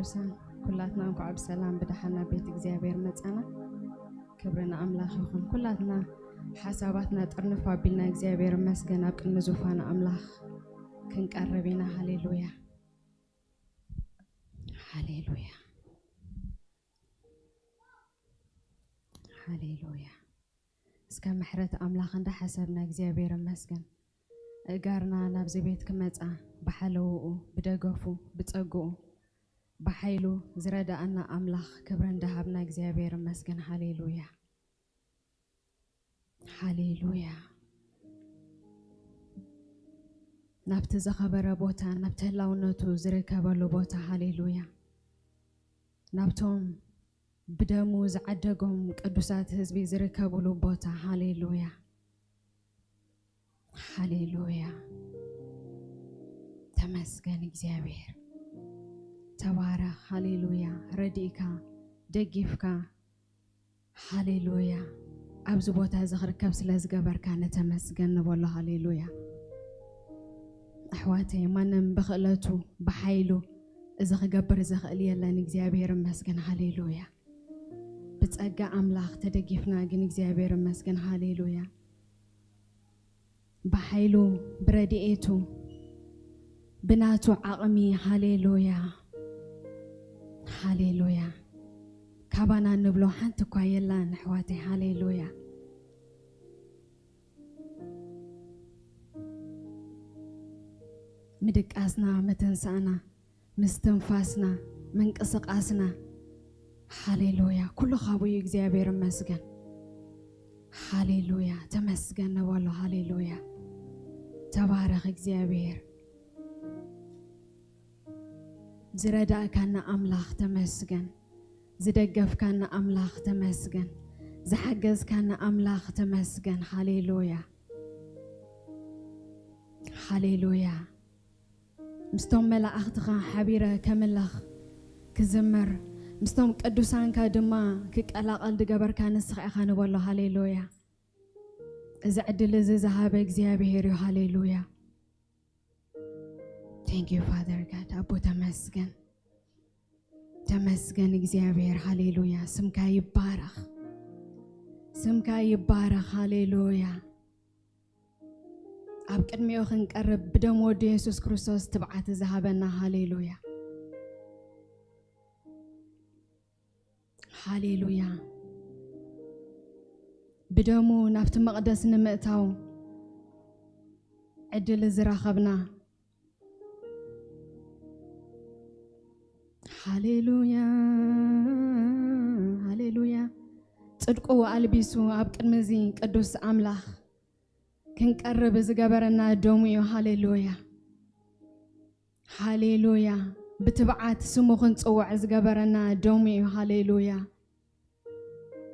ቅዱሳን፣ ኩላትና እንኳዕ ብሰላም ብደሓን ናብ ቤት እግዚኣብሔር መጻና። ክብሪ ንኣምላኽ ይኹን። ኩላትና ሓሳባትና ጥርንፍ ኣቢልና እግዚኣብሔር ይመስገን ኣብ ቅድሚ ዙፋን ኣምላኽ ክንቀርብ ኢና። ሃሌሉያ፣ ሃሌሉያ፣ ሃሌሉያ። እስከ ምሕረት ኣምላኽ እንዳሓሰብና እግዚኣብሔር ይመስገን። እጋርና ናብዚ ቤት ክመጻ ብሓለውኡ፣ ብደገፉ፣ ብጸግኡ፣ ብሓይሉ ዝረዳኣና ኣምላኽ ክብሪ እንዳሃብና እግዚኣብሔር ይመስገን። ሃሌሉያ፣ ሃሌሉያ። ናብቲ ዝኸበረ ቦታ፣ ናብቲ ህላውነቱ ዝርከበሉ ቦታ፣ ሃሌሉያ። ናብቶም ብደሙ ዝዓደጎም ቅዱሳት ህዝቢ ዝርከብሉ ቦታ፣ ሃሌሉያ፣ ሃሌሉያ። ተመስገን እግዚኣብሔር። ተባረኽ፣ ሃሌሉያ። ረዲእካ፣ ደጊፍካ፣ ሃሌሉያ። ኣብዚ ቦታ እዚ ክርከብ ስለ ዝገበርካ ንተመስገን ንበሎ። ሃሌሉያ። ኣሕዋተይ፣ ማንም ብኽእለቱ፣ ብሓይሉ እዚ ክገብር ዝኽእል የለን። እግዚኣብሔር ይመስገን። ሃሌሉያ። ብጸጋ ኣምላኽ ተደጊፍና ግን እግዚኣብሔር ይመስገን። ሃሌሉያ። ብሓይሉ፣ ብረድኤቱ፣ ብናቱ ዓቕሚ፣ ሃሌሉያ፣ ሃሌሉያ። ካባና ንብሎ ሓንቲ እኳ የላን ኣሕዋተይ። ሃሌሉያ። ምድቃስና፣ ምትንሳእና፣ ምስትንፋስና፣ ምንቅስቃስና፣ ሃሌሉያ፣ ኩሉ ካብኡ እዩ። እግዚኣብሔር ይመስገን። ሃሌሉያ፣ ተመስገን ንበሎ። ሃሌሉያ፣ ተባረኽ እግዚኣብሔር። ዝረዳእካና ኣምላኽ ተመስገን። ዝደገፍካና ኣምላኽ ተመስገን። ዝሓገዝካና ኣምላኽ ተመስገን። ሃሌሉያ፣ ሃሌሉያ። ምስቶም መላእኽትኻ ሓቢረ ከምለኽ ክዝምር፣ ምስቶም ቅዱሳንካ ድማ ክቀላቐል ዝገበርካ ንስኻ ኢኻ ንበሎ። ሃሌሉያ። እዚ ዕድል እዚ ዝሃበ እግዚኣብሔር እዩ። ሃሌሉያ። Thank you, Father God። ኣቦ ተመስገን፣ ተመስገን እግዚኣብሔር። ሃሌሉያ። ስምካ ይባረኽ፣ ስምካ ይባረኽ። ሃሌሉያ። ኣብ ቅድሚኡ ክንቀርብ ብደም ወዱ የሱስ ክርስቶስ ትብዓት ዝሃበና። ሃሌሉያ፣ ሃሌሉያ። ብደሙ ናብቲ መቕደስ ንምእታው ዕድል ዝረኸብና። ሃሌሉያ፣ ሃሌሉያ። ጽድቁ ኣልቢሱ ኣብ ቅድሚ እዚ ቅዱስ ኣምላኽ ክንቀርብ ዝገበረና ደሙ እዩ። ሃሌሉያ፣ ሃሌሉያ። ብትብዓት ስሙ ክንጽውዕ ዝገበረና ደሙ እዩ። ሃሌሉያ።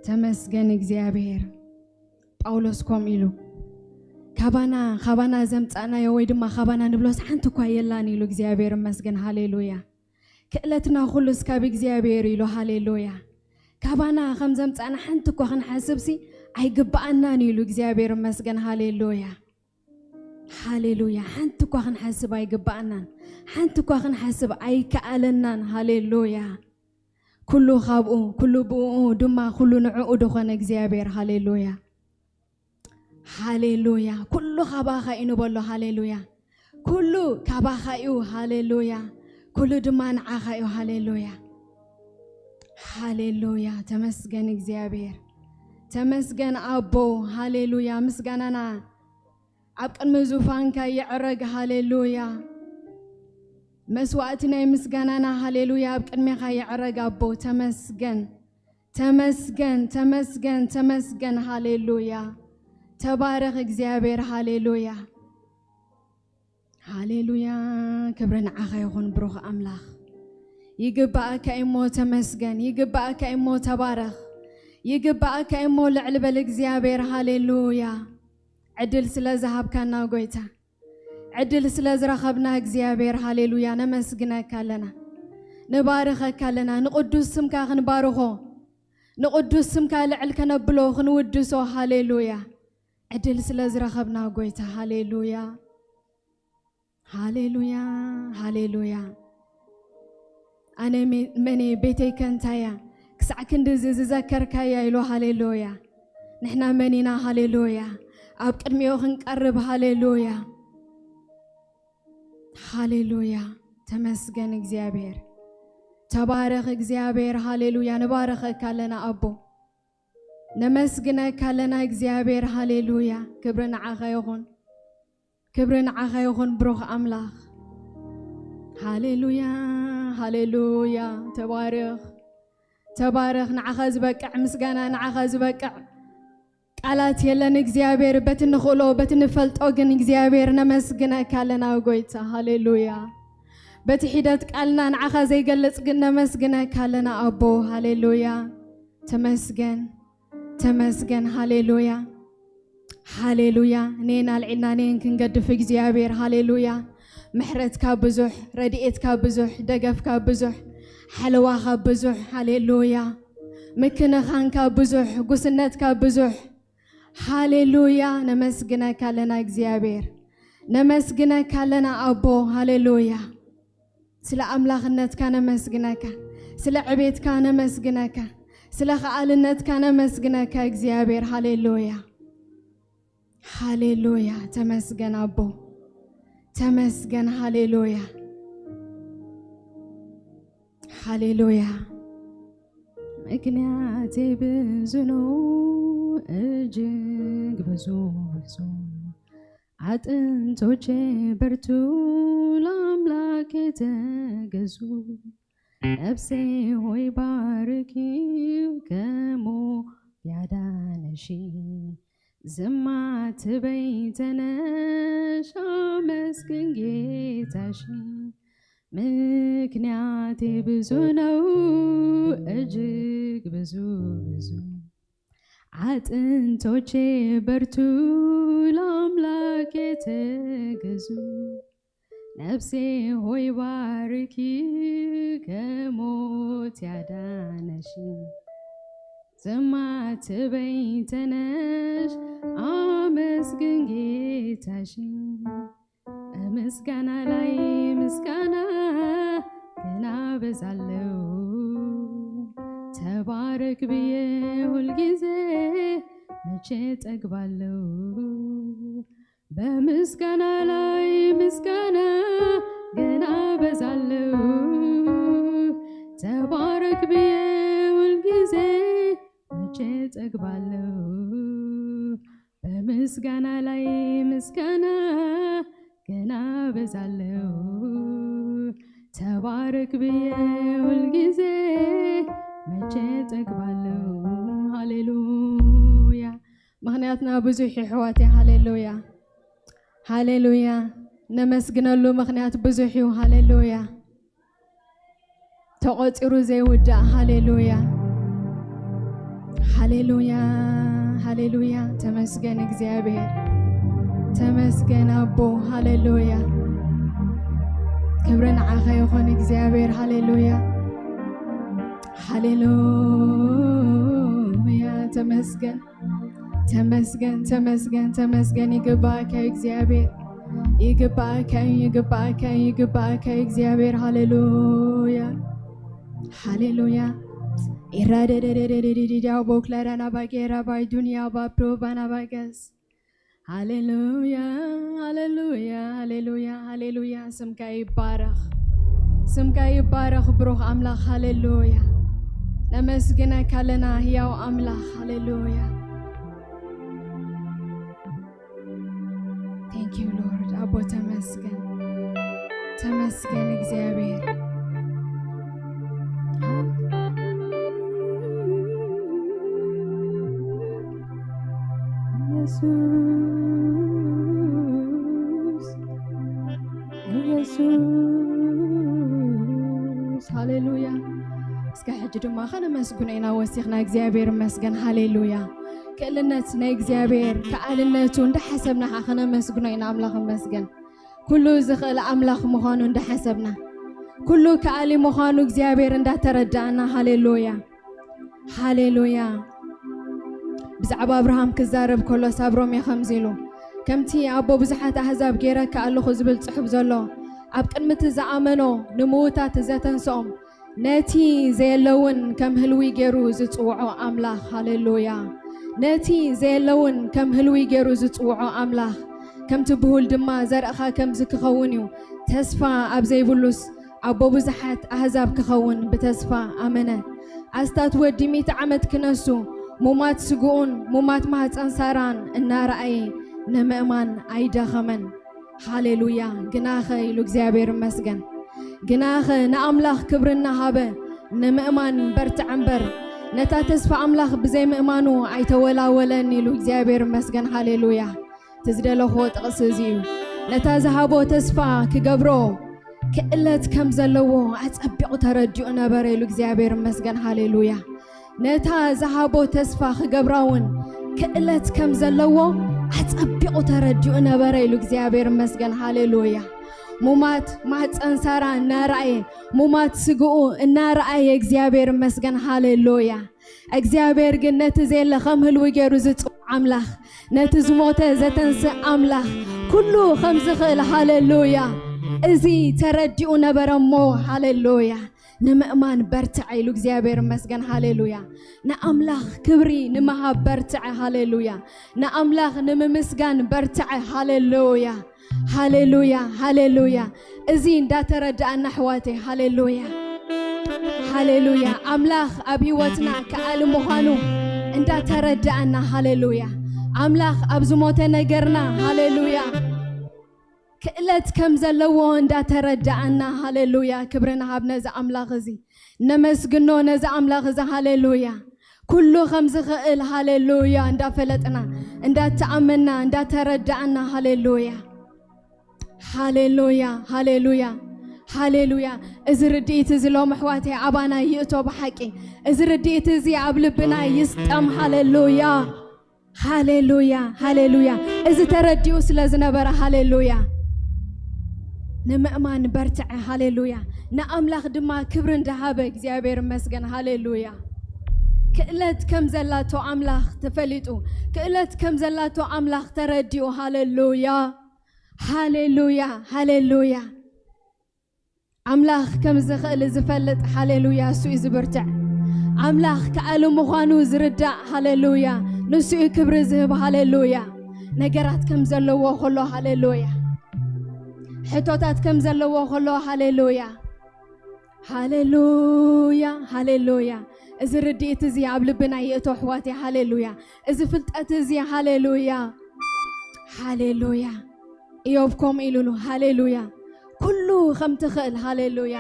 ተመስገን እግዚኣብሔር። ጳውሎስ ከምኡ ኢሉ፣ ካባና፣ ካባና ዘምጻእናዮ ወይ ድማ ካባና ንብሎስ ሓንቲ እኳ የላን ኢሉ። እግዚኣብሔር ይመስገን። ሃሌሉያ። ክእለትና ኩሉስ ካብ እግዚኣብሔር ኢሉ። ሃሌሉያ። ካባና ከም ዘምጻእና ሓንቲ እኳ ክንሓስብሲ ኣይግብኣናን ኢሉ። እግዚኣብሔር ይመስገን። ሃሌሉያ፣ ሃሌሉያ። ሓንቲ እኳ ክንሓስብ ኣይግብኣናን፣ ሓንቲ እኳ ክንሓስብ ኣይከኣለናን። ሃሌሉያ። ኩሉ ካብኡ፣ ኩሉ ብኡ፣ ድማ ኩሉ ንዕኡ ዝኾነ እግዚኣብሔር። ሃሌሉያ፣ ሃሌሉያ። ኩሉ ካባኻ እዩ ንበሎ። ሃሌሉያ። ኩሉ ካባኻ እዩ። ሃሌሉያ። ኩሉ ድማ ንዓኻ እዩ። ሃሌሉያ፣ ሃሌሉያ። ተመስገን እግዚኣብሔር፣ ተመስገን ኣቦ። ሃሌሉያ። ምስጋናና ኣብ ቅድሚ ዙፋንካ ይዕረግ። ሃሌሉያ። መስዋዕቲ ናይ ምስጋናና፣ ሃሌሉያ፣ ኣብ ቅድሜኻ ይዕረግ ኣቦ። ተመስገን፣ ተመስገን፣ ተመስገን፣ ተመስገን። ሃሌሉያ። ተባረኽ እግዚኣብሔር። ሃሌሉያ፣ ሃሌሉያ። ክብሪ ንዓኻ ይኹን ብሩኽ ኣምላኽ። ይግባኣካ እሞ ተመስገን፣ ይግባኣካ እሞ ተባረኽ፣ ይግባኣካ እሞ ልዕል በል እግዚኣብሔር። ሃሌሉያ። ዕድል ስለ ዝሃብካና ጎይታ፣ ዕድል ስለ ዝረኸብና እግዚኣብሔር፣ ሃሌሉያ፣ ነመስግነካ ኣለና፣ ንባርኸካ ኣለና። ንቕዱስ ስምካ ክንባርኾ፣ ንቕዱስ ስምካ ልዕል ከነብሎ፣ ክንውድሶ፣ ሃሌሉያ። ዕድል ስለ ዝረኸብና ጎይታ፣ ሃሌሉያ፣ ሃሌሉያ፣ ሃሌሉያ። ኣነ መ-፣ መን እየ? ቤተይ ከ እንታይ እያ? ክሳዕ ክንድዚ ዝዘከርካያ ኢሉ። ሃሌሉያ። ንሕና መን ኢና? ሃሌሉያ። ኣብ ቅድሚኡ ክንቀርብ። ሃሌሉያ። ሃሌሉያ። ተመስገን እግዚኣብሔር። ተባረኽ እግዚኣብሔር። ሃሌሉያ። ንባረኸካ ኣለና ኣቦ። ነመስግነካ ኣለና እግዚኣብሔር። ሃሌሉያ። ክብሪ ንዓኻ ይኹን። ክብሪ ንዓኻ ይኹን ብሩኽ ኣምላኽ። ሃሌሉያ። ሃሌሉያ። ተባረኽ። ተባረኽ። ንዓኻ ዝበቅዕ ምስጋና፣ ንዓኻ ዝበቅዕ ቃላት የለን እግዚኣብሔር። በቲ ንኽእሎ፣ በቲ ንፈልጦ ግን እግዚኣብሔር ነመስግነካ ኣለና ጎይታ። ሃሌሉያ። በቲ ሒደት ቃልና ንዓኻ ዘይገልጽ ግን ነመስግነካ ኣለና ኣቦ። ሃሌሉያ። ተመስገን። ተመስገን። ሃሌሉያ። ሃሌሉያ። ኔን ኣልዒልና ኔን ክንገድፍ እግዚኣብሔር። ሃሌሉያ። ምሕረትካ ብዙሕ፣ ረድኤትካ ብዙሕ፣ ደገፍካ ብዙሕ፣ ሓለዋኻ ብዙሕ። ሃሌሉያ። ምክንኻንካ ብዙሕ፣ ጉስነትካ ብዙሕ። ሃሌሉያ። ነመስግነካ ኣለና እግዚኣብሔር። ነመስግነካ ኣለና ኣቦ። ሃሌሉያ። ስለ ኣምላኽነትካ ነመስግነካ። ስለ ዕቤትካ ነመስግነካ። ስለ ከኣልነትካ ነመስግነካ እግዚኣብሔር። ሃሌሉያ። ሃሌሉያ። ተመስገን ኣቦ። ተመስገን። ሃሌሉያ። ሃሌሉያ። ምክንያቴ ብዙ ነው፣ እጅግ ብዙ ብዙ። አጥንቶቼ በርቱ፣ ለአምላኬ ተገዙ። ነፍሴ ሆይ ባርኪው፣ ከሞት ያዳነሽ። ዝም አትበይ፣ ተነሽ፣ አመስግን ጌታሽ። ምክንያቴ ብዙ ነው፣ እጅግ ብዙ ብዙ። አጥንቶቼ በርቱ፣ ለአምላኬ ተገዙ። ነፍሴ ሆይ ባርኪ፣ ከሞት ያዳነሽ። ዝም አትበይ፣ ተነሽ፣ አመስግን ጌታሽ። በምስጋና ላይ ምስጋና ገና በዛለው። ተባረክ ብዬ ሁልጊዜ መቼ ጠግባለው። በምስጋና ላይ ምስጋና ገና በዛለው። ተባረክ ብዬ ሁልጊዜ መቼ ጠግባለው። በምስጋና ላይ ምስጋና ገና በዛለው። ተባረክ ብዬ ሁልጊዜ መቼ ጠግባለው። ሃሌሉያ። ምኽንያትና ብዙሕ እዩ ኣሕዋተይ። ሃሌሉያ። ሃሌሉያ። ነመስግነሉ ምኽንያት ብዙሕ እዩ። ሃሌሉያ። ተቖጺሩ ዘይውዳእ። ሃሌሉያ። ሃሌሉያ። ሃሌሉያ። ተመስገን እግዚኣብሔር። ተመስገን ኣቦ። ሃሌሉያ። ክብሪ ንዓኻ ይኹን እግዚኣብሔር። ሃሌሉያ። ሃሌሉያ። ተመስገን። ተመስገን፣ ተመስገን፣ ተመስገን። ይግባእካ እግዚኣብሔር። ይግባእካ፣ ይግባእካ፣ ይግባእካ እግዚኣብሔር። ሃሌሉያ። ሃሌሉያ። ኢራደደደደደዲዲዲያው ቦክላራና ባጌራ ባይ ዱንያ ባፕሮ ባና ባገስ። ሃሌሉያ፣ ሃሌሉያ፣ ሃሌሉያ፣ ሃሌሉያ። ስምካ ይባረኽ። ስምካ ይባረኽ ብሩኽ ኣምላኽ። ሃሌሉያ። ነመስግነካ ኣለና ህያው ኣምላኽ። ሃሌሉያ። Thank you Lord። ኣቦ ተመስገን። ተመስገን እግዚኣብሔር። ኢየሱስ፣ ኢየሱስ፣ ሃሌሉያ። እስከ ሕጂ ድማ ከነመስግኖ ኢና ወሲኽና። እግዚኣብሔር ይመስገን። ሃሌሉያ። ክእልነት ናይ እግዚኣብሔር፣ ከኣልነቱ እንዳሓሰብና ኸዓ ከነመስግኖ ኢና። ኣምላኽ ይመስገን። ኩሉ ዝኽእል ኣምላኽ ምዃኑ እንዳሓሰብና፣ ኩሉ ከኣሊ ምዃኑ እግዚኣብሔር እንዳተረዳእና። ሃሌሉያ። ሃሌሉያ። ብዛዕባ ኣብርሃም ክዛረብ ከሎ ሳብ ሮሜ ከምዚ ኢሉ፣ ከምቲ ኣቦ ብዙሓት ኣህዛብ ገይረካ ኣለኹ ዝብል ጽሑፍ ዘሎ፣ ኣብ ቅድሚ እቲ ዝኣመኖ ንምዉታት ዘተንስኦም፣ ነቲ ዘየለውን ከም ህልዊ ገይሩ ዝጽውዖ ኣምላኽ፣ ሃሌሉያ። ነቲ ዘየለውን ከም ህልዊ ገይሩ ዝጽውዖ ኣምላኽ፣ ከምቲ ብሁል ድማ ዘርእኻ ከምዚ ክኸውን እዩ። ተስፋ ኣብ ዘይብሉስ ኣቦ ብዙሓት ኣህዛብ ክኸውን ብተስፋ ኣመነ። ኣስታት ወዲ ሚእቲ ዓመት ክነሱ፣ ሙማት ስግኡን ሙማት ማህፀን ሳራን እናረኣየ ንምእማን ኣይደኸመን። ሃሌሉያ። ግናኸ ኢሉ እግዚኣብሔር ይመስገን። ግናኸ ንኣምላኽ ክብሪ እናሃበ ንምእማን በርትዐ እምበር፣ ነታ ተስፋ ኣምላኽ ብዘይምእማኑ ኣይተወላወለን ኢሉ እግዚኣብሔር ይመስገን። ሃሌሉያ። እቲ ዝደለኽዎ ጥቕሲ እዚ እዩ። ነታ ዝሃቦ ተስፋ ክገብሮ ክእለት ከም ዘለዎ ኣጸቢቑ ተረዲኡ ነበረ ኢሉ እግዚኣብሔር ይመስገን። ሃሌሉያ። ነታ ዝሃቦ ተስፋ ክገብራ እውን ክእለት ከም ዘለዎ ኣጸቢቑ ተረዲኡ ነበረ ኢሉ እግዚኣብሔር ይመስገን። ሃሌሉያ። ሙማት ማህፀን ሳራ እናረኣየ፣ ሙማት ስግኡ እናረኣየ እግዚኣብሔር ይመስገን። ሃሌሉያ። እግዚኣብሔር ግን ነቲ ዘየለ ከም ህልዊ ገይሩ ዝጽውዕ ኣምላኽ፣ ነቲ ዝሞተ ዘተንስእ ኣምላኽ፣ ኩሉ ከም ዝኽእል፣ ሃሌሉያ። እዚ ተረዲኡ ነበረ እሞ፣ ሃሌሉያ። ንምእማን በርትዐ ኢሉ እግዚኣብሔር ይመስገን። ሃሌሉያ። ንኣምላኽ ክብሪ ንምሃብ በርትዐ። ሃሌሉያ። ንኣምላኽ ንምምስጋን በርትዐ። ሃሌሉያ። ሃሌሉያ፣ ሃሌሉያ። እዚ እንዳተረዳእና ኣሕዋተይ፣ ሃሌሉያ፣ ሃሌሉያ። ኣምላኽ ኣብ ህይወትና ከኣሊ ምዃኑ እንዳተረዳእና፣ ሃሌሉያ። ኣምላኽ ኣብ ዝሞተ ነገርና፣ ሃሌሉያ፣ ክእለት ከም ዘለዎ እንዳተረዳእና፣ ሃሌሉያ። ክብሪ ንሃብ ነዚ ኣምላኽ እዚ፣ ነመስግኖ ነዚ ኣምላኽ እዚ፣ ሃሌሉያ። ኩሉ ከም ዝኽእል፣ ሃሌሉያ፣ እንዳፈለጥና፣ እንዳተኣመና፣ እንዳተረዳእና፣ ሃሌሉያ። ሃሌሉያ፣ ሃሌሉያ፣ ሃሌሉያ። እዚ ርድኢት እዚ ሎም ኣሕዋተይ ኣባና ይእቶ ብሓቂ። እዚ ርድኢት እዚ ኣብ ልብና ይስጠም። ሃሌሉያ፣ ሃሌሉያ፣ ሃሌሉያ። እዚ ተረዲኡ ስለ ዝነበረ፣ ሃሌሉያ፣ ንምእማን በርትዐ። ሃሌሉያ። ንኣምላኽ ድማ ክብሪ እንዳሃበ እግዚኣብሔር ይመስገን። ሃሌሉያ። ክእለት ከም ዘላቶ ኣምላኽ ተፈሊጡ፣ ክእለት ከም ዘላቶ ኣምላኽ ተረዲኡ። ሃሌሉያ፣ ሃሌሉያ፣ ሃሌሉያ። ኣምላኽ ከም ዝኽእል ዝፈልጥ፣ ሃሌሉያ፣ እሱ እዩ ዝብርትዕ። ኣምላኽ ከኣሊ ምዃኑ ዝርዳእ፣ ሃሌሉያ፣ ንሱ እዩ ክብሪ ዝህብ። ሃሌሉያ። ነገራት ከም ዘለዎ ከሎ፣ ሃሌሉያ፣ ሕቶታት ከም ዘለዎ ከሎ፣ ሃሌሉያ፣ ሃሌሉያ፣ ሃሌሉያ። እዚ ርድኢት እዚ ኣብ ልብና ይእቶ ኣሕዋተይ። ሃሌሉያ። እዚ ፍልጠት እዚ፣ ሃሌሉያ፣ ሃሌሉያ። ኢዮብ ከምኡ ኢሉሉ፣ ሃሌሉያ፣ ኩሉ ከም ትኽእል፣ ሃሌሉያ፣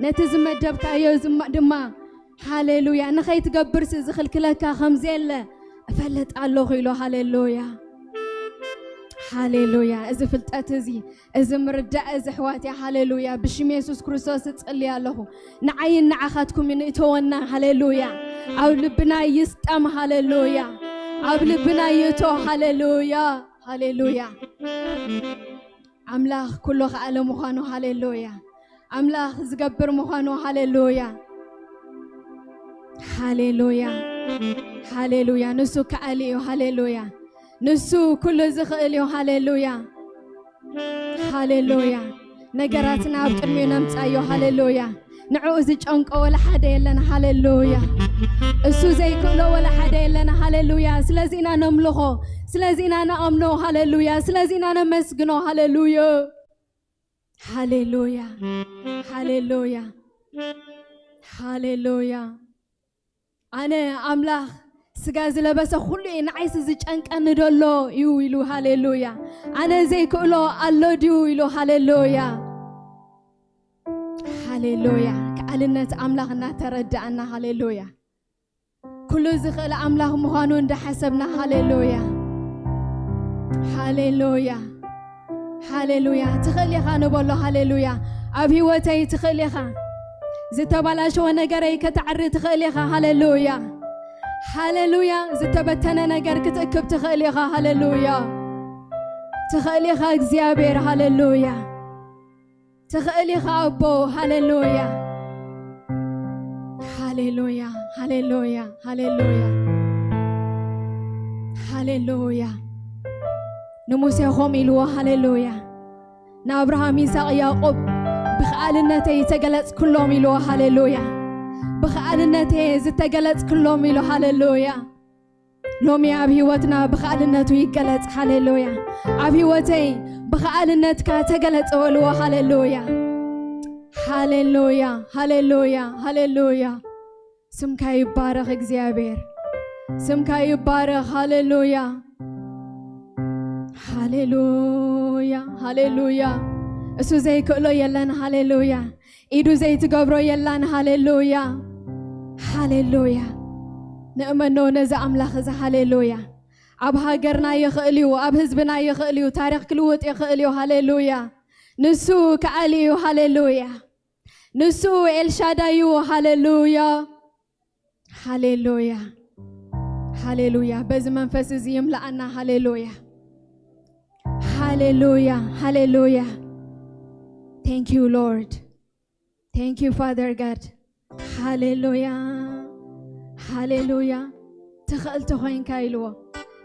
ነቲ ዝመደብካዮ ዝማ-፣ ድማ፣ ሃሌሉያ፣ ንኸይትገብርሲ ዝኽልክለካ ከም ዘየለ እፈልጥ ኣለኹ ኢሉ። ሃሌሉያ፣ ሃሌሉያ። እዚ ፍልጠት እዚ፣ እዚ ምርዳእ እዚ ኣሕዋተይ፣ ሃሌሉያ፣ ብሽም የሱስ ክርስቶስ እጽሊ ኣለኹ። ንዓይን ንዓኻትኩም ይንእተወና። ሃሌሉያ። ኣብ ልብና ይስጠም። ሃሌሉያ። ኣብ ልብና ይእቶ። ሃሌሉያ፣ ሃሌሉያ። ኣምላኽ ኩሉ ከኣለ ምዃኑ፣ ሃሌሉያ። ኣምላኽ ዝገብር ምዃኑ፣ ሃሌሉያ፣ ሃሌሉያ፣ ሃሌሉያ። ንሱ ከኣሊ እዩ። ሃሌሉያ። ንሱ ኩሉ ዝኽእል እዩ። ሃሌሉያ፣ ሃሌሉያ። ነገራትና ኣብ ቅድሚኡ ነምጻዮ። ሃሌሉያ። ንዕኡ ዝጨንቆ ወላ ሓደ የለን። ሃሌሉያ። እሱ ዘይክእሎ ወላ ሓደ የለን። ሃሌሉያ። ስለዚ ኢና ነምልኾ፣ ስለዚ ኢና ንኣምኖ። ሃሌሉያ። ስለዚ ኢና ነመስግኖ። ሃሌሉያ፣ ሃሌሉያ፣ ሃሌሉያ፣ ሃሌሉያ። ኣነ ኣምላኽ ስጋ ዝለበሰ ኩሉ እዩ፣ ንዓይስ ዝጨንቀኒ ደሎ እዩ ኢሉ። ሃሌሉያ። ኣነ ዘይክእሎ ኣሎ ድዩ ኢሉ። ሃሌሉያ፣ ሃሌሉያ። ከኣልነት ኣምላኽ እናተረዳእና፣ ሃሌሉያ፣ ኩሉ ዝኽእል ኣምላኽ ምዃኑ እንዳሓሰብና፣ ሃሌሉያ፣ ሃሌሉያ፣ ሃሌሉያ። ትኽእል ኢኻ ንበሎ። ሃሌሉያ። ኣብ ህይወተይ ትኽእል ኢኻ። ዝተባላሸወ ነገረይ ከተዕሪ ትኽእል ኢኻ። ሃሌሉያ፣ ሃሌሉያ። ዝተበተነ ነገር ክትእክብ ትኽእል ኢኻ። ሃሌሉያ። ትኽእል ኢኻ እግዚኣብሔር። ሃሌሉያ። ትኽእል ኢኻ ኣቦ። ሃሌሉያ፣ ሃሌሉያ፣ ሃሌሉያ፣ ሃሌሉያ፣ ሃሌሉያ። ንሙሴ ኸም ኢልዎ፣ ሃሌሉያ። ንኣብርሃም፣ ይስሐቅ፣ ያዕቆብ ብኸኣልነተይ ተገለጽኩሎም ኢልዎ። ሃሌሉያ። ብኸኣልነቴ ዝተገለጽክሎም ኢሉ። ሃሌሉያ። ሎሚ ኣብ ህይወትና ብኸኣልነቱ ይገለጽ። ሃሌሉያ። ኣብ ህይወተይ ብኸኣልነትካ ተገለጽ በልዎ። ሃሌሉያ። ሃሌሉያ፣ ሃሌሉያ፣ ሃሌሉያ። ስምካ ይባረኽ እግዚኣብሔር። ስምካ ይባረኽ። ሃሌሉያ። ሃሌሉያ፣ ሃሌሉያ። እሱ ዘይክእሎ የለን። ሃሌሉያ። ኢዱ ዘይትገብሮ የላን። ሃሌሉያ፣ ሃሌሉያ። ንእመኖ ነዚ ኣምላኽ እዚ። ሃሌሉያ። ኣብ ሃገርና ይኽእል እዩ፣ ኣብ ህዝብና ይኽእል እዩ፣ ታሪኽ ክልውጥ ይኽእል እዩ። ሃሌሉያ። ንሱ ከኣል እዩ። ሃሌሉያ። ንሱ ኤልሻዳይ እዩ። ሃሌሉያ፣ ሃሌሉያ፣ ሃሌሉያ። በዚ መንፈስ እዚ ይምልኣና። ሃሌሉያ፣ ሃሌሉያ፣ ሃሌሉያ። Thank you, Lord. Thank you, Father God. ሃሌሉያ፣ ሃሌሉያ። ትኽእል ተኾይንካ ኢልዎ።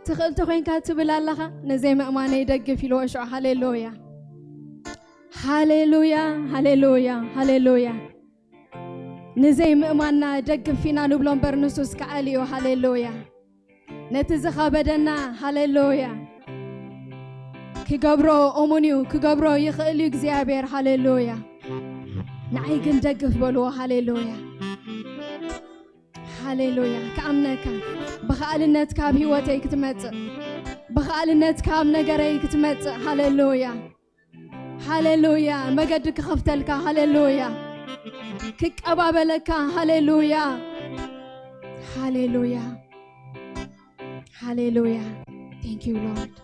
ትኽእል ተኾይንካ ትብል ኣለኻ፣ ንዘይ ምእማነይ ደግፍ ኢልዎ ሽዑ። ሃሌሉያ፣ ሃሌሉያ፣ ሃሌሉያ፣ ሃሌሉያ። ንዘይ ምእማንና ደግፍ ኢና ንብሎ እምበር ንሱስ ከኣል እዩ። ሃሌሉያ። ነቲ ዝኸበደና፣ ሃሌሉያ፣ ክገብሮ እሙን እዩ፣ ክገብሮ ይኽእል እዩ እግዚኣብሔር። ሃሌሉያ። ንዓይ ግን ደግፍ በልዎ። ሃሌሉያ፣ ሃሌሉያ። ክኣምነካ፣ ብኸኣልነትካ ኣብ ህይወተይ ክትመጽእ፣ ብኸኣልነትካ ኣብ ነገረይ ክትመጽእ። ሃሌሉያ፣ ሃሌሉያ። መገዲ ክኸፍተልካ። ሃሌሉያ፣ ክቀባበለካ። ሃሌሉያ፣ ሃሌሉያ፣ ሃሌሉያ። Thank you, Lord.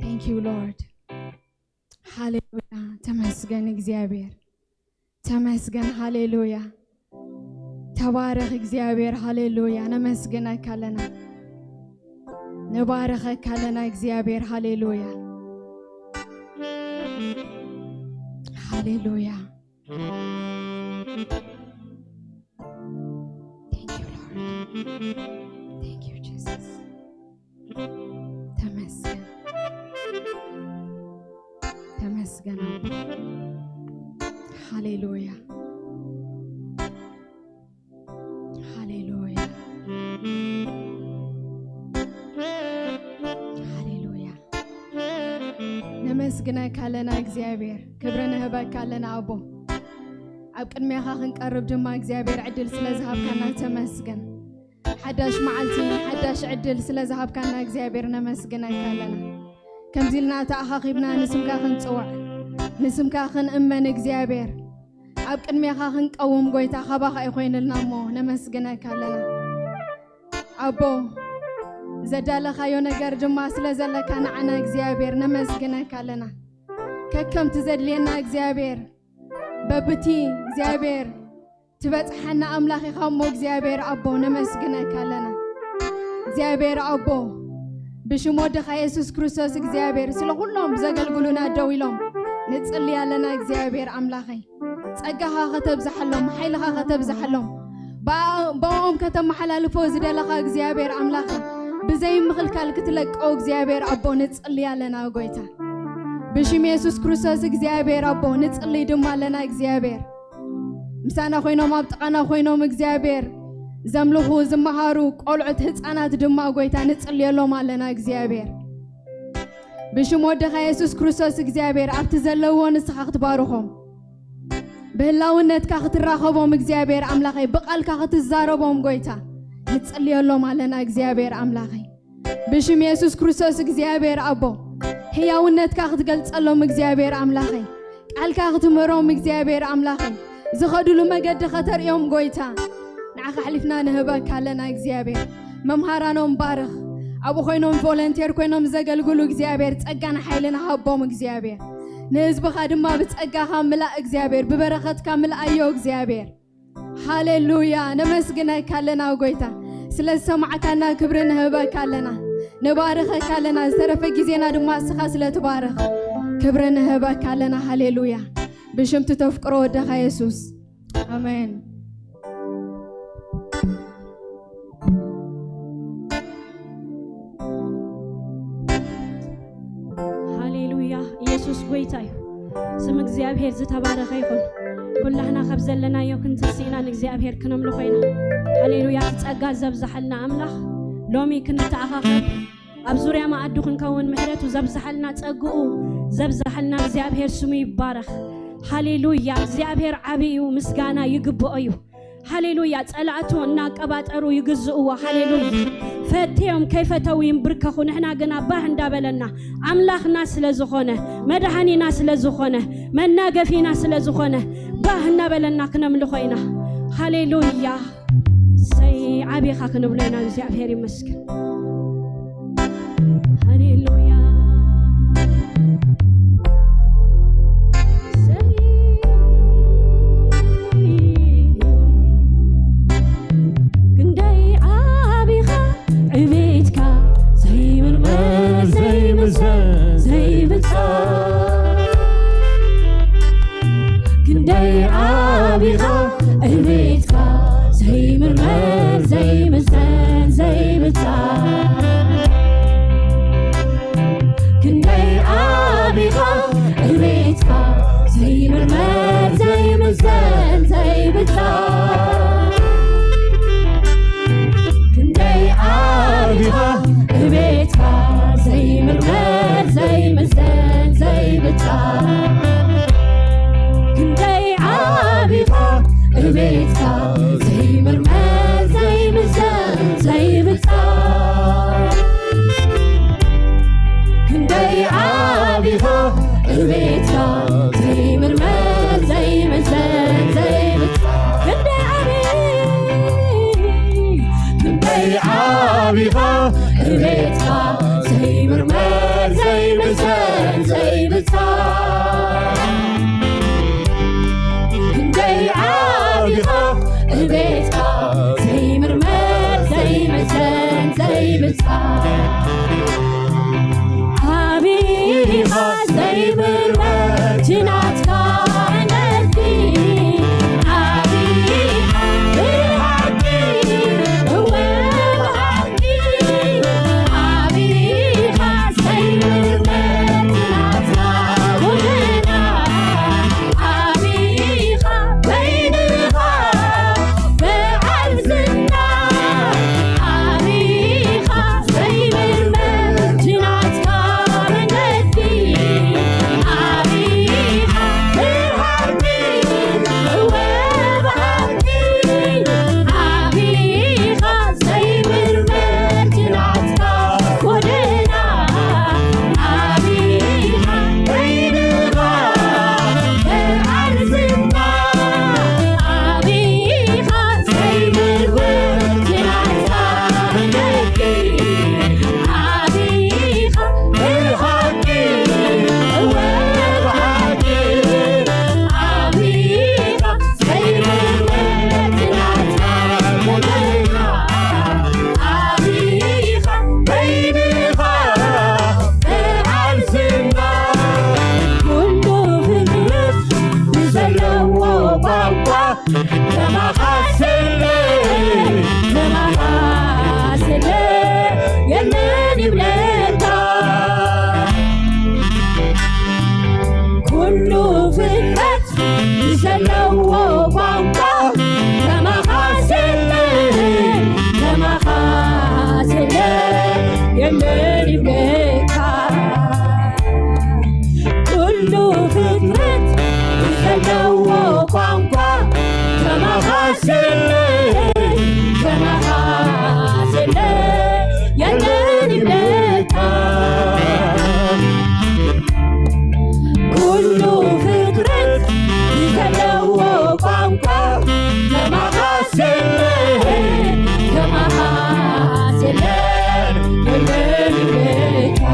Thank you, Lord. ሃሌሉያ። ተመስገን እግዚኣብሔር፣ ተመስገን። ሃሌሉያ። ተባረኽ እግዚኣብሔር። ሃሌሉያ። ነመስግነካ ኣለና፣ ንባረኸካ ኣለና እግዚኣብሔር። ሃሌሉያ፣ ሃሌሉያ። Thank you, Lord. Thank you, Jesus. ተመስገን፣ ተመስገን ኣቦ። ሃሌሉያ፣ ሃሌሉያ፣ ሃሌሉያ። ነመስግነካ ኣለና እግዚኣብሔር፣ ክብሪ ንህበካ ኣለና ኣቦ። ኣብ ቅድሜኻ ክንቀርብ ድማ እግዚኣብሔር ዕድል ስለ ዝሃብካና ተመስገን። ሓዳሽ መዓልቲ፣ ሓዳሽ ዕድል ስለ ዝሃብካና እግዚኣብሔር ነመስግነካ ኣለና። ከምዚ ኢልና ተኣኻኺብና ንስምካ ክንጽውዕ፣ ንስምካ ክንእመን እግዚኣብሔር፣ ኣብ ቅድሜኻ ክንቀውም ጎይታ ካባኻ እዩ ኮይንልና እሞ ነመስግነካ ኣለና። ኣቦ፣ ዘዳለኻዮ ነገር ድማ ስለ ዘለካ ንዓና እግዚኣብሔር ነመስግነካ ኣለና። ከከምቲ ዘድልየና እግዚኣብሔር፣ በብቲ እግዚኣብሔር ትበጽሓና ኣምላኽ ኢኻ እሞ እግዚኣብሔር ኣቦ ነመስግነካ ኣለና። እግዚኣብሔር ኣቦ፣ ብሽም ወድኻ የሱስ ክርስቶስ እግዚኣብሔር ስለ ኩሎም ዘገልግሉና ደው ኢሎም ንጽሊ ኣለና እግዚኣብሔር ኣምላኸይ። ጸጋኻ ከተብዝሓሎም፣ ሓይልኻ ከተብዝሓሎም፣ ብኣ-፣ ብኣኦም ከተመሓላልፎ ዝደለኻ እግዚኣብሔር ኣምላኸይ፣ ብዘይ ምኽልካል ክትለቀው እግዚኣብሔር ኣቦ ንጽሊ ኣለና ጎይታ። ብሽም የሱስ ክርስቶስ እግዚኣብሔር ኣቦ ንጽሊ ድማ ኣለና እግዚኣብሔር። ምሳና ኮይኖም ኣብ ጥቓና ኮይኖም እግዚኣብሔር ዘምልኹ ዝመሃሩ ቆልዑት ህፃናት ድማ ጎይታ ንጽልየሎም ኣለና እግዚኣብሔር። ብሽም ወድኻ የሱስ ክርስቶስ እግዚኣብሔር ኣብቲ ዘለዎ ንስኻ ክትባርኾም፣ ብህላውነትካ ክትራኸቦም እግዚኣብሔር ኣምላኸይ፣ ብቓልካ ክትዛረቦም ጎይታ ንጽልየሎም ኣለና እግዚኣብሔር ኣምላኸይ። ብሽም የሱስ ክርስቶስ እግዚኣብሔር ኣቦ፣ ህያውነትካ ክትገልጸሎም እግዚኣብሔር ኣምላኸይ፣ ቃልካ ክትምህሮም እግዚኣብሔር ኣምላኸይ፣ ዝኸዱሉ መገዲ ከተርእዮም ጎይታ፣ ንዓኻ ኣሕሊፍና ንህበካ ኣለና እግዚኣብሔር። መምሃራኖም ባርኽ፣ ኣብኡ ኮይኖም ቮለንቴር ኮይኖም ዘገልግሉ እግዚኣብሔር፣ ጸጋን ሓይልን ሃቦም እግዚኣብሔር። ንህዝብኻ ድማ ብጸጋኻ ምላእ እግዚኣብሔር፣ ብበረኸትካ ምላእዮ እግዚኣብሔር። ሃሌሉያ፣ ነመስግነካ ኣለና ጎይታ፣ ስለ ዝሰማዕካና ክብሪ ንህበካ ኣለና፣ ንባርኸካ ኣለና። ዝተረፈ ግዜና ድማ እስኻ ስለ ትባርኽ ክብሪ ንህበካ ኣለና። ሃሌሉያ፣ ብሽም ተፍቅሮ ወደኻ የሱስ፣ ኣሜን። ሃሌሉያ፣ ኢየሱስ ጎይታ እዩ። ስም እግዚኣብሔር ዝተባረኸ ይኹን። ኩላህና ካብ ዘለናዮ ክንትስኢና ንእግዚኣብሔር ክነምልኾ ኢና። ሃሌሉያ። እቲ ጸጋ ዘብዝሓልና ኣምላኽ ሎሚ ክንተኣኻኸብ ኣብ ዙርያ መኣዱ ክንከውን ምሕረቱ ዘብዝሓልና ጸግኡ ዘብዝሓልና እግዚኣብሔር ስሙ ይባረኽ። ሃሌሉያ። እግዚኣብሔር ዓቢ እዩ፣ ምስጋና ይግብኦ እዩ። ሃሌሉያ። ጸላእቱ እናቀባጠሩ ይግዝእዎ። ሃሌሉያ። ፈትዮም ከይፈተው ይንብርከኹ። ንሕና ግና ባህ እንዳበለና ኣምላኽና ስለ ዝኾነ፣ መድኃኒና ስለ ዝኾነ፣ መናገፊና ስለ ዝኾነ ባህ እናበለና ክነምልኾ ኢና። ሃሌሉያ። ሰይ ዓቢኻ ክንብሎ ኢና። እግዚኣብሔር ይመስገን። ሃሌሉያ። ሰይ ክንደይ ዓቢኻ ዕቤትካ ዘይምርመር ዘይምዘን ዘይብጻ ክንደይ ዓቢኻ ዕቤትካ ዘይምርመር ዘይምዘን ዘይብጻ ክንደይ ዓቢኻ ዕቤትካ ዘይምርመር ዘይምዘን ዘይብጻ ክንደይ ዓቢኻ ዕቤትካ ዘይምርመር ዘይምዘን ዘይብጻ ክንደይ ዓቢኻ ዕቤትካ ዘይምርመር ዘይምዘን ዘይብጻ ክንደይ ዓቢኻ ዕቤትካ ዘይምርመር ዘይምዘን ዘይብጻ ክንደይ ዓቢ ክንደይ ዓቢኻ ዕቤትካ ዘይምርመር ዘይምዘን ዘይብጻ ክንደይ ዓቢኻ ዕቤትካ ዘይምርመር ዘይምዘን ዘይብጻ ዓቢኻ ዘይምርመር ጅናትካ ዕነቲ ዓቢኻ ብሓቂ እወ ብሓቂ ዓቢኻ ዘይምርመር ጅናትካ ጎደና ዓቢኻ በይንኻ በዓል ዝና ዓቢኻ ዘይምርመር ጅናትካ መነቲ ዓቢኻ ብሓቂ እወ ብሓቂ ዓቢኻ ዘይምርመር ጅናትካ ጎደና ዓቢኻ በይንኻ በዓል ዝና ዓቢኻ ዘይምርመር ጅናትካ መነቲ ዓቢኻ ብሓቂ እወ ብሓቂ ዓቢኻ ዘይምርመር ጅናትካ ጎደና ዓቢኻ በይንኻ በዓል ዝና ኩሉ ፍጥረት ብዘለዎ ቋንቋ ከማኻ ስለ ከማኻ ስለ የለን ይብለካ ኩሉ ፍጥረት ብዘለዎ ቋንቋ ከማኻ ስለ ከማኻ ስለ የለን ይብለካ ኩሉ ፍጥረት ብዘለዎ ቋንቋ ከማኻ ስለ ከማኻ ስለ የለን ይብለካ ኩሉ ፍጥረት ብዘለዎ ቋንቋ ከማኻ ስለ ከማኻ ስለ የለን ይብለካ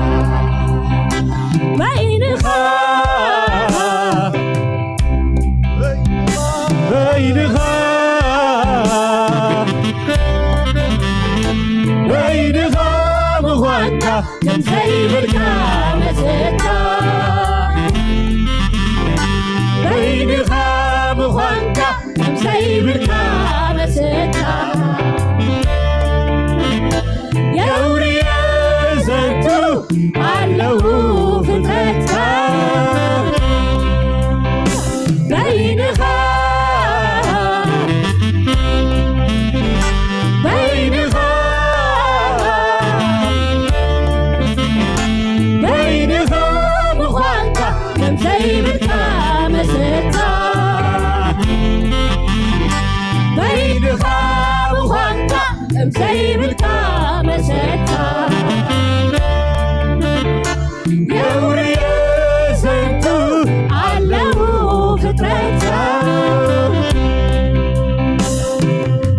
በይንኻ በይንኻ በይንኻ ምዃንካ ከም ዘይብልካ መሰታ በይንኻ ምዃንካ ከም ዘይብልካ መሰታ የውርየ ዘንቱ ኣለዉ ፍጥረትካ በይንኻ ዘይብልካ መሰታ የውርየ ዘንቱ ኣለዉ ፍጥረታ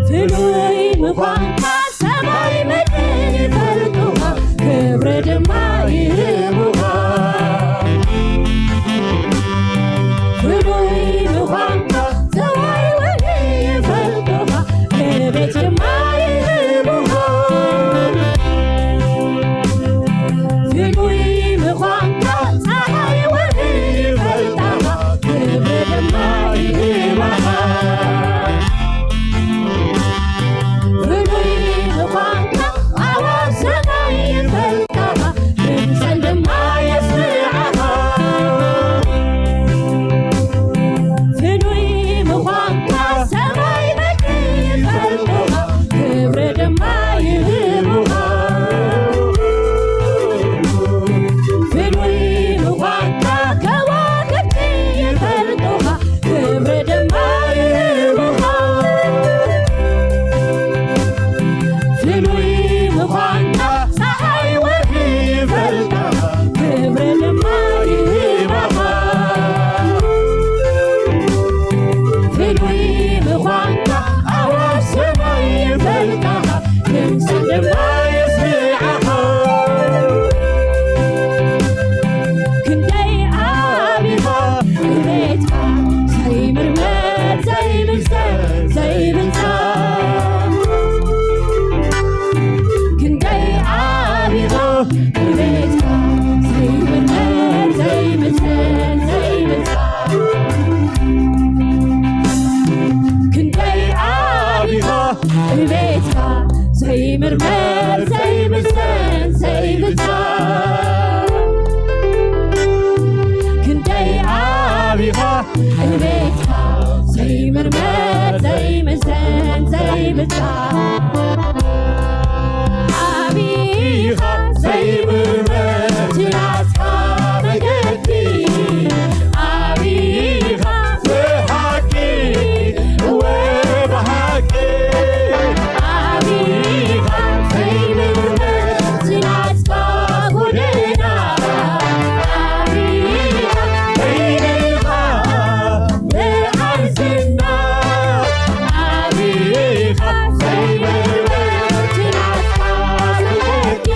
ፍሉይ ምዃንካ ሰማይ ምድሪ ይፈልጡኻ ክብሪ ድማ ይህቡኻ ፍሉይ ምዃንካ ሰማይ ወዲ ይፈልጡኻ ክብረት ድማ ይህቡኻ ፍሉይ ምዃንካ ፀሓይ ወዲ ይፈልጣኻ ክብሪ ድማ ይህባኻ ፍሉይ ምዃንካ ኣዋብ ሰማይ ይፈልጣኻ ድምፀን ድማ የስምዓኻ ፍሉይ ምዃንካ ሰማይ ምድሪ ይፈልጡኻ ክብሪ ድማ ይህቡኻ ፍሉይ ምዃንካ ከዋክብቲ ይፈልጡኻ ክብሪ ድማ ይህቡኻ ፍሉይ ምዃንካ ፀሓይ ወርሒ ይፈልጣ ክብሪ ድማ ይህባኻ ፍሉይ ምዃንካ ኣዋብ ሰማይ ይፈልጣኻ ድምፅን ድማ የስምዓኻ ክንደይ ዓቢኻ ንቤትካ ዘይምርመር ዘይምዝን ዘይምፃ ክንደይ ዓቢኻ ንቤትካ ዘይምርመር ዘይምዝን ዘይምፃ ክንደይ ዓቢኻ ንቤትካ ዘይምርመር ዘይምዝን ዘይምፃ ክንደይ ዓቢኻ ንቤትካ ዘይምርመር ዘይምዘን ዘይምፃ ዓቢኻ ዘይምርመር ናትካ መገዲ ዓቢኻ ብሓቂ እወ ብሓቂ ዓቢኻ ዘይምርመር ናትካ ጎደና ዓቢኻ በይንኻ ብዓርዝና ዓቢኻ ዘይምርመር ናትካ መገዲ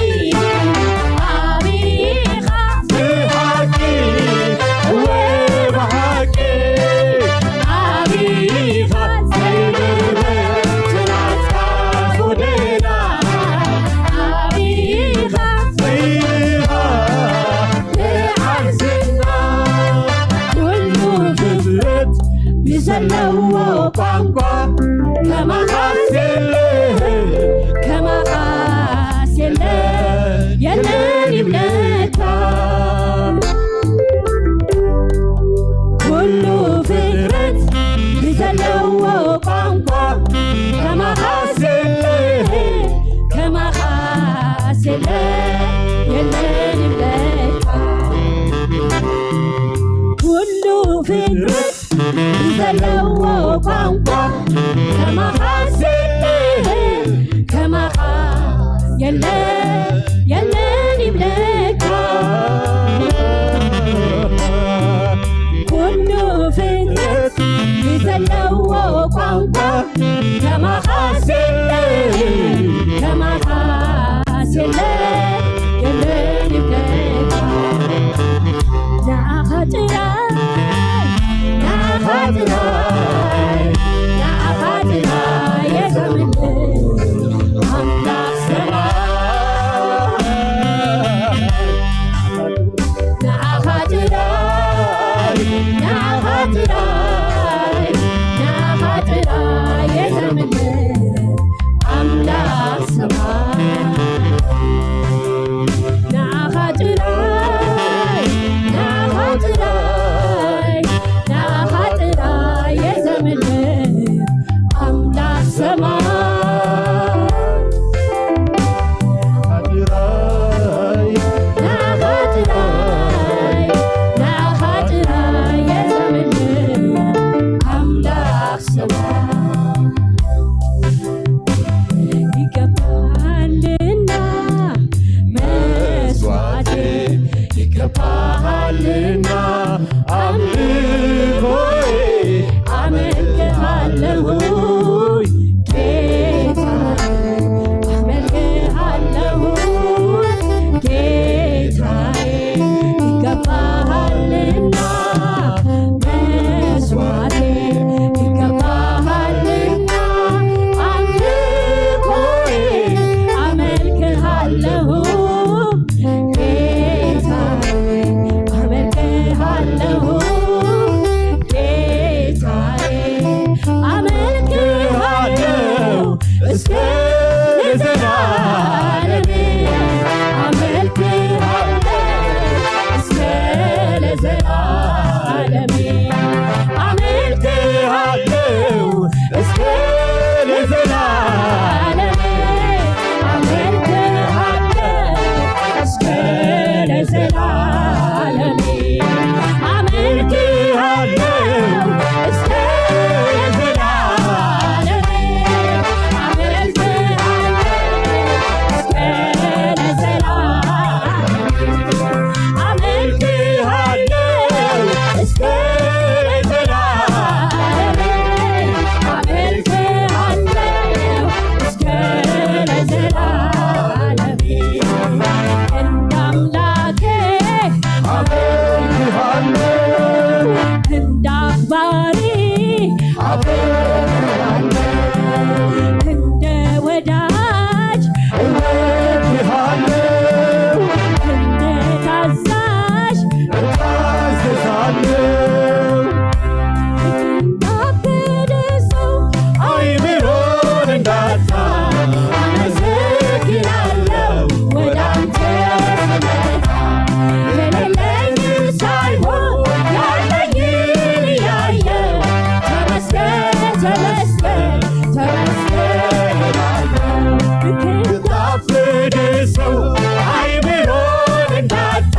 ዓቢኻ ብሓቂ እወ ብሓቂ ዓቢኻ ዘይምርመር ናትካ ጎደና ዓቢኻ በይንኻ ብዓርዝና ኩሉ ፍጥረት ብዘለዎ ቋንቋ ከማኻስ የለ ከማኻስ የለ የለን ይብለካ ኩሉ ፍጥረት ብዘለዎ ቋንቋ ከማኻስ የለ ከማኻስ የለ የለን ይብለካ ኩሉ ፍጥረት ብዘለዎ ቋንቋ ከማኻስ የለ ከማኻ የለ የለን ይብለካ ኩሉ ፍጥረት ብዘለዎ ቋንቋ ከማኻስ የለ ከማኻስ የለ የለን ይብለካ ንዓኻ ጥራይ ንዓኻ ጥራይ ንዓኻ ጥራይ የዘምር ኣምላኽ ሰማይ ንዓኻ ጥራይ ንዓኻ ጥራይ ንዓኻ ጥራይ የዘምር ኣምላኽ ሰማይ ንዓኻ ጥራይ ንዓኻ ጥራይ ንዓኻ ጥራይ የዘምር ኣምላኽ ሰማይ ንዓኻ ጥራይ ንዓኻ ጥራይ የዘምር ኣምላኽ ሰማይ እስከ ለዘላለሜ ኣመልክሃለሁ፣ እስከ ለዘላለሜ ኣመልክሃለሁ፣ እስከ ለዘላለሜ ኣመልክሃለሁ፣ እስከ ለዘላለሜ ኣመልክሃለሁ፣ እስከ ለዘላለሜ ኣመልክሃለሁ፣ እስከ ለዘላለሜ አመልክሃለሁ እስከ ለዘላለም፣ አመልክሃለሁ እስከ ለዘላለም። እንደ አምላኬ አመልክሃለሁ፣ እንደ አክባሪ አመልክሃለሁ፣ እንደ ወዳጅ እወድሃለሁ፣ እንደ ታዛዥ እታዘዛለሁ። እንዳበደ ሰው አይምሮን እንዳጣ አመሰግናለሁ። ወደ አንተ ስመጣ የሌለኝ ሳይሆን ያለኝን ያየው ተመስገን፣ ተመስገን፣ ተመስገን እላለሁ። ልክ እንዳበደ ሰው አይምሮን እንዳጣ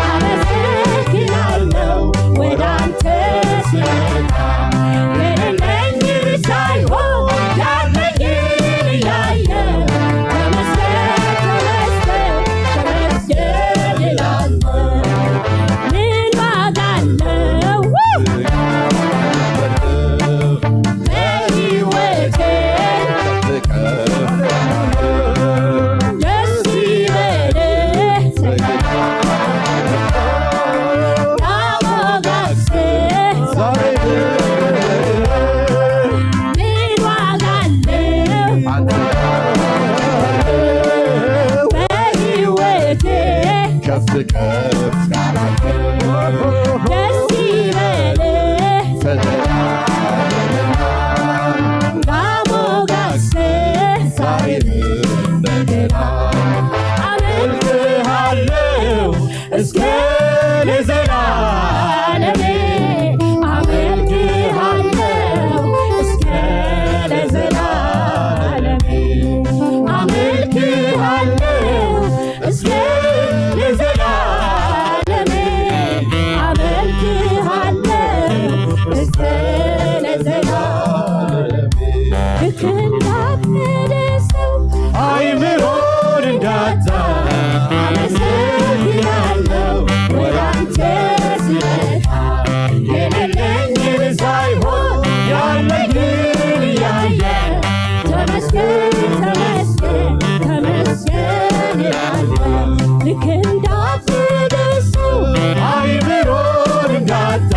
አመሰግናለሁ። ወደ አንተ ስመጣ የሌለኝን ሳይሆን ያለኝን እያየሁ ተመስገን፣ ተመስገን፣ ተመስገን እላለሁ። ምን ዋጋ አለው በሕይወቴ ደስ ይበልህ ላሞጋግስህ ምን ዋጋ አለው በሕይወቴ ከፍ ከፍ ያላልከው ደስ ይበልህ ፈተና ላሞጋግስህ ዛሬም እንደገና አመልክሃለሁ እስከ ለዘላለሜ አመልክሃለሁ እስከ ለዘላለሜ አመልክሃለሁ እስከ ለዘላለሜ አመልክሃለሁ እስከ ለዘላለሜ። ልክ እንዳበደ ሰው አይምሮን እንዳጣ አመሰግናለሁ ወደ አንተ ስመጣ የሌለኝን ሳይሆን ያለኝን እያየ ተመስገን፣ ተመስገን፣ ተመስገን እላለሁ። ልክ እንዳበደ ሰው አይምሮን እንዳጣ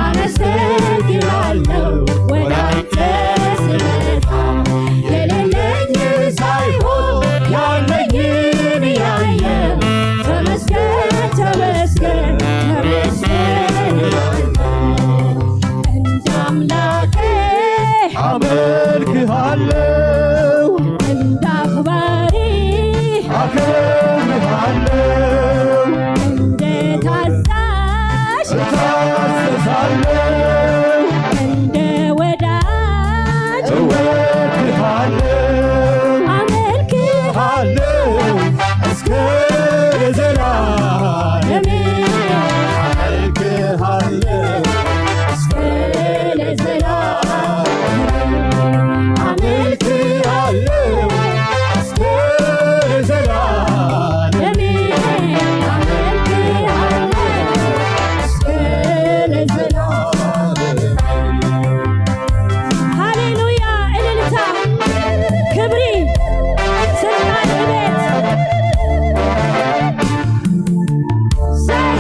አመሰግናለሁ ወደ አንተ ስመጣ የሌለኝን ሳይሆን ያለኝን እያየ ተመስገን፣ ተመስገን፣ ተመስገን እላለሁ። እንደ አምላኬ አመልክሃለሁ፣ እንደ አክባሪ አከብርሃለሁ፣ እንደ ታዛዥ እታዘዛለሁ፣ እንደ ወዳጅ እወድሃለሁ፣ አመልክሃለሁ እስከ ዘላለሜ አመልክሃለሁ እስከ ለዘላለም አመልክሃለሁ እስከ ለዘላለም አመልክሃለሁ እስከ ለዘላለም። ሃሌሉያ! እልልታ፣ ክብሪ፣ ስልጣን፣ ቤት። ሰይ!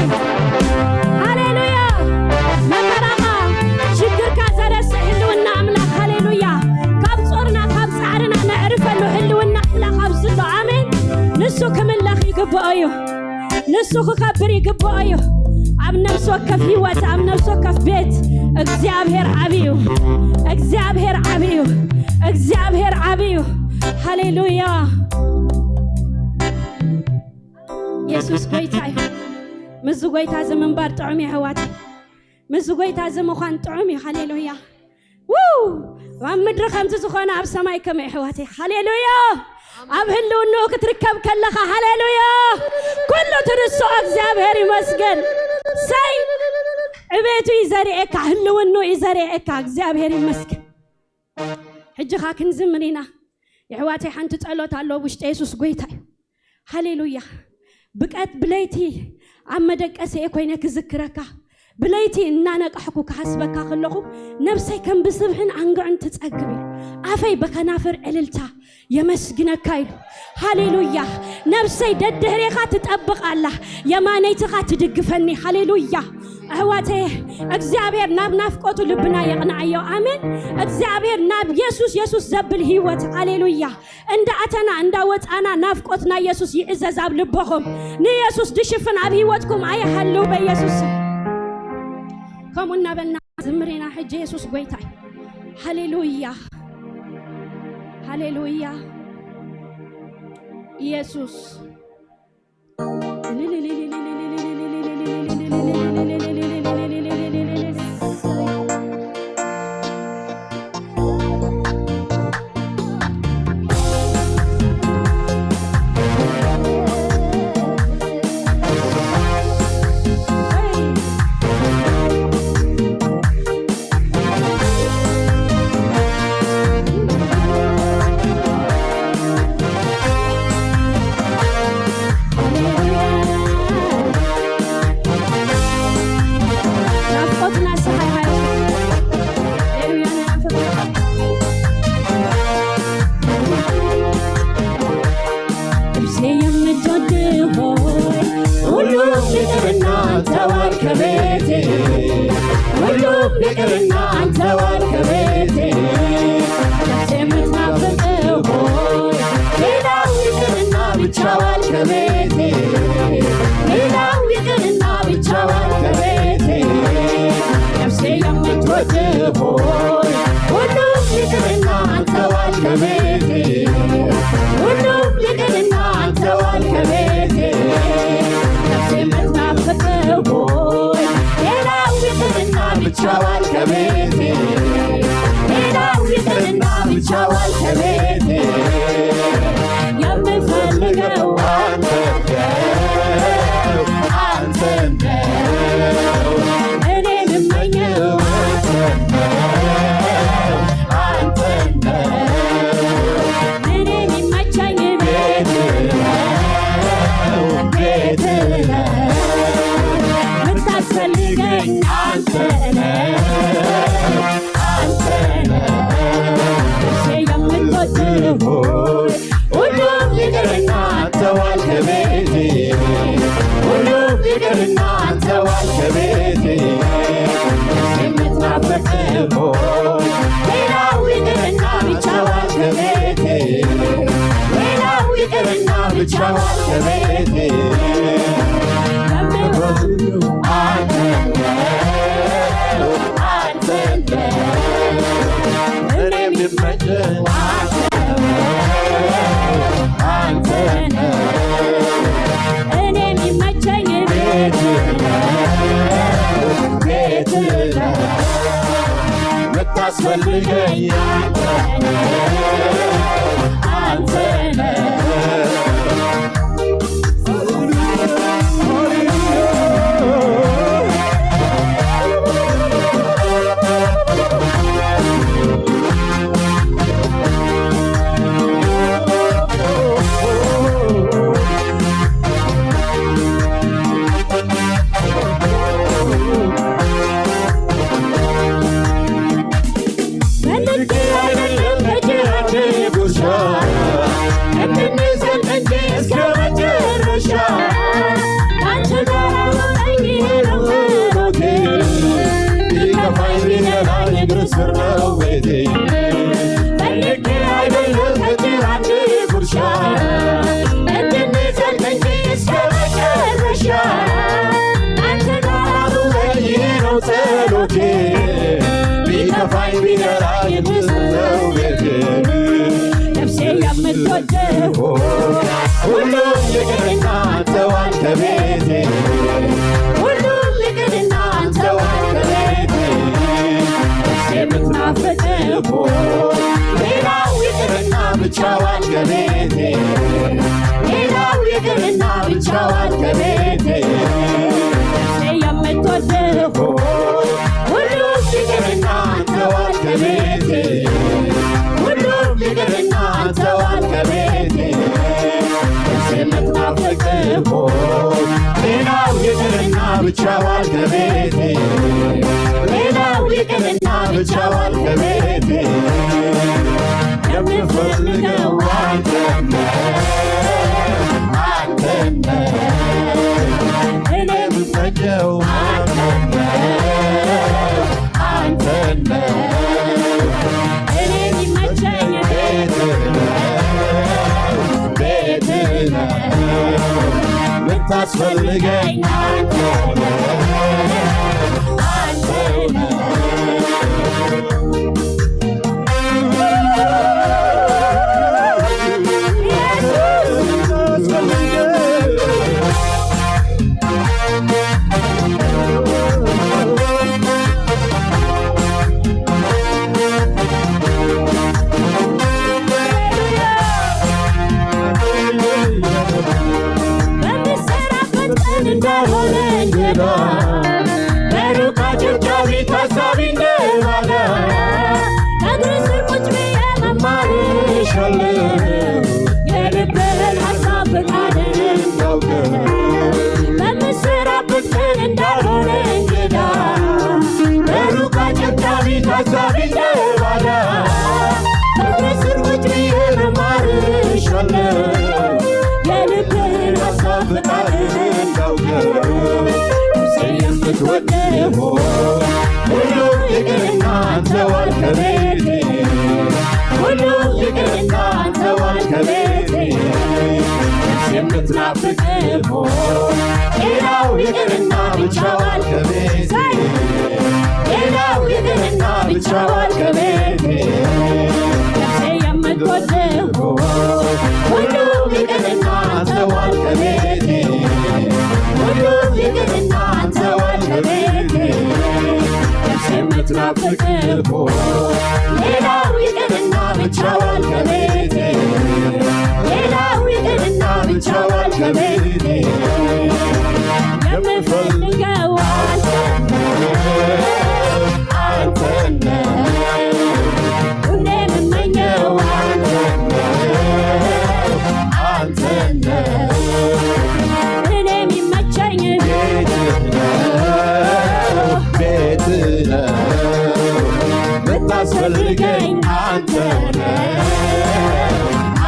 ሃሌሉያ! መከራኻ፣ ሽግርካ ዘረስዕ ህልውና ኣምላኽ፣ ሃሌሉያ! ካብ ጾርና፣ ካብ ጻዕርና ነዕርፈሉ ህልውና ኣምላኽ ኣብዚ ኣሎ። ኣሜን። ንሱ ክምለኽ ይግብኦ እዩ። ንሱ ክኸብር ይግብኦ እዩ። ኣብ ነፍሲ ወከፍ ህይወት፣ ኣብ ነፍሲ ወከፍ ቤት እግዚኣብሔር ዓብዩ፣ እግዚኣብሔር ዓብዩ፣ እግዚኣብሔር ዓብዩ። ሃሌሉያ። የሱስ ጎይታ እዩ። ምስዚ ጎይታ እዚ ምንባር ጥዑም እዩ ኣሕዋተይ። ምስዚ ጎይታ እዚ ምዃን ጥዑም እዩ። ሃሌሉያ። ውው! ኣብ ምድሪ ከምቲ ዝኾነ ኣብ ሰማይ ከመይ ኣሕዋተይ። ሃሌሉያ። ኣብ ህልውንኡ ክትርከብ ከለኻ ሃሌሉያ። ኩሉ ትርስኦ። እግዚኣብሔር ይመስገን። ሰይ ዕቤቱ እዩ ዘርእየካ፣ ህልውንኡ እዩ ዘርእየካ። እግዚኣብሔር ይመስገን። ሕጂ ኸኣ ክንዝምር ኢና። የሕዋተይ ሓንቲ ጸሎት ኣሎ ኣብ ውሽጢ። የሱስ ጎይታ እዩ። ሃሌሉያ። ብቀት ብለይቲ ኣብ መደቀሰ እየ ኮይነ ክዝክረካ። ብለይቲ እናነቃሕኩ ክሓስበካ ከለኹ ነብሰይ ከም ብስብሕን ኣንግዕን ትጸግብ እዩ። ኣፈይ ብከናፍር ዕልልታ የመስግነካ ኢሉ። ሃሌሉያ። ነብሰይ ደድሕሬኻ ትጠብቕ ኣላ፣ የማነይትኻ ትድግፈኒ። ሃሌሉያ። ኣሕዋተየ፣ እግዚኣብሔር ናብ ናፍቆቱ ልብና የቕንዓዮ። ኣሜን። እግዚኣብሔር ናብ የሱስ፣ የሱስ ዘብል ህይወት። ሃሌሉያ። እንዳ ኣተና እንዳ ወጻና ናፍቆት ናይ የሱስ ይዕዘዝ ኣብ ልቦኹም። ንየሱስ ድሽፍን ኣብ ህይወትኩም ኣይሃልው በየሱስ ስም። ከምኡ እናበልና ዝምሬና ሕጂ የሱስ ጎይታ እዩ። ሃሌሉያ። ሃሌሉያ። ኢየሱስ። ነፍሴ የምትወድ ሆይ፣ ሁሉም ይቅርና አንተ ዋል ከቤቴ። ሁሉም ይቅርና አንተ ዋል ከቤቴ። ነፍሴ የምትናፍቅ ሆይ፣ ሌላው ይቅርና ብቻ ዋል ከቤቴ። ሌላው ይቅርና ብቻ ዋል ከቤቴ። ነፍሴ የምትወድ ሆይ፣ ሁሉም ይቅርና አንተ ዋል ከቤቴ። ሁሉም ይቅርና አንተ ዋል ከቤቴ። ነፍሴ የምትናፍቅ ሆይ፣ ሌላው ይቅርና ብቻ ዋል ከቤቴ። ሌላው ይቅርና ብቻ ዋል ከቤቴ። የምፈልገው አንተ ነው፣ አንተ ነው። እኔ የምመኘው አንተ ነው፣ አንተ ነው። እኔ የሚመቸኝ ቤት ነው፣ ቤት ነው። የምታስፈልገኝ አንተ ነህ፣ አንተ ነህ። ነፍሴ የምትወድ ሆይ፣ ሁሉም ይቅርና አንተ ዋል ከቤቴ። ሁሉም ይቅርና አንተ ዋል ከቤቴ። ነፍሴ የምትናፍቅ ሆይ፣ ሌላው ይቅርና ብቻ ዋል ከቤቴ። ሌላው ይቅርና ብቻ ዋል ከቤቴ። የምወድ አንተ ነው፣ አንተ ነው። እኔ የምመኘው አንተ ነው፣ አንተ ነው። እኔ የሚመቸኝ ቤት ነው፣ ቤት ነው። የምታስፈልገኝ አንተ ነህ፣ አንተ ነህ። ፈልጌ አይደለም በጅራቴ ጉርሻ፣ እንድንዘልቅ እንጂ እስከ መጨረሻ። አንተ ጋር አውጣኝ ነው ጸሎቴ፣ ቢከፋኝ ቢደላኝ እግር ስር ነው ቤቴ። ፈልጌ አይደለም በጅራቴ ጉርሻ፣ እንድንዘልቅ እንጂ እስከ መጨረሻ። አንተ ጋር አውጣኝ ነው ጸሎቴ፣ ቢከፋኝ ቢደላኝ እግር ስር ነው ቤቴ። ነፍሴ የምትወደው ሁሉም ይቅርና አንተ ዋል ከቤቴ፣ ሁሉም ይቅርና አንተ ዋል ከቤቴ። ነፍሴ የምትናፍቅ እኮ ሌላው ይቅርና ብቻ ዋል ከቤቴ፣ ሌላው ይቅርና ብቻ ዋል ከቤቴ። ነፍሴ የምትወደው ሁሉም ይቅርና አንተ ዋል ከቤቴ፣ ሁሉም ይቅርና አንተ ዋል ከቤቴ። ነፍሴ የምትናፍቅ እኮ ሌላው ይቅርና ብቻ ዋል ከቤቴ፣ ሌላው ይቅርና ብቻ ዋል ከቤቴ። የምፈልገው አንተን ነው፣ አንተን ነው። እኔ የምመኘው አንተን ነው፣ አንተን ነው። እኔ የሚመቸኝ ቤትህ ነው፣ ቤትህ ነው። የምታስፈልገኝ አንተ ነህ፣ አንተ ነህ። በምሰራበት ቀን እንዳልሆነ እንግዳ፣ በሩቅ አጨብጫቢ ታዛቢ እንደ ባዳ፣ ከእግር ስር ቁጭ ብዬ መማርሻለሁ። የልብህን ሐሳብ ፍቃድህን እንዳውቅ፣ በምሰራበት ቀን እንዳልሆነ እንግዳ፣ በሩቅ አጨብጫቢ ታዛቢ እንደ ባዳ፣ ከእግር ስር ቁጭ ብዬ መማርሻለሁ። የልብህን ሐሳብ ፍቃድህን እንዳውቅ፣ ነፍሴ የምትወደው ሁሉ ይቅርና አንተ ዋል ከቤቴ፣ ሁሉ ይቅርና አንተ ዋል ከቤቴ። ነፍሴ የምትናፍቅ እኮ ሌላው ይቅርና ብቻ ዋል ከቤቴ፣ ሌላው ይቅርና ብቻ ዋል ከቤቴ። ነፍሴ የምትወደው ሁሉ ይቅርና አንተ ዋል ከቤቴ፣ ሁሉ ይቅርና አንተ ዋል ከቤቴ። ነፍሴ የምትናፍቅ እኮ ሌላው ይቅርና ብቻ ዋል ከቤቴ፣ ሌላው ይቅርና ብቻ ዋል ከቤቴ። የምፈልገው አንተን ነው፣ አንተን ነው። ሁሌ የምመኘው አንተን ነው፣ አንተን ነው። እኔ የሚመቸኝ ቤትህ ነው፣ ቤትህ ነው። የምታስፈልገኝ አንተ ነህ፣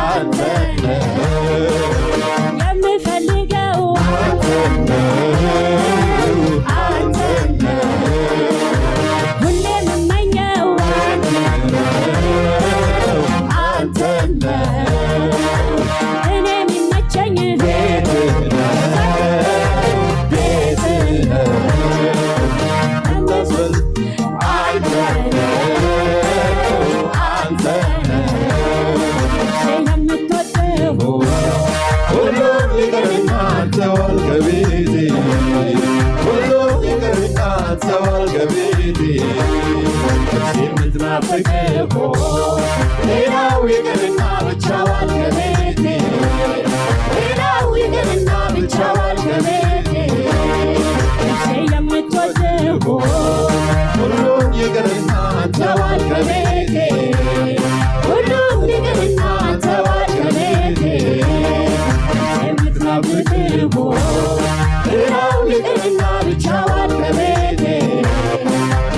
አንተ ነህ። የምፈልገው አንተ ነህ፣ አንተ ነህ። ሁሌ የምመኘው አንተ ነህ፣ አንተ ነህ። እኔ የሚመቸኝ ቤትህ ነው፣ ቤትህ ነው። የምትወደው ሁሉም ይቅርና አንተ ዋል ከቤቴ፣ ሁሉም ይቅርና አንተ ዋል ከቤቴ። ነፍሴ የምትናፍቅ እኮ ሌላው ይቅርና ብቻ ዋል ከቤቴ፣ ሌላው ይቅርና ብቻ ዋል ከቤቴ። ነፍሴ የምትወደው ሁሉም ይቅርና አንተ ዋል ከቤቴ፣ ሁሉም ይቅርና አንተ ዋል ከቤቴ። ነፍሴ የምትናፍቅ እኮ ሌላው ይቅርና ብቻ ዋል ከቤቴ፣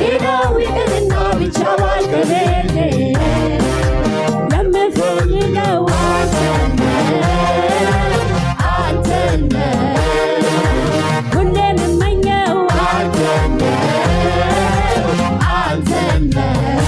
ሌላው ይቅርና ብቻ ዋል ከቤቴ። የምፈልገው አንተን ነው፣ አንተን ነው። ሁሌ የምመኘው አንተን ነው፣ አንተን ነው።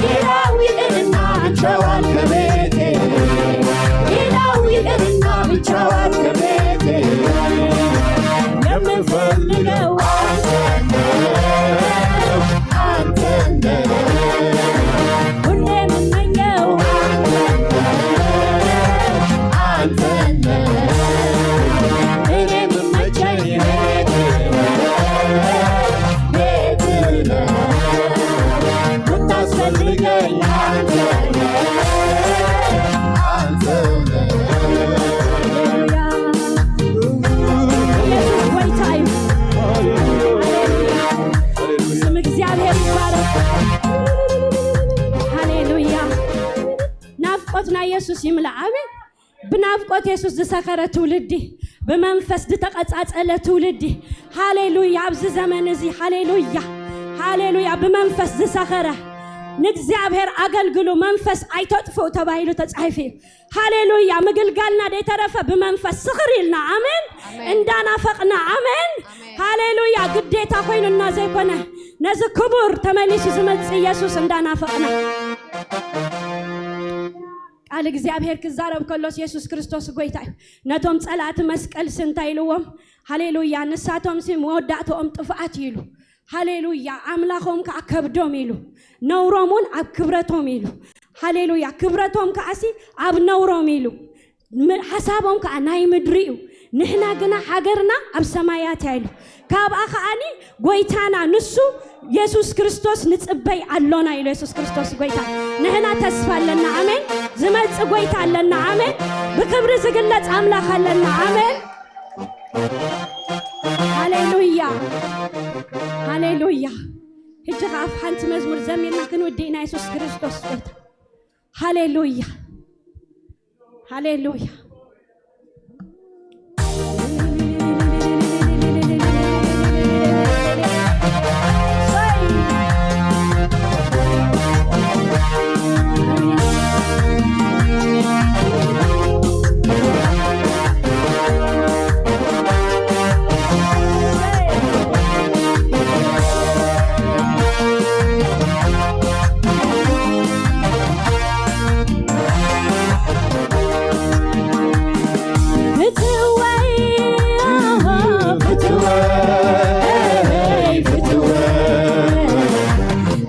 ሌላው ይቅርና ብቻዋን ከቤቴ፣ ሌላው ይቅርና ብቻዋን ከቤቴ፣ የምፈልገው አንተን ነው፣ አንተን ነው። ሁሌ የምመኘው አንተን ነው። እኔ የምመቸኝ ቤት ነው፣ ቤት ነው። የምታስፈልገኝ አንተ ነህ፣ አንተ ነህ። ኢየሱስ ጎይታ እዩ። ሃሌሉያ። ስም እግዚኣብሔር ይባረክ። ሃሌሉያ። ናፍቆትና ኢየሱስ ይምላእ። ኣሜን። ብናፍቆት የሱስ ዝሰኸረ ትውልዲ፣ ብመንፈስ ዝተቐጻጸለ ትውልዲ። ሃሌሉያ። ኣብዚ ዘመን እዚ ሃሌሉያ፣ ሃሌሉያ። ብመንፈስ ዝሰኸረ ንእግዚኣብሔር ኣገልግሉ፣ መንፈስ ኣይተጥፍኡ ተባሂሉ ተጻሒፉ እዩ። ሃሌሉያ። ምግልጋልና ደይተረፈ ብመንፈስ ስኽር ኢልና፣ ኣሜን፣ ኣሜን። እንዳናፈቕና፣ ኣሜን። ኣሜን። ሃሌሉያ። ግዴታ ኮይኑና ዘይኮነ፣ ነዚ ክቡር ተመሊሱ ዝመጽእ ኢየሱስ እንዳናፈቕና፣ ቃል እግዚኣብሔር ክዛረብ ከሎስ፣ የሱስ ክርስቶስ ጎይታ እዩ። ነቶም ጸላእቲ መስቀል ስንታ ኢልዎም? ሃሌሉያ። ንሳቶም ሲ መወዳእትኦም ጥፍኣት እዩ ኢሉ። ሃሌሉያ። ኣምላኾም ከኣ ከብዶም ኢሉ። ነውሮም እውን ኣብ ክብረቶም ኢሉ። ሃሌሉያ። ክብረቶም ከኣ ሲ ኣብ ነውሮም ኢሉ። ም-፣ ሓሳቦም ከኣ ናይ ምድሪ እዩ። ንሕና ግና ሃገርና ኣብ ሰማያት እያ ኢሉ። ካብኣ ከኣኒ ጎይታና ንሱ የሱስ ክርስቶስ ንጽበይ ኣሎና ኢሉ። የሱስ ክርስቶስ ጎይታ። ንሕና ተስፋ ኣለና። ኣሜን። ዝመጽእ ጎይታ ኣለና። ኣሜን። ብክብሪ ዝግለጽ ኣምላኽ ኣለና። ኣሜን። ሃሌሉያ። ሃሌሉያ። ሕጂ ከኣ ኣብ ሓንቲ መዝሙር ዘሚርና ክንውድእ ኢና። የሱስ ክርስቶስ ጎይታ። ሃሌሉያ። ሃሌሉያ። ፍትወይ፣ ፍትወይ፣ ፍትወይ፣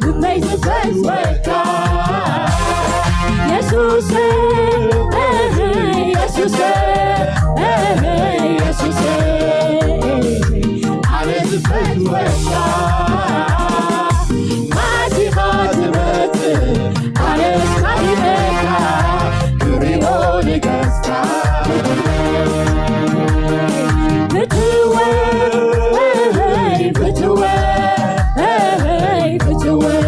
ልበይ ዝፈትወካ የሱስ፣ የሱስ፣ የሱስ፣ ኣነ ዝፈትወካ ማሲኻ ትመጽእ፣ ኣነስ ካሊበካ ክሪኦ ንገጽካ። ፍትወይ፣ ፍትወይ፣ ፍትወይ፣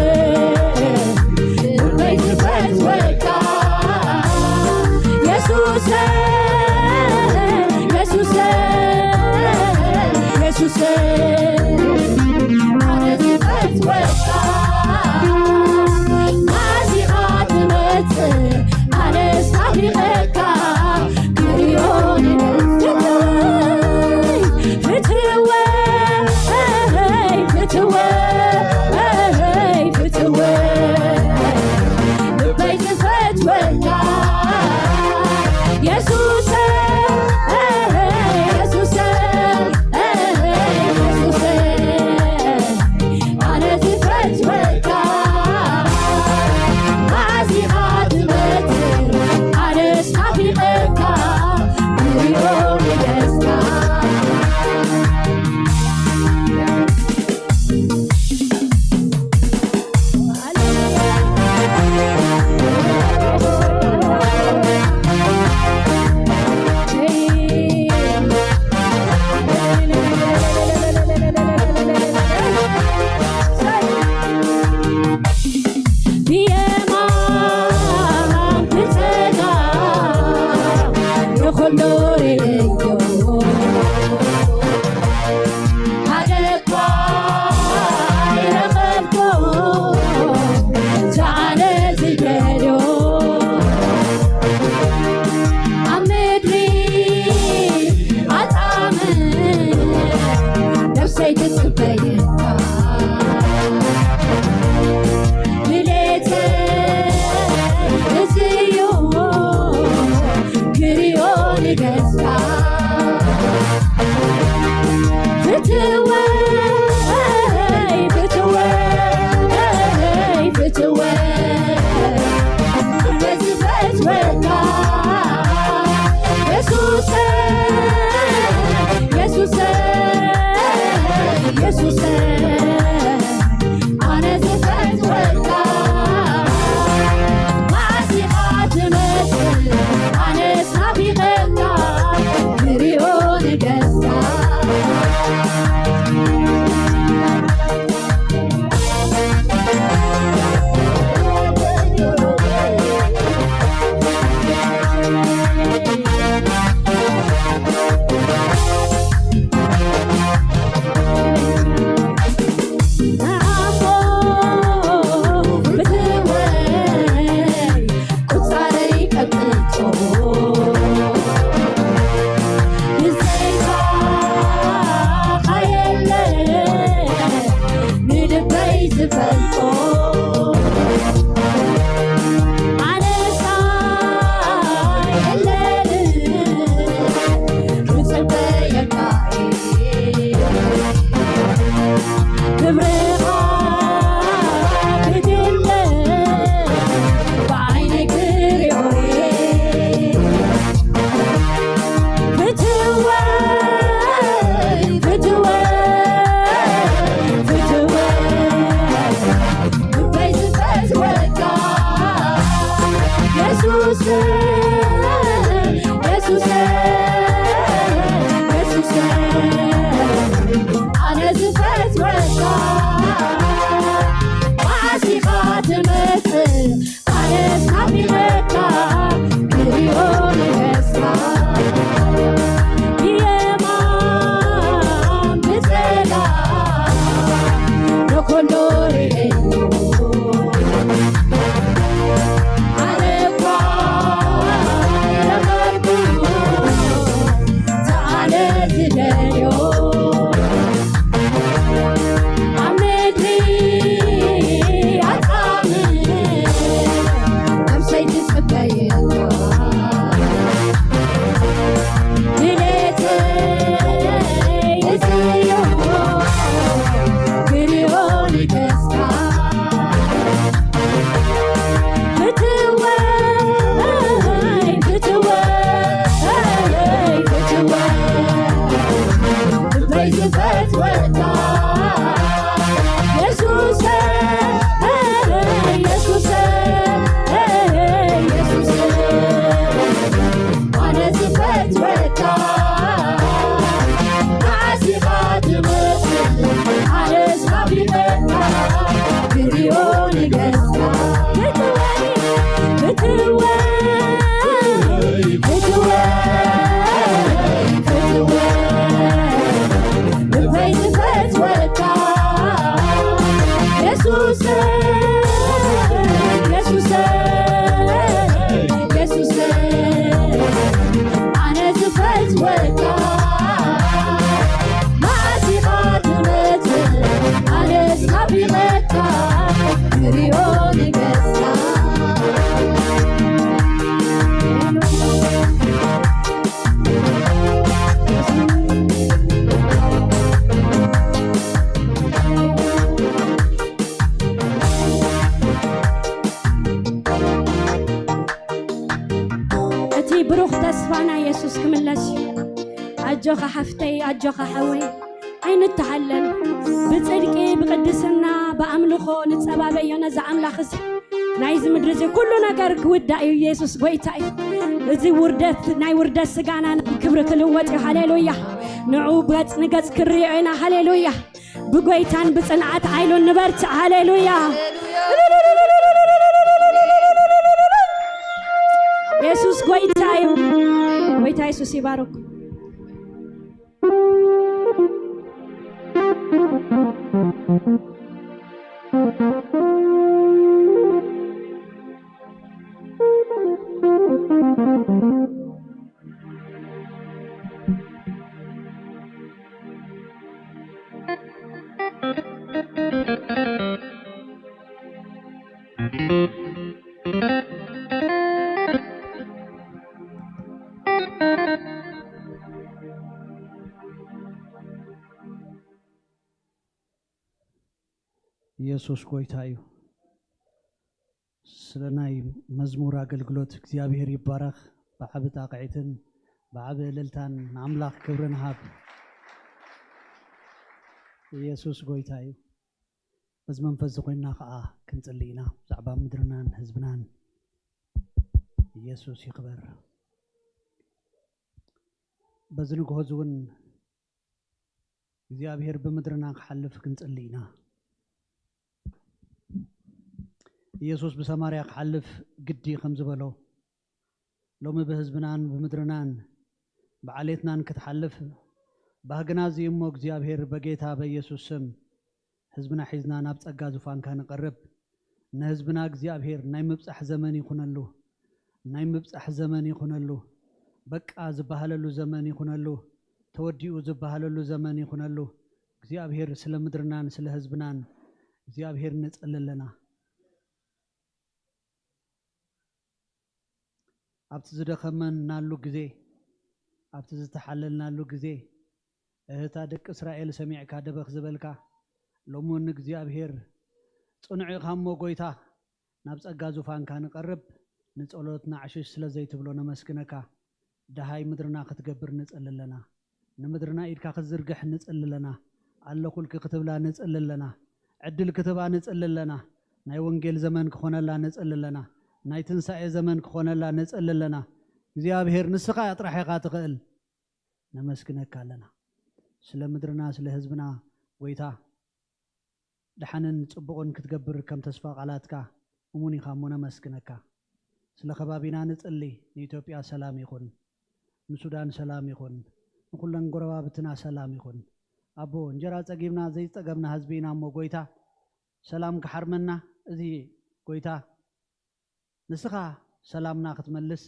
የሱስ፣ የሱስ፣ ኣነ ዝፈትወካ መዓስ ኢኻ ትመጽእ? ኣነስ ናፊቐካ ክሪኦ ንገስካ ብየማን ብጸጋም ንኹሉ ርእየዮ። ኣነ እኳ ረኸብኩ ኣነ ዝደልዮ ኣብ ምድሪ ኣጣሚ ነብሰይ ትጽበየካ። ድሌተይ እዚ እዩ ክሪኦ ንገስካ። ፍትወይ፣ ፍትወይ፣ ፍትወይ፣ ልበይ ዝፈትወካ የሱሰይ፣ የሱሰይ፣ የሱሰይ፣ ኣነ ዝፈትወካ መዓስ ኢኻ ትመጽእ? ኣነስ ናፊቐካ ክሪኦ ንገስካ። ፍትወይ፣ ፍትወይ፣ ፍትወይ፣ ፍትወይ፣ ልበይ ዝፈትወካ የሱሰይ፣ የሱሰይ፣ የሱሰይ፣ ኣነ ዝፈትወካ መዓስ ኢኻ ትመጽእ? ኣነስ ናፊቐካ ክሪኦ ንገስካ። እቲ ብሩኽ ተስፋና የሱስ ክምለስ እዩ። ኣጆኻ ሓፍተይ፣ ኣጆኻ ሓወይ፣ ኣይንተሃለል። ብጽድቂ፣ ብቅድስና፣ ብኣምልኾ ንጸባበዮ ነዚ ኣምላኽ እዚ። ናይዚ ምድሪ እዚ ኩሉ ነገር ክውዳእ እዩ። የሱስ ጎይታ እዩ። እዚ ውርደት፣ ናይ ውርደት ስጋና ናብ ክብሪ ክልወጥ እዩ። ሃሌሉያ። ንዑ ገጽ ንገጽ ክርዮ ኢና። ሃሌሉያ። ብጎይታን ብጽንዓት ሓይሉን ንበርትዕ። ሃሌሉያ። የሱስ ጎይታ እዩ። ጎይታ የሱስ ይባርኩ። ኢየሱስ ጎይታ እዩ። ስለ ናይ መዝሙር ኣገልግሎት እግዚኣብሔር ይባረኽ። ብዓቢ ጣቕዒትን ብዓቢ እልልታን ንኣምላኽ ክብሪ ንሃብ። ኢየሱስ ጎይታ እዩ። በዚ መንፈስ እዚ ኮይንና ኸኣ ክንጽሊ ኢና፣ ብዛዕባ ምድርናን ህዝብናን። ኢየሱስ ይኽበር። በዚ ንግሆ እዚ እውን እግዚኣብሔር ብምድርና ክሓልፍ ክንጽሊ ኢና። ኢየሱስ ብሰማርያ ክሓልፍ ግዲ ከም ዝበሎ፣ ሎሚ ብህዝብናን ብምድርናን ብዓሌትናን ክትሓልፍ ባህግና እዚ እሞ፣ እግዚኣብሔር በጌታ በኢየሱስ ስም ህዝብና ሒዝና ናብ ጸጋ ዙፋንካ ንቐርብ። ንህዝብና እግዚኣብሔር ናይ ምብጻሕ ዘመን ይኹነሉ፣ ናይ ምብጻሕ ዘመን ይኹነሉ፣ በቃ ዝበሃለሉ ዘመን ይኹነሉ፣ ተወዲኡ ዝበሃለሉ ዘመን ይኹነሉ። እግዚኣብሔር ስለ ምድርናን ስለ ህዝብናን እግዚኣብሔር ንጸሊ ኣለና። ኣብቲ ዝደኸመናሉ ግዜ፣ ኣብቲ ዝተሓለልናሉ ግዜ፣ እህታ ደቂ እስራኤል ሰሚዕካ ደበኽ ዝበልካ፣ ሎሚ እውን ንእግዚኣብሔር ጽኑዕ ኢኻ እሞ፣ ጎይታ፣ ናብ ጸጋ ዙፋንካ ንቐርብ፣ ንጸሎትና ዕሽሽ ስለ ዘይትብሎ ነመስግነካ። ደሃይ ምድርና ክትገብር ንጽሊ ኣለና። ንምድርና ኢድካ ክትዝርግሕ ንጽሊ ኣለና። ኣለኹልኪ ክትብላ ንጽሊ ኣለና። ዕድል ክትህባ ንጽሊ ኣለና። ናይ ወንጌል ዘመን ክኾነላ ንጽሊ ኣለና። ናይ ትንሳኤ ዘመን ክኾነላ ነጸሊ ኣለና። እግዚኣብሔር ንስኻ ጥራሕ ኢኻ ትኽእል። ነመስግነካ ኣለና። ስለ ምድርና፣ ስለ ህዝብና ጎይታ፣ ደሓንን ጽቡቕን ክትገብር ከም ተስፋ ቃላትካ እሙን ኢኻ እሞ ነመስግነካ። ስለ ከባቢና ንጽሊ፣ ንኢትዮጵያ ሰላም ይኹን፣ ንሱዳን ሰላም ይኹን፣ ንኹለን ጎረባብትና ሰላም ይኹን። ኣቦ፣ እንጀራ ጸጊብና ዘይጸገብና ህዝቢ ኢና እሞ ጎይታ፣ ሰላም ክሓርመና፣ እዚ ጎይታ፣ ንስኻ ሰላምና ክትመልስ፣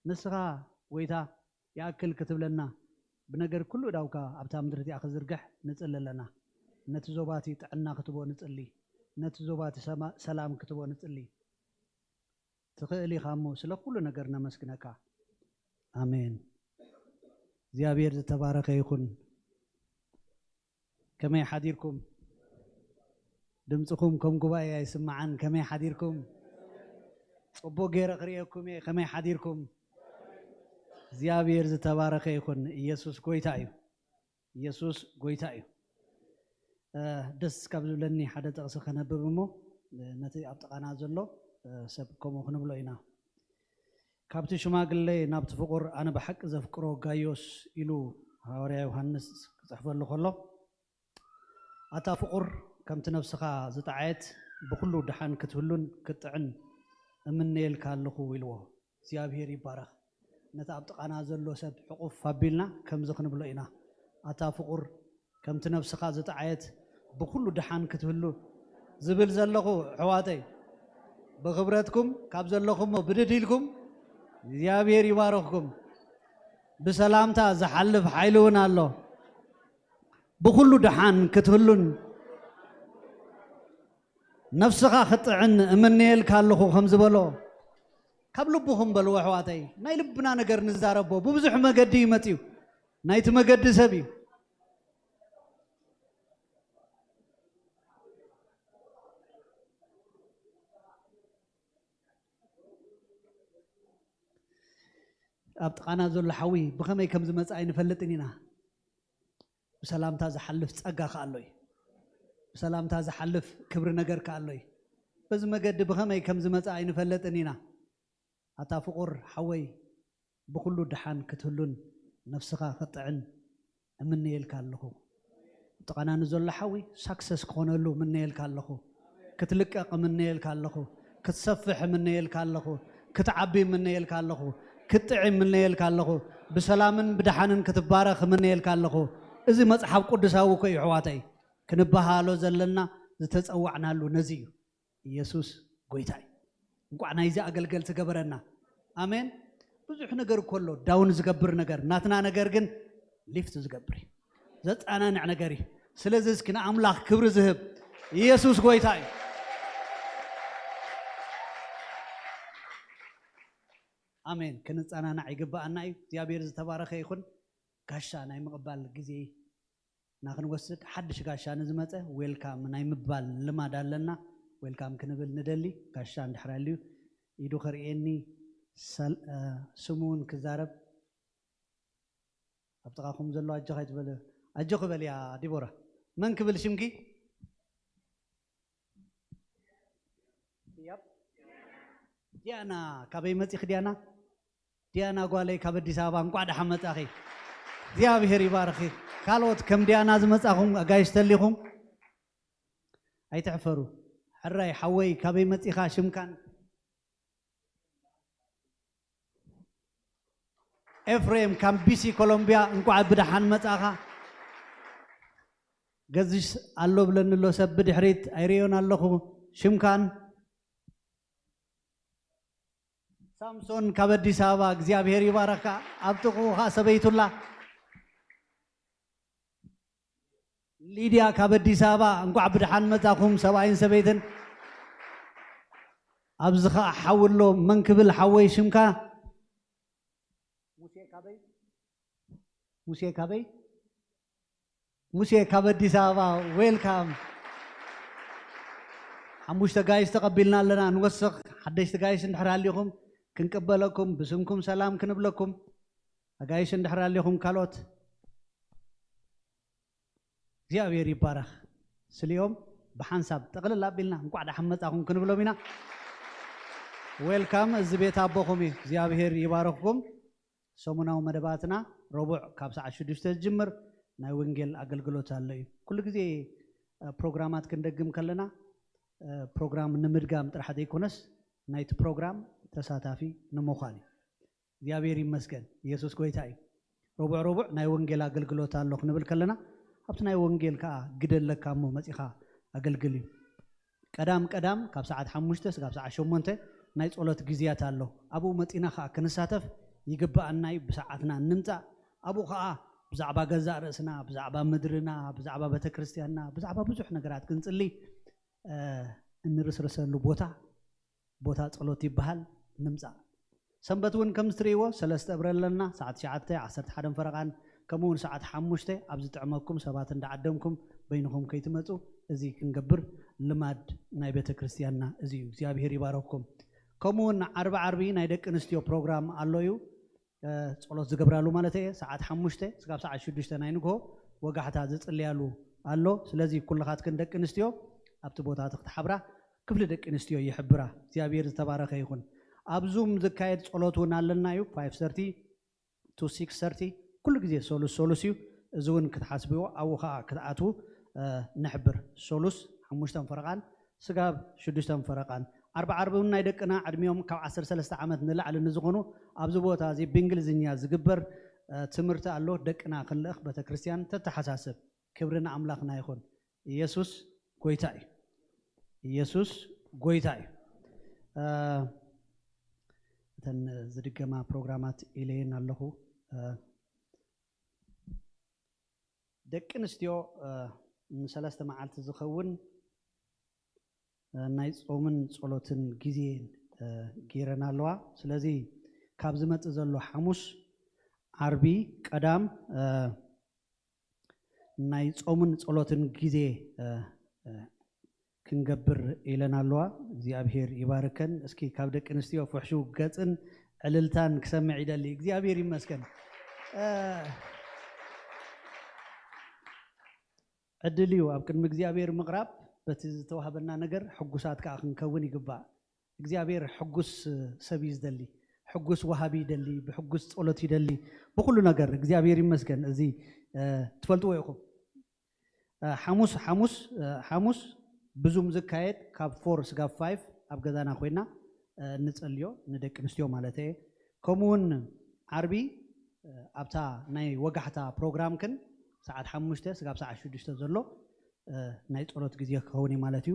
ንስኻ ጎይታ ይኣክል ክትብለና፣ ብነገር ኩሉ እዳውካ ኣብታ ምድሪ እቲኣ ክዝርግሕ ንጽሊ ኣለና። ነቲ ዞባቲ ጥዕና ክትቦ ንጽሊ፣ ነቲ ዞባቲ ሰማ-፣ ሰላም ክትቦ ንጽሊ። ትኽእል ኢኻ እሞ ስለ ኩሉ ነገር ነመስግነካ። ኣሜን። እግዚኣብሔር ዝተባረኸ ይኹን። ከመይ ሓዲርኩም? ድምፅኹም ከም ጉባኤ ኣይስማዓን። ከመይ ሓዲርኩም? ጽቡቅ ገይረ ክርእየኩም እየ። ከመይ ሓዲርኩም? እግዚኣብሔር ዝተባረኸ ይኹን። ኢየሱስ ጎይታ እዩ። ኢየሱስ ጎይታ እዩ። እ፣ ደስ ካብ ዝብለኒ ሓደ ጥቕሲ ከነብብ እሞ፣ እ፣ ነቲ ኣብ ጥቓና ዘሎ፣ እ፣ ሰብ ከምኡ ክንብሎ ኢና። ካብቲ ሽማግለ ናብቲ ፍቑር ኣነ ብሓቂ ዘፍቅሮ ጋይዮስ ኢሉ ሃዋርያ ዮሃንስ ክጽሕፈሉ ከሎ፣ ኣታ ፍቑር ከምቲ ነፍስኻ ዝጠዓየት ብኹሉ ደሓን ክትህሉን ክትጥዕን እምነየልካ ኣለኹ ኢልዎ። እግዚኣብሔር ይባረኽ። ነቲ ኣብ ጥቓና ዘሎ ሰብ ሕቑፍ ኣቢልና ከምዚ ክንብሎ ኢና፣ ኣታ ፍቑር ከምቲ ነፍስኻ ዝጠዓየት ብኹሉ ደሓን ክትህሉ ዝብል ዘለኹ ኣሕዋተይ፣ ብኽብረትኩም ካብ ዘለኹሞ ብድድ ኢልኩም እግዚኣብሔር ይባርኽኩም። ብሰላምታ ዝሓልፍ ሓይሊ እውን ኣሎ። ብኹሉ ደሓን ክትህሉን ነፍስኻ ክትጥዕን እምነየልካ ኣለኹ ከም ዝበሎ ካብ ልብኹም በልዎ ኣሕዋተይ። ናይ ልብና ነገር ንዛረቦ ብብዙሕ መገዲ እዩ መፅዩ። ናይቲ መገዲ ሰብ እዩ። ኣብ ጥቓና ዘሎ ሓዊ ብኸመይ ከም ዝመጽእ ኣይንፈልጥን ኢና። ብሰላምታ ዝሓልፍ ጸጋ ከኣ ኣሎ እዩ። ብሰላምታ ዝሓልፍ ክብሪ ነገር ከኣ ኣሎ እዩ። በዚ መገዲ ብኸመይ ከም ዝመጽእ ኣይንፈልጥን ኢና። ኣታ ፍቑር ሓወይ፣ ብኹሉ ደሓን ክትህሉን ነፍስኻ ክትጥዕን እምነየልካ ኣለኹ። ጥቓና ንዘሎ ሓዊ ሳክሰስ ክኾነሉ እምነየልካ ኣለኹ። ክትልቀቕ እምነየልካ ኣለኹ። ክትሰፍሕ እምነየልካ ኣለኹ። ክትዓቢ እምነየልካ ኣለኹ። ክትጥዒ እምነየልካ ኣለኹ። ብሰላምን ብደሓንን ክትባረኽ እምነየልካ ኣለኹ። እዚ መጽሓፍ ቅዱሳዊ እኮ እዩ፣ ኣሕዋተይ። ክንበሃሎ ዘለና ዝተጸዋዕናሉ ነዚ እዩ። ኢየሱስ ጎይታ እዩ። እንቋዕ ናይዚ ኣገልገልቲ ገበረና። ኣሜን። ብዙሕ ነገር እኮ ኣሎ ዳውን ዝገብር ነገር፣ ናትና ነገር ግን ሊፍት ዝገብር እዩ። ዘጸናንዕ ነገር እዩ። ስለዚ እስኪ ንኣምላኽ ክብሪ ዝህብ ኢየሱስ ጎይታ እዩ። ኣሜን። ክንጸናናዕ ይግብኣና እዩ። እግዚኣብሔር ዝተባረኸ ይኹን። ጋሻ ናይ ምቕባል ግዜ እና ክንወስድ፣ ሓድሽ ጋሻ ንዝመጸ ዌልካም ናይ ምባል ልማድ ኣለና። ዌልካም ክንብል ንደሊ። ጋሻ እንድሕር ኣልዩ ኢዱ ከርእየኒ፣ ሰል-፣ እ፣ ስሙ እውን ክዛረብ ኣብ ጥቓኹም ዘሎ ኣጆኻ ይትበል። ኣጆኺ በልያ ዲቦራ። መን ክብል ሽምኪ? ያፕ። ዲያና፣ ካበይ መጺኺ ዲያና? ዲያና ጓለይ ካብ ኣዲስ ኣበባ እንቋዕ ደሓን መጻኺ። እግዚኣብሔር ይባርኺ። ካልኦት ከም ዲያና ዝመጻኹም ኣጋይሽ ተሊኹም ኣይትሕፈሩ። ሕራይ ሓወይ ካበይ መጺኻ ሽምካን? ኤፍሬም ካብ ቢሲ ኮሎምቢያ እንቋዕ ብደሓን መጻኻ። ገዝሽ ኣሎ ብለኒ ኣሎ ሰብ ብድሕሪት ኣይርእዮን ኣለኹ። ሽምካን? ሳምሶን ካብ ኣዲስ ኣበባ እግዚኣብሔር ይባረኽካ። ኣብ ጥቕኡ ኸዓ ሰበይቱላ። ሊድያ ካብ ኣዲስ ኣበባ እንቋዕ ብደሓን መጻኹም ሰብኣይን ሰበይትን። ኣብዚ ኸዓ ሓዊ ኣሎ መን ክብል ሓወይ ሽምካ? ሙሴ ካበይ? ሙሴ ካበይ? ሙሴ ካብ ኣዲስ ኣበባ ዌልካም። ሓሙሽተ ጋይሽ ተቐቢልና ኣለና። ንወስኽ ሓደሽቲ ጋይሽ እንድሕር ሃሊኹም ክንቅበለኩም ብስምኩም ሰላም ክንብለኩም። ኣጋይሽ እንድሕር ሃሊኹም ካልኦት እግዚኣብሔር ይባረኽ። ስሊኦም ብሓንሳብ ጠቕልል ኣቢልና እንቋዕ ደሓን መጻኹም ክንብሎም ኢና። ዌልካም። እዚ ቤት ኣቦኹም እዩ። እግዚኣብሔር ይባረኽኩም። ሰሙናዊ መደባትና ረቡዕ ካብ ሰዓት ሽዱሽተ ዝጅምር ናይ ወንጌል ኣገልግሎት ኣሎ እዩ። ኩሉ ግዜ ፕሮግራማት ክንደግም ከለና ፕሮግራም ንምድጋም ጥራሕ ዘይኮነስ ናይቲ ፕሮግራም ተሳታፊ ንምዃን እዩ። እግዚኣብሔር ይመስገን። ኢየሱስ ጎይታ እዩ። ረቡዕ ረቡዕ ናይ ወንጌል ኣገልግሎት ኣሎ ክንብል ከለና ኣብቲ ናይ ወንጌል ከዓ ግደ ኣለካ እሞ መፂኻ ኣገልግል እዩ። ቀዳም ቀዳም ካብ ሰዓት ሓሙሽተ ስጋብ ሰዓት ሸሞንተ ናይ ጸሎት ግዜያት ኣሎ። ኣብኡ መጺና ከኣ ክንሳተፍ ይግብኣና እዩ። ብሰዓትና ንምጻእ ኣብኡ ከኣ ብዛዕባ ገዛእ ርእስና፣ ብዛዕባ ምድርና፣ ብዛዕባ ቤተክርስትያንና፣ ብዛዕባ ብዙሕ ነገራት ክንጽሊ እንርስርሰሉ ቦታ ቦታ ጸሎት ይበሃል። ንምጻእ ሰንበት እውን ከም እትርእይዎ ሰለስተ እብረ ኣለና። ሰዓት ትሽዓተ፣ ዓሰርተ ሓደን ፈረቓን ከምኡ እውን ሰዓት ሓሙሽተ ኣብ ዝጥዕመኩም ሰባት እንዳዓደምኩም በይንኹም ከይትመጹ እዚ ክንገብር ልማድ ናይ ቤተ ክርስቲያንና እዚ እዩ። እግዚኣብሔር ይባረኩም። ከምኡ እውን ዓርቢ ዓርቢ ናይ ደቂ ኣንስትዮ ፕሮግራም ኣሎ እዩ። ጸሎት ዝገብራሉ ማለት እየ። ሰዓት ሓሙሽተ ስጋብ ሰዓት ሽዱሽተ ናይ ንግሆ ወጋሕታ ዝጽልያሉ ኣሎ። ስለዚ ኩልኻትክን ደቂ ኣንስትዮ ኣብቲ ቦታ ክትሓብራ ክፍሊ ደቂ ኣንስትዮ ይሕብራ። እግዚኣብሔር ዝተባረኸ ይኹን። ኣብ ዙም ዝካየድ ጸሎት እውን ኣለና እዩ። ፋይቭ ሰርቲ ቱ ሲክስ ሰርቲ ኩሉ ግዜ ሶሉስ ሶሉስ እዩ። እዚ እውን ክትሓስብዎ ኣብኡ ከዓ ክትኣትዉ ንሕብር። ሶሉስ ሓሙሽተን ፈረቓን ስጋብ ሽዱሽተን ፈረቓን። ዓርቢ ዓርቢ እውን ናይ ደቅና ዕድሚኦም ካብ ዓሰርተ ሰለስተ ዓመት ንላዕሊ ንዝኾኑ ኣብዚ ቦታ እዚ ብእንግሊዝኛ ዝግበር ትምህርቲ ኣሎ። ደቅና ክንልእኽ ቤተክርስትያን ተተሓሳስብ። ክብሪ ንኣምላኽና ይኹን። ኢየሱስ ጎይታ እዩ። ኢየሱስ ጎይታ እዩ። እተን ዝድገማ ፕሮግራማት ኢለየን ኣለኹ። ደቂ ኣንስትዮ ንሰለስተ መዓልቲ ዝኸውን ናይ ጾምን ጸሎትን ግዜ ገይረን ኣለዋ። ስለዚ ካብ ዝመጽእ ዘሎ ሓሙስ፣ ዓርቢ፣ ቀዳም ናይ ጾምን ጸሎትን ግዜ ክንገብር ኢለን ኣለዋ። እግዚኣብሔር ይባርከን። እስኪ ካብ ደቂ ኣንስትዮ ፍሕሹ ገጽን ዕልልታን ክሰምዕ ይደሊ። እግዚኣብሔር ይመስገን። ዕድል እዩ ኣብ ቅድሚ እግዚኣብሔር ምቕራብ። በቲ ዝተዋህበና ነገር ሕጉሳት ከዓ ክንከውን ይግባእ። እግዚኣብሔር ሕጉስ ሰብ እዩ ዝደሊ። ሕጉስ ወሃቢ ይደሊ፣ ብሕጉስ ጸሎት ይደሊ። ብኩሉ ነገር እግዚኣብሔር ይመስገን። እዚ ትፈልጥዎ ኢኹም። ሓሙስ ሓሙስ ሓሙስ ብዙም ዝካየድ ካብ ፎር ስጋብ ፋይቭ ኣብ ገዛና ኮይና ንጸልዮ፣ ንደቂ ኣንስትዮ ማለት እየ። ከምኡውን ዓርቢ ኣብታ ናይ ወጋሕታ ፕሮግራምክን ሰዓት ሓሙሽተ ስጋብ ሰዓት ሽዱሽተ ዘሎ ናይ ጸሎት ግዜ ክኸውን እዩ ማለት እዩ።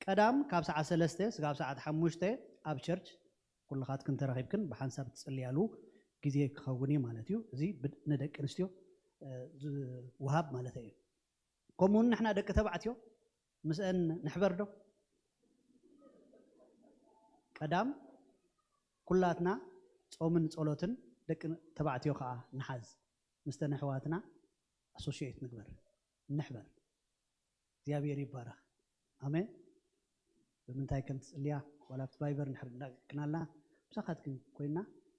ቀዳም ካብ ሰዓት ሰለስተ ስጋብ ሰዓት ሓሙሽተ ኣብ ቸርች ኩልኻትክን ተረኺብክን ብሓንሳብ ትጽልያሉ ግዜ ክኸውን እዩ ማለት እዩ። እዚ ንደቂ ኣንስትዮ ዝወሃብ ማለት እዩ። ከምኡውን ንሕና ደቂ ተባዕትዮ ምስአን ንሕበር ዶ? ቀዳም ኩላትና ጾምን ጸሎትን ደቂ ተባዕትዮ ከዓ ንሓዝ። ምስተን ኣሕዋትና ኣሶሽየት ንግበር፣ ንሕበር። እግዚኣብሔር ይባረኽ። ኣሜን። ብምንታይ ከም ትጽልያ ዋላ ኣብቲ ቫይበር ንሕር እንዳቅቅናልና ምሳኻትክን ኮይና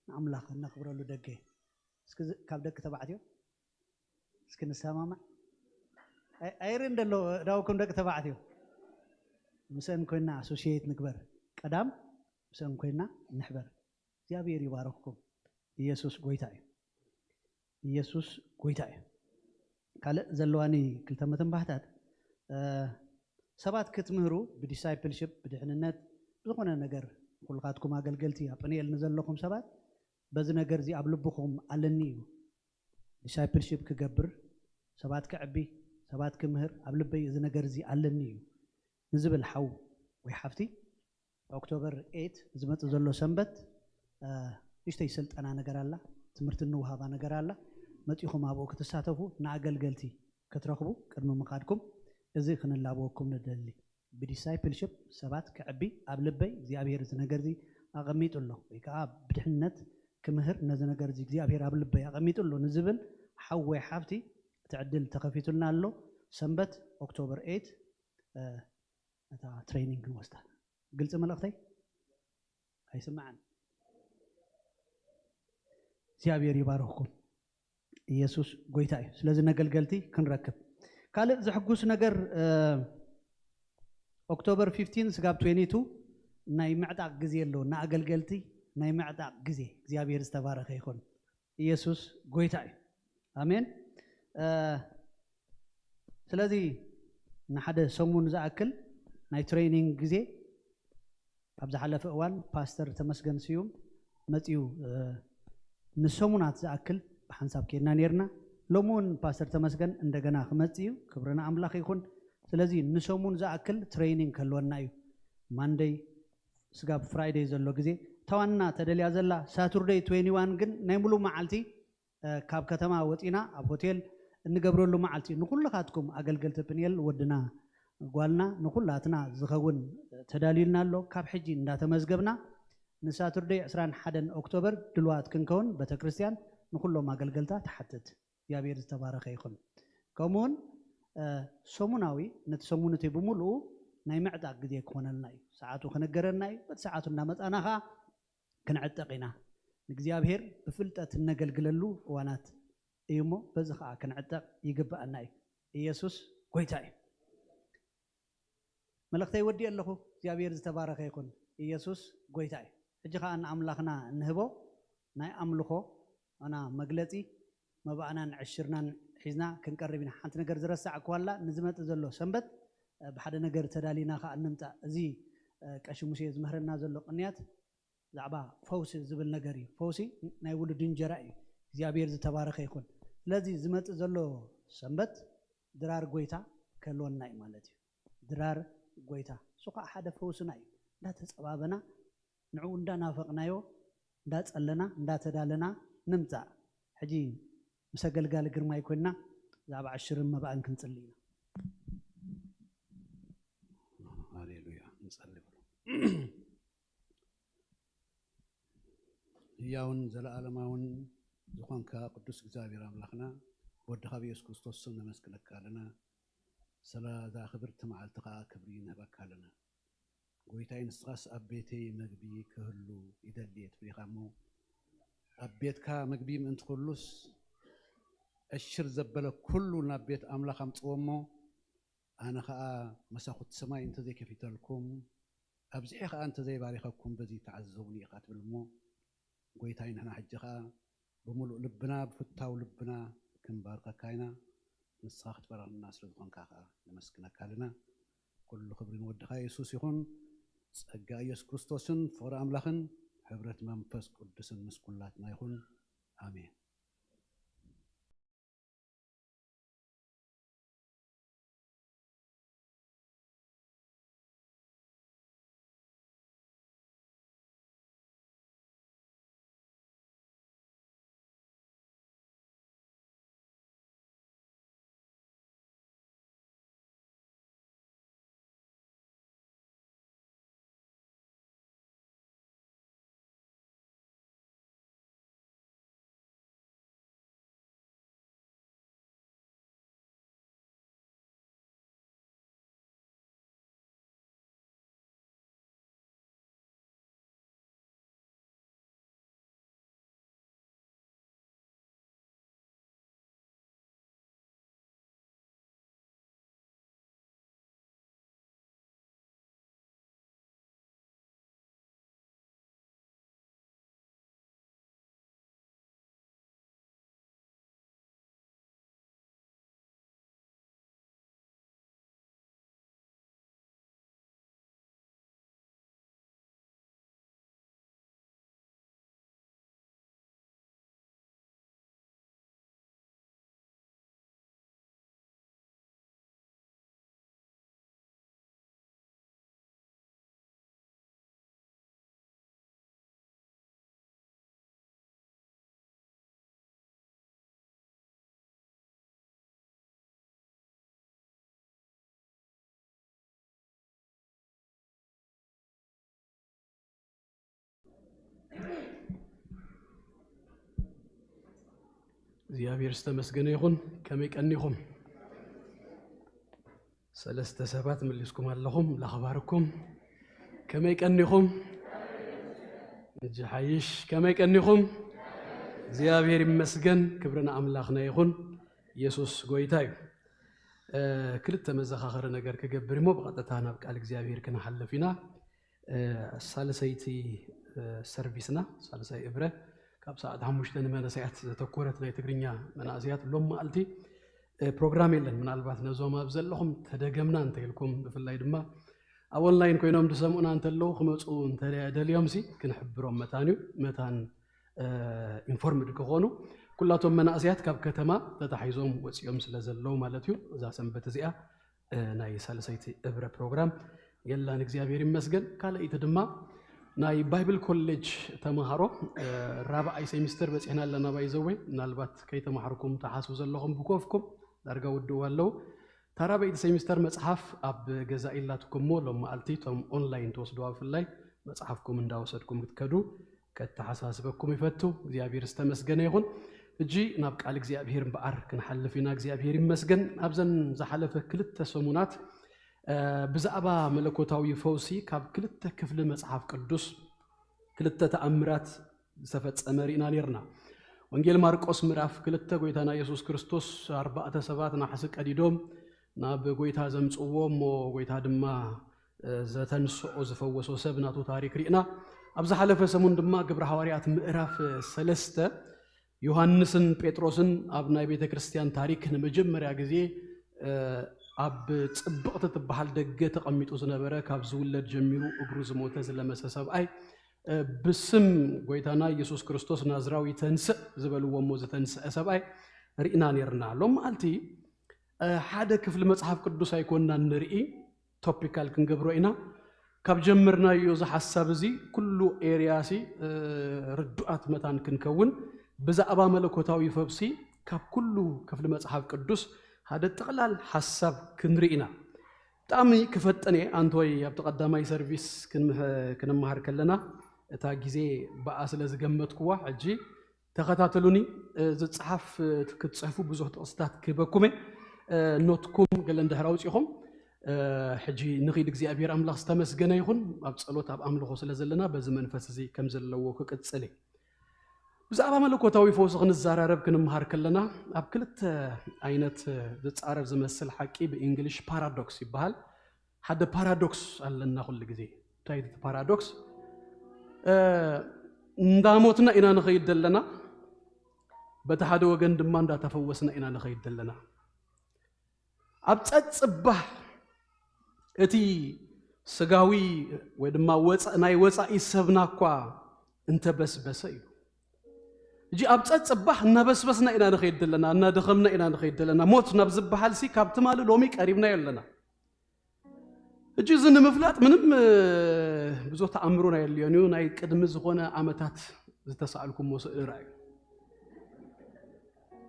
ንኣምላኽ እነኽብረሉ ደገ። እስኪ ካብ ደቂ ተባዕትዮ እስኪ ንሰማማዕ። ኣይርን ደሎ ዳውኩም ደቂ ተባዕትዮ ምስአን ኮይና ኣሶሽየት ንግበር። ቀዳም ምስአን ኮይና ንሕበር። እግዚኣብሔር ይባረኽኩም። ኢየሱስ ጎይታ እዩ። ኢየሱስ ጎይታ እዩ። ካልእ ዘለዋኒ ክልተ መተንባህታት ሰባት ክትምህሩ ብዲሳይፕልሽፕ ብድሕንነት ብዝኾነ ነገር ኩልኻትኩም ኣገልገልቲ ኣብ ጵንኤል ንዘለኹም ሰባት በዚ ነገር እዚ ኣብ ልብኹም ኣለኒ እዩ። ዲሳይፕልሽፕ ክገብር፣ ሰባት ክዕቢ፣ ሰባት ክምህር ኣብ ልበይ እዚ ነገር እዚ ኣለኒ እዩ ንዝብል ሓው ወይ ሓፍቲ ኦክቶበር ኤይት ዝመጽእ ዘሎ ሰንበት ንእሽተይ ስልጠና ነገር ኣላ፣ ትምህርቲ እንውሃባ ነገር ኣላ። መጺኹም ኣብኡ ክትሳተፉ ንኣገልገልቲ ክትረኽቡ ቅድሚ ምኻድኩም እዚ ክንላበወኩም ንደሊ። ብዲሳይፕልሽፕ ሰባት ክዕቢ ኣብ ልበይ እግዚኣብሔር እዚ ነገር እዚ ኣቐሚጡ ኣሎ ወይ ከዓ ብድሕነት ክምህር ነዚ ነገር እዚ እግዚኣብሔር ኣብ ልበይ ኣቐሚጡ ኣሎ ንዝብል ሓወይ ሓፍቲ እቲ ዕድል ተኸፊቱልና ኣሎ። ሰንበት ኦክቶበር ኤይት እታ ትሬኒንግ ክንወስዳ። ግልፂ መልእኽተይ ኣይስምዐን። እግዚኣብሔር ይባርኽኩም። ኢየሱስ ጎይታ እዩ። ስለዚ ነገልገልቲ ክንረክብ ካልእ ዘሕጉስ ነገር ኦክቶበር ፊፍቲን ስጋብ ትዌንቲ ቱ ናይ ምዕጣቕ ግዜ ኣሎ። ንኣገልገልቲ ናይ ምዕጣቕ ግዜ። እግዚኣብሔር ዝተባረኸ ይኹን። ኢየሱስ ጎይታ እዩ። ኣሜን። ስለዚ ንሓደ ሰሙን ዝኣክል ናይ ትሬኒንግ ግዜ ኣብ ዝሓለፈ እዋን ፓስተር ተመስገን ስዩም መፅዩ ንሰሙናት ዝኣክል ብሓንሳብ ኬድና ነርና። ሎሚ እውን ፓስተር ተመስገን እንደገና ክመፅእ እዩ። ክብሪ ንኣምላኽ ይኹን። ስለዚ ንሰሙን ዝኣክል ትሬኒንግ ከልወና እዩ። ማንደይ ስጋብ ፍራይደይ ዘሎ ግዜ፣ ተዋና ተደልያ ዘላ ሳቱርደይ ትዌንቲ ዋን ግን ናይ ሙሉ መዓልቲ ካብ ከተማ ወፂና ኣብ ሆቴል እንገብረሉ መዓልቲ። ንኩልኻትኩም ኣገልገልቲ ፕንኤል ወድና ጓልና ንኩላትና ዝኸውን ተዳልዩልና ኣሎ። ካብ ሕጂ እንዳተመዝገብና ንሳቱርደይ ዕስራን ሓደን ኦክቶበር ድልዋት ክንከውን ቤተክርስትያን ንኩሎም ኣገልገልታ ትሓትት። እግዚኣብሔር ዝተባረኸ ይኹን። ከምኡውን ሰሙናዊ ነቲ ሰሙን እቲ ብምሉኡ ናይ ምዕጣቅ ግዜ ክኾነልና እዩ። ሰዓቱ ክነገረና እዩ። በቲ ሰዓቱ እናመፃና ከዓ ክንዕጠቕ ኢና። ንእግዚኣብሔር ብፍልጠት እነገልግለሉ እዋናት እዩ እሞ በዚ ከዓ ክንዕጠቕ ይግብኣና እዩ። ኢየሱስ ጎይታ እዩ። መልእኽተይ ወዲእ ኣለኹ። እግዚኣብሔር ዝተባረኸ ይኹን። ኢየሱስ ጎይታ እዩ። ሕጂ ከዓ ንኣምላኽና እንህቦ ናይ ኣምልኾ ኣና መግለፂ መባእናን ዕሽርናን ሒዝና ክንቀርብ ኢና። ሓንቲ ነገር ዝረሳዕ ክዋላ ንዝመፅ ዘሎ ሰንበት ብሓደ ነገር ተዳሊና ከዓ ንምፃእ። እዚ ቀሺ ሙሴ ዝምህረና ዘሎ ቅንያት ብዛዕባ ፈውሲ ዝብል ነገር እዩ። ፈውሲ ናይ ውሉድ እንጀራ እዩ። እግዚኣብሔር ዝተባረኸ ይኹን። ስለዚ ዝመፅእ ዘሎ ሰንበት ድራር ጎይታ ከልወና እዩ ማለት እዩ። ድራር ጎይታ እሱ ከዓ ሓደ ፈውስና እዩ። እንዳተፀባበና ንዕኡ እንዳናፈቕናዮ እንዳፀለና እንዳተዳለና ንምፃእ። ሕጂ ምስ ኣገልጋሊ ግርማይ ኮይንና ብዛዕባ ዕሽርን መባእን ክንፅሊ ኢና። ሃሌሉያ። ንጸሊ። ህያውን ዘለኣለማውን ዝኾንካ ቅዱስ እግዚኣብሔር ኣምላኽና፣ ብወድኻ ብየሱስ ክርስቶስ ስም ነመስግነካ ኣለና። ስለ እዛ ክብርቲ መዓልቲ ኸኣ ክብሪ ንህበካ ኣለና። ጎይታይ፣ ንስኻስ ኣብ ቤተይ መግቢ ክህሉ ይደሊ እየ ትብል ኢኻ እሞ፣ ኣብ ቤትካ መግቢ ምእንቲ ክህሉስ፣ ዕሽር ዘበለ ኩሉ ናብ ቤት ኣምላኽ ኣምጽዎ እሞ፣ ኣነ ኸኣ መሳኹቲ ሰማይ እንተ ዘይከፊተልኩም፣ ኣብዚሐ ኸኣ እንተ ዘይባሪኸኩም፣ በዚ ተዓዘቡኒ ኢኻ ትብል እሞ፣ ጎይታይ፣ ንሕና ሕጂ ኸኣ ብምሉእ ልብና፣ ብፍታው ልብና ክንባርከካ ኢና። ንስኻ ክትባርኸና ስለ ዝኾንካ ኸኣ ነመስግነካ ኣለና። ኩሉ ክብሪ ንወድኻ የሱስ ይኹን። ጸጋ ኢየሱስ ክርስቶስን ፍቕሪ ኣምላኽን ሕብረት መንፈስ ቅዱስን ምስ ኩላትና ይኹን። ኣሜን። እግዚኣብሔር ዝተመስገነ ይኹን። ከመይ ቀኒኹም? ሰለስተ ሰባት መሊስኩም ኣለኹም። ላኽባርኩም። ከመይ ቀኒኹም? እጅ ሓይሽ። ከመይ ቀኒኹም? እግዚኣብሔር ይመስገን። ክብሪ ንኣምላኽና ይኹን። ኢየሱስ ጎይታ እዩ። ክልተ መዘኻኸሪ ነገር ክገብር እሞ ብቐጥታ ናብ ቃል እግዚኣብሔር ክንሓልፍ ኢና። ሳልሰይቲ ሰርቪስና ሳልሳይ እብረ ካብ ሰዓት ሓሙሽተ ንመንእሰያት ዘተኮረት ናይ ትግርኛ መናእሰያት ሎም መዓልቲ ፕሮግራም የለን። ምናልባት ነዞም ኣብ ዘለኹም ተደገምና እንተኢልኩም፣ ብፍላይ ድማ ኣብ ኦንላይን ኮይኖም ዝሰምዑና እንተለዉ ክመፁ እንተደልዮም ሲ ክንሕብሮም መታን እዩ። መታን ኢንፎርምድ ክኾኑ ኩላቶም መናእሰያት ካብ ከተማ ተታሒዞም ወፂኦም ስለ ዘለዉ ማለት እዩ። እዛ ሰንበት እዚኣ ናይ ሳልሰይቲ እብረ ፕሮግራም የላን። እግዚኣብሔር ይመስገን። ካልኣይቲ ድማ ናይ ባይብል ኮሌጅ ተምሃሮ ራብዓይ ሴሚስተር በፂሕና ኣለና። ባይዘወይ ምናልባት ከይተማሃርኩም ተሓስቡ ዘለኹም ብኮፍኩም ዳርጋ ውድኡ ኣለዉ። ታራበይቲ ሴሚስተር መፅሓፍ ኣብ ገዛ ኢላትኩሞ ሎም መዓልቲ ቶም ኦንላይን ትወስድዋ ብፍላይ መፅሓፍኩም እንዳወሰድኩም ክትከዱ ከተሓሳስበኩም ይፈቱ። እግዚኣብሔር ዝተመስገነ ይኹን። እጂ ናብ ቃል እግዚኣብሔር እምበኣር ክንሓልፍ ኢና። እግዚኣብሔር ይመስገን። ኣብዘን ዝሓለፈ ክልተ ሰሙናት ብዛዕባ መለኮታዊ ፈውሲ ካብ ክልተ ክፍሊ መጽሓፍ ቅዱስ ክልተ ተኣምራት ዝተፈጸመ ርኢና ነርና። ወንጌል ማርቆስ ምዕራፍ ክልተ ጎይታና የሱስ ክርስቶስ ኣርባዕተ ሰባት ናሕሲ ቀዲዶም ናብ ጎይታ ዘምጽዎ እሞ ጎይታ ድማ ዘተንስኦ ዝፈወሶ ሰብ ናቱ ታሪክ ርኢና። ኣብ ዝሓለፈ ሰሙን ድማ ግብረ ሃዋርያት ምዕራፍ ሰለስተ ዮሃንስን ጴጥሮስን ኣብ ናይ ቤተ ክርስቲያን ታሪክ ንመጀመርያ ግዜ ኣብ ጽብቕቲ ትበሃል ደገ ተቐሚጡ ዝነበረ ካብ ዝውለድ ጀሚሩ እግሩ ዝሞተ ዝለመሰ ሰብኣይ ብስም ጎይታና ኢየሱስ ክርስቶስ ናዝራዊ ተንስእ ዝበልዎ እሞ ዝተንስአ ሰብኣይ ርኢና ነርና። ሎም መዓልቲ ሓደ ክፍሊ መጽሓፍ ቅዱስ ኣይኮንና ንርኢ፣ ቶፒካል ክንገብሮ ኢና። ካብ ጀመርናዮ እዚ ሓሳብ እዚ ኩሉ ኤርያ ሲ ርዱኣት መታን ክንከውን ብዛዕባ መለኮታዊ ፈውሲ ካብ ኩሉ ክፍሊ መጽሓፍ ቅዱስ ሓደ ጥቕላል ሓሳብ ክንርኢ ኢና። ብጣዕሚ ክፈጥን እየ ኣንቶይ ኣብቲ ቀዳማይ ሰርቪስ ክንምሃር ከለና እታ ግዜ ብኣ ስለ ዝገመትኩዋ ሕጂ ተኸታተሉኒ። ዝፅሓፍ ክትፅሕፉ ብዙሕ ጥቕስታት ክህበኩም እየ። ኖትኩም ገለ እንድሕር ኣውፂኹም ሕጂ ንኺድ እግዚኣብሔር ኣምላኽ ዝተመስገነ ይኹን። ኣብ ፀሎት ኣብ ኣምልኾ ስለ ዘለና በዚ መንፈስ እዚ ከም ዘለዎ ክቅፅል እየ። ብዛዕባ መለኮታዊ ፈውሲ ክንዘራረብ ክንምሃር ከለና ኣብ ክልተ ዓይነት ዝፃረር ዝመስል ሓቂ ብእንግሊሽ ፓራዶክስ ይበሃል። ሓደ ፓራዶክስ ኣለና ኩሉ ግዜ። እንታይ እቲ ፓራዶክስ? እንዳሞትና ኢና ንኸይድ ዘለና፣ በቲ ሓደ ወገን ድማ እንዳተፈወስና ኢና ንኸይድ ዘለና። ኣብ ጸጽባህ እቲ ስጋዊ ወይ ድማ ወፃ- ናይ ወፃኢ ሰብና እኳ እንተበስበሰ እዩ። እጂ ኣብ ጸጽባህ እናበስበስና ኢና ንኸይድ ዘለና፣ እናደኸምና ኢና ንኸይድ ዘለና። ሞት ናብ ዝበሃል ሲ ካብ ትማሊ ሎሚ ቀሪብናዮ ኣለና። እጂ እዚ ንምፍላጥ ምንም ብዙ ተኣምሩን ኣየድልዮን እዩ። ናይ ቅድሚ ዝኾነ ዓመታት ዝተሳእልኩሞ ስእሊ ርኣዩ።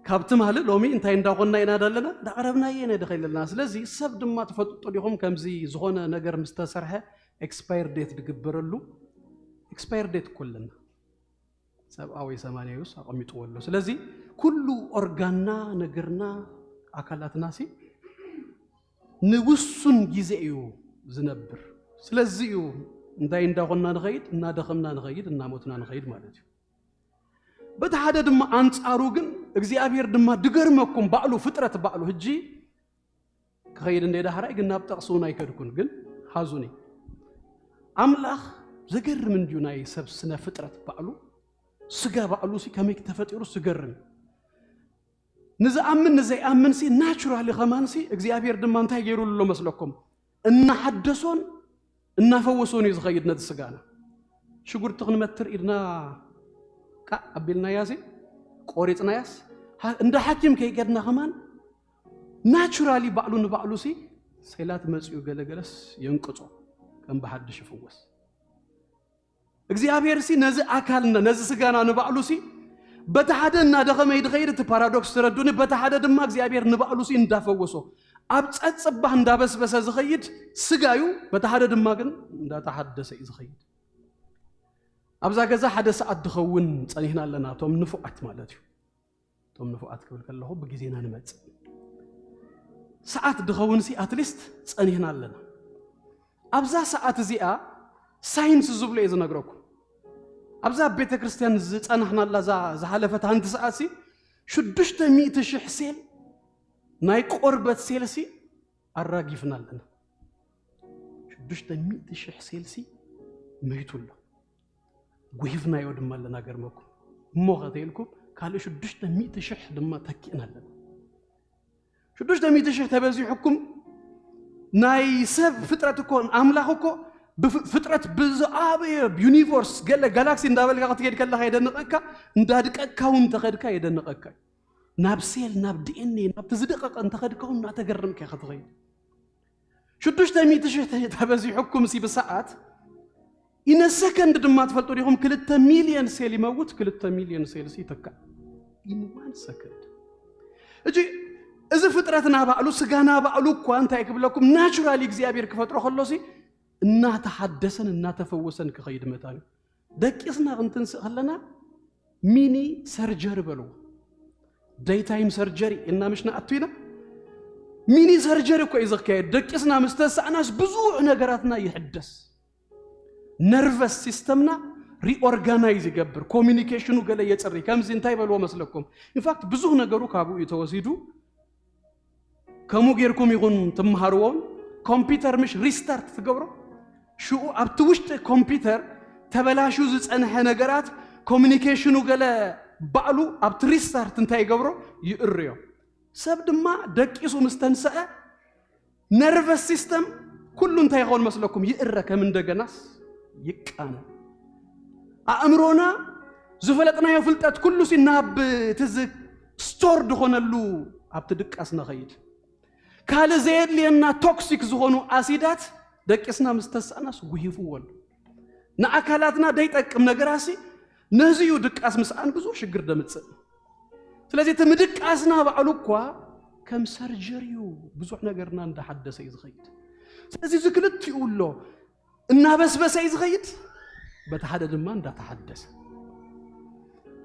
ካብ ትማሊ ሎሚ እንታይ እንዳኾንና ኢና ዳለና? እንዳቐረብናዮ ኢና ደኸ ኣለና። ስለዚ ሰብ ድማ ትፈልጡ ዲኹም ከምዚ ዝኾነ ነገር ምስ ተሰርሐ ኤክስፓየር ዴት ዝግበረሉ ኤክስፓየር ዴት እኮ ኣለና። ሰብኣ ወይ ሰማንያዩስ ኣቐሚጥዎ ኣሎ። ስለዚ ኩሉ ኦርጋንና፣ ነገርና፣ ኣካላትና ሲ ንውሱን ግዜ እዩ ዝነብር። ስለዚ እዩ እንታይ እንዳኾንና ንኸይድ፣ እናደኸምና ንኸይድ፣ እናሞትና ንኸይድ ማለት እዩ። በቲ ሓደ ድማ ኣንጻሩ ግን እግዚኣብሔር ድማ ድገርመኩም ባዕሉ ፍጥረት ባዕሉ ህጂ ክኸይድ እንደ ዳሕራይ ግን ናብ ጠቕሲ እውን ኣይከድኩን። ግን ሃዙኒ ኣምላኽ ዘገርም እንድዩ ናይ ሰብ ስነ ፍጥረት ባዕሉ ስጋ ባዕሉ ሲ ከመይ ተፈጢሩ ስገርም። ንዝኣምን ንዘይኣምን ሲ ናቹራሊ ከማን ሲ እግዚኣብሔር ድማ እንታይ ገይሩሉ ኣሎ መስለኩም? እናሓደሶን እናፈወሶን እዩ ዝኸይድ ነቲ ስጋና። ሽጉርቲ ክንመትር ኢድና ቃ ኣቢልናያ ሲ ቆሪፅናያስ ሃ- እንዳ ሓኪም ከይገድና ከማን ናቹራሊ ባዕሉ ንባዕሉ ሲ ሴላት መፅኡ ገለገለስ የንቅፆ ከም ብሓድሽ ይፍወስ። እግዚኣብሔር ሲ ነዚ ኣካልና ነዚ ስጋና ንባዕሉ ሲ በቲ ሓደ እናደኸመ ይድኸይድ እቲ ፓራዶክስ ተረዱኒ። በቲ ሓደ ድማ እግዚኣብሔር ንባዕሉ ሲ እንዳፈወሶ ኣብ ጸጽባህ እንዳበስበሰ ዝኸይድ ስጋ እዩ። በቲ ሓደ ድማ ግን እንዳተሓደሰ እዩ ዝኸይድ። ኣብዛ ገዛ ሓደ ሰዓት ድኸውን ጸኒሕና ኣለና። እቶም ንፉዓት ማለት እዩ። እቶም ንፉዓት ክብል ከለኹ ብግዜና ንመጽእ። ሰዓት ድኸውን ሲ ኣትሊስት ጸኒሕና ኣለና። ኣብዛ ሰዓት እዚኣ ሳይንስ ዝብሎ እየ ዝነግረኩም። ኣብዛ ቤተ ክርስቲያን ዝጸናሕናላ እዛ ዝሓለፈት ሓንቲ ሰዓት ሲ ሽዱሽተ ሚእቲ ሽሕ ሴል ናይ ቆርበት ሴል ሲ ኣራጊፍና ኣለና። ሽዱሽተ ሚእቲ ሽሕ ሴል ሲ መይቱ ኣሎ። ጉሂፍናዮ ድማ ኣለና። ገርመኩም እሞ ከተይልኩም ካልእ ሽዱሽተ ሚእቲ ሽሕ ድማ ተኪእና ኣለና። ሽዱሽተ ሚእቲ ሽሕ ተበዚሑኩም ናይ ሰብ ፍጥረት እኮ ኣምላኽ እኮ ብፍ- ፍጥረት ብዝኣበየ ዩኒቨርስ ገለ ጋላክሲ እንዳበልካ ክትከይድ ከለካ የደንቐካ፣ እንዳድቀካ እውን እንተኸድካ የደንቐካ እዩ። ናብ ሴል ናብ ዲኤንኤ ናብቲ ዝደቐቐ እንተኸድካ እውን እናተገረምካ ኢኻ ትኸይድ። ሽዱሽተ ሚእቲ ሽሕ ተ- ተበዚሑኩም ሲ ብሰዓት ኢነ ሰከንድ ድማ ትፈልጡ ዲኹም ክልተ ሚልዮን ሴል ይመውት፣ ክልተ ሚልዮን ሴል ሲ ይተካእ። ኢን ዋን ሰከንድ። እጂ እዚ ፍጥረትና ባዕሉ ስጋና ባዕሉ እኳ እንታይ ክብለኩም ናቹራሊ እግዚኣብሔር ክፈጥሮ ከሎ ሲ እናተሓደሰን እናተፈወሰን ክኸይድ መታን እዩ። ደቂስና ክንትንስእ ከለና ሚኒ ሰርጀሪ በልዎ። ደይታይም ሰርጀሪ እና ምሽ ንኣቱ ኢና። ሚኒ ሰርጀሪ እኮ እዩ ዝካየድ። ደቂስና ምስ ተሳእናስ ብዙሕ ነገራትና ይሕደስ። ነርቨስ ሲስተምና ሪኦርጋናይዝ ይገብር፣ ኮሚኒኬሽኑ ገለ የፅሪ። ከምዚ እንታይ በልዎ መስለኩም? ኢንፋክት ብዙሕ ነገሩ ካብኡ እዩ ተወሲዱ። ከምኡ ጌርኩም ይኹን ትምሃርዎም። ኮምፒውተር ምሽ ሪስታርት ትገብሮ፣ ሽኡ ኣብቲ ውሽጢ ኮምፒውተር ተበላሹ ዝጸንሐ ነገራት ኮሚኒኬሽኑ ገለ ባዕሉ ኣብቲ ሪስታርት እንታይ ይገብሮ? ይእርዮ። ሰብ ድማ ደቂሱ ምስ ተንሰአ ነርቨስ ሲስተም ኩሉ እንታይ ይኸውን መስለኩም? ይእረ ከም እንደገናስ ይቃነ። ኣእምሮና ዝፈለጥናዮ ፍልጠት ኩሉ ሲ ናብ እቲ ዝ- ስቶር ዝኾነሉ ኣብቲ ድቃስ ነኸይድ። ካልእ ዘየድልየና ቶክሲክ ዝኾኑ ኣሲዳት ደቂስና ምስ ተሳእናስ ጉሂፍዎ ኣሎ። ንኣካላትና ደይጠቅም ነገራሲ ነዚ እዩ ድቃስ ምስኣን ብዙሕ ሽግር ደምጽእ። ስለዚ እቲ ምድቃስና ባዕሉ እኳ ከም ሰርጀሪ እዩ፣ ብዙሕ ነገርና እንዳሓደሰ እዩ ዝኸይድ። ስለዚ እዚ ክልቲኡ ኣሎ እናበስበሰ እዩ ዝኸይድ፣ በቲ ሓደ ድማ እንዳተሓደሰ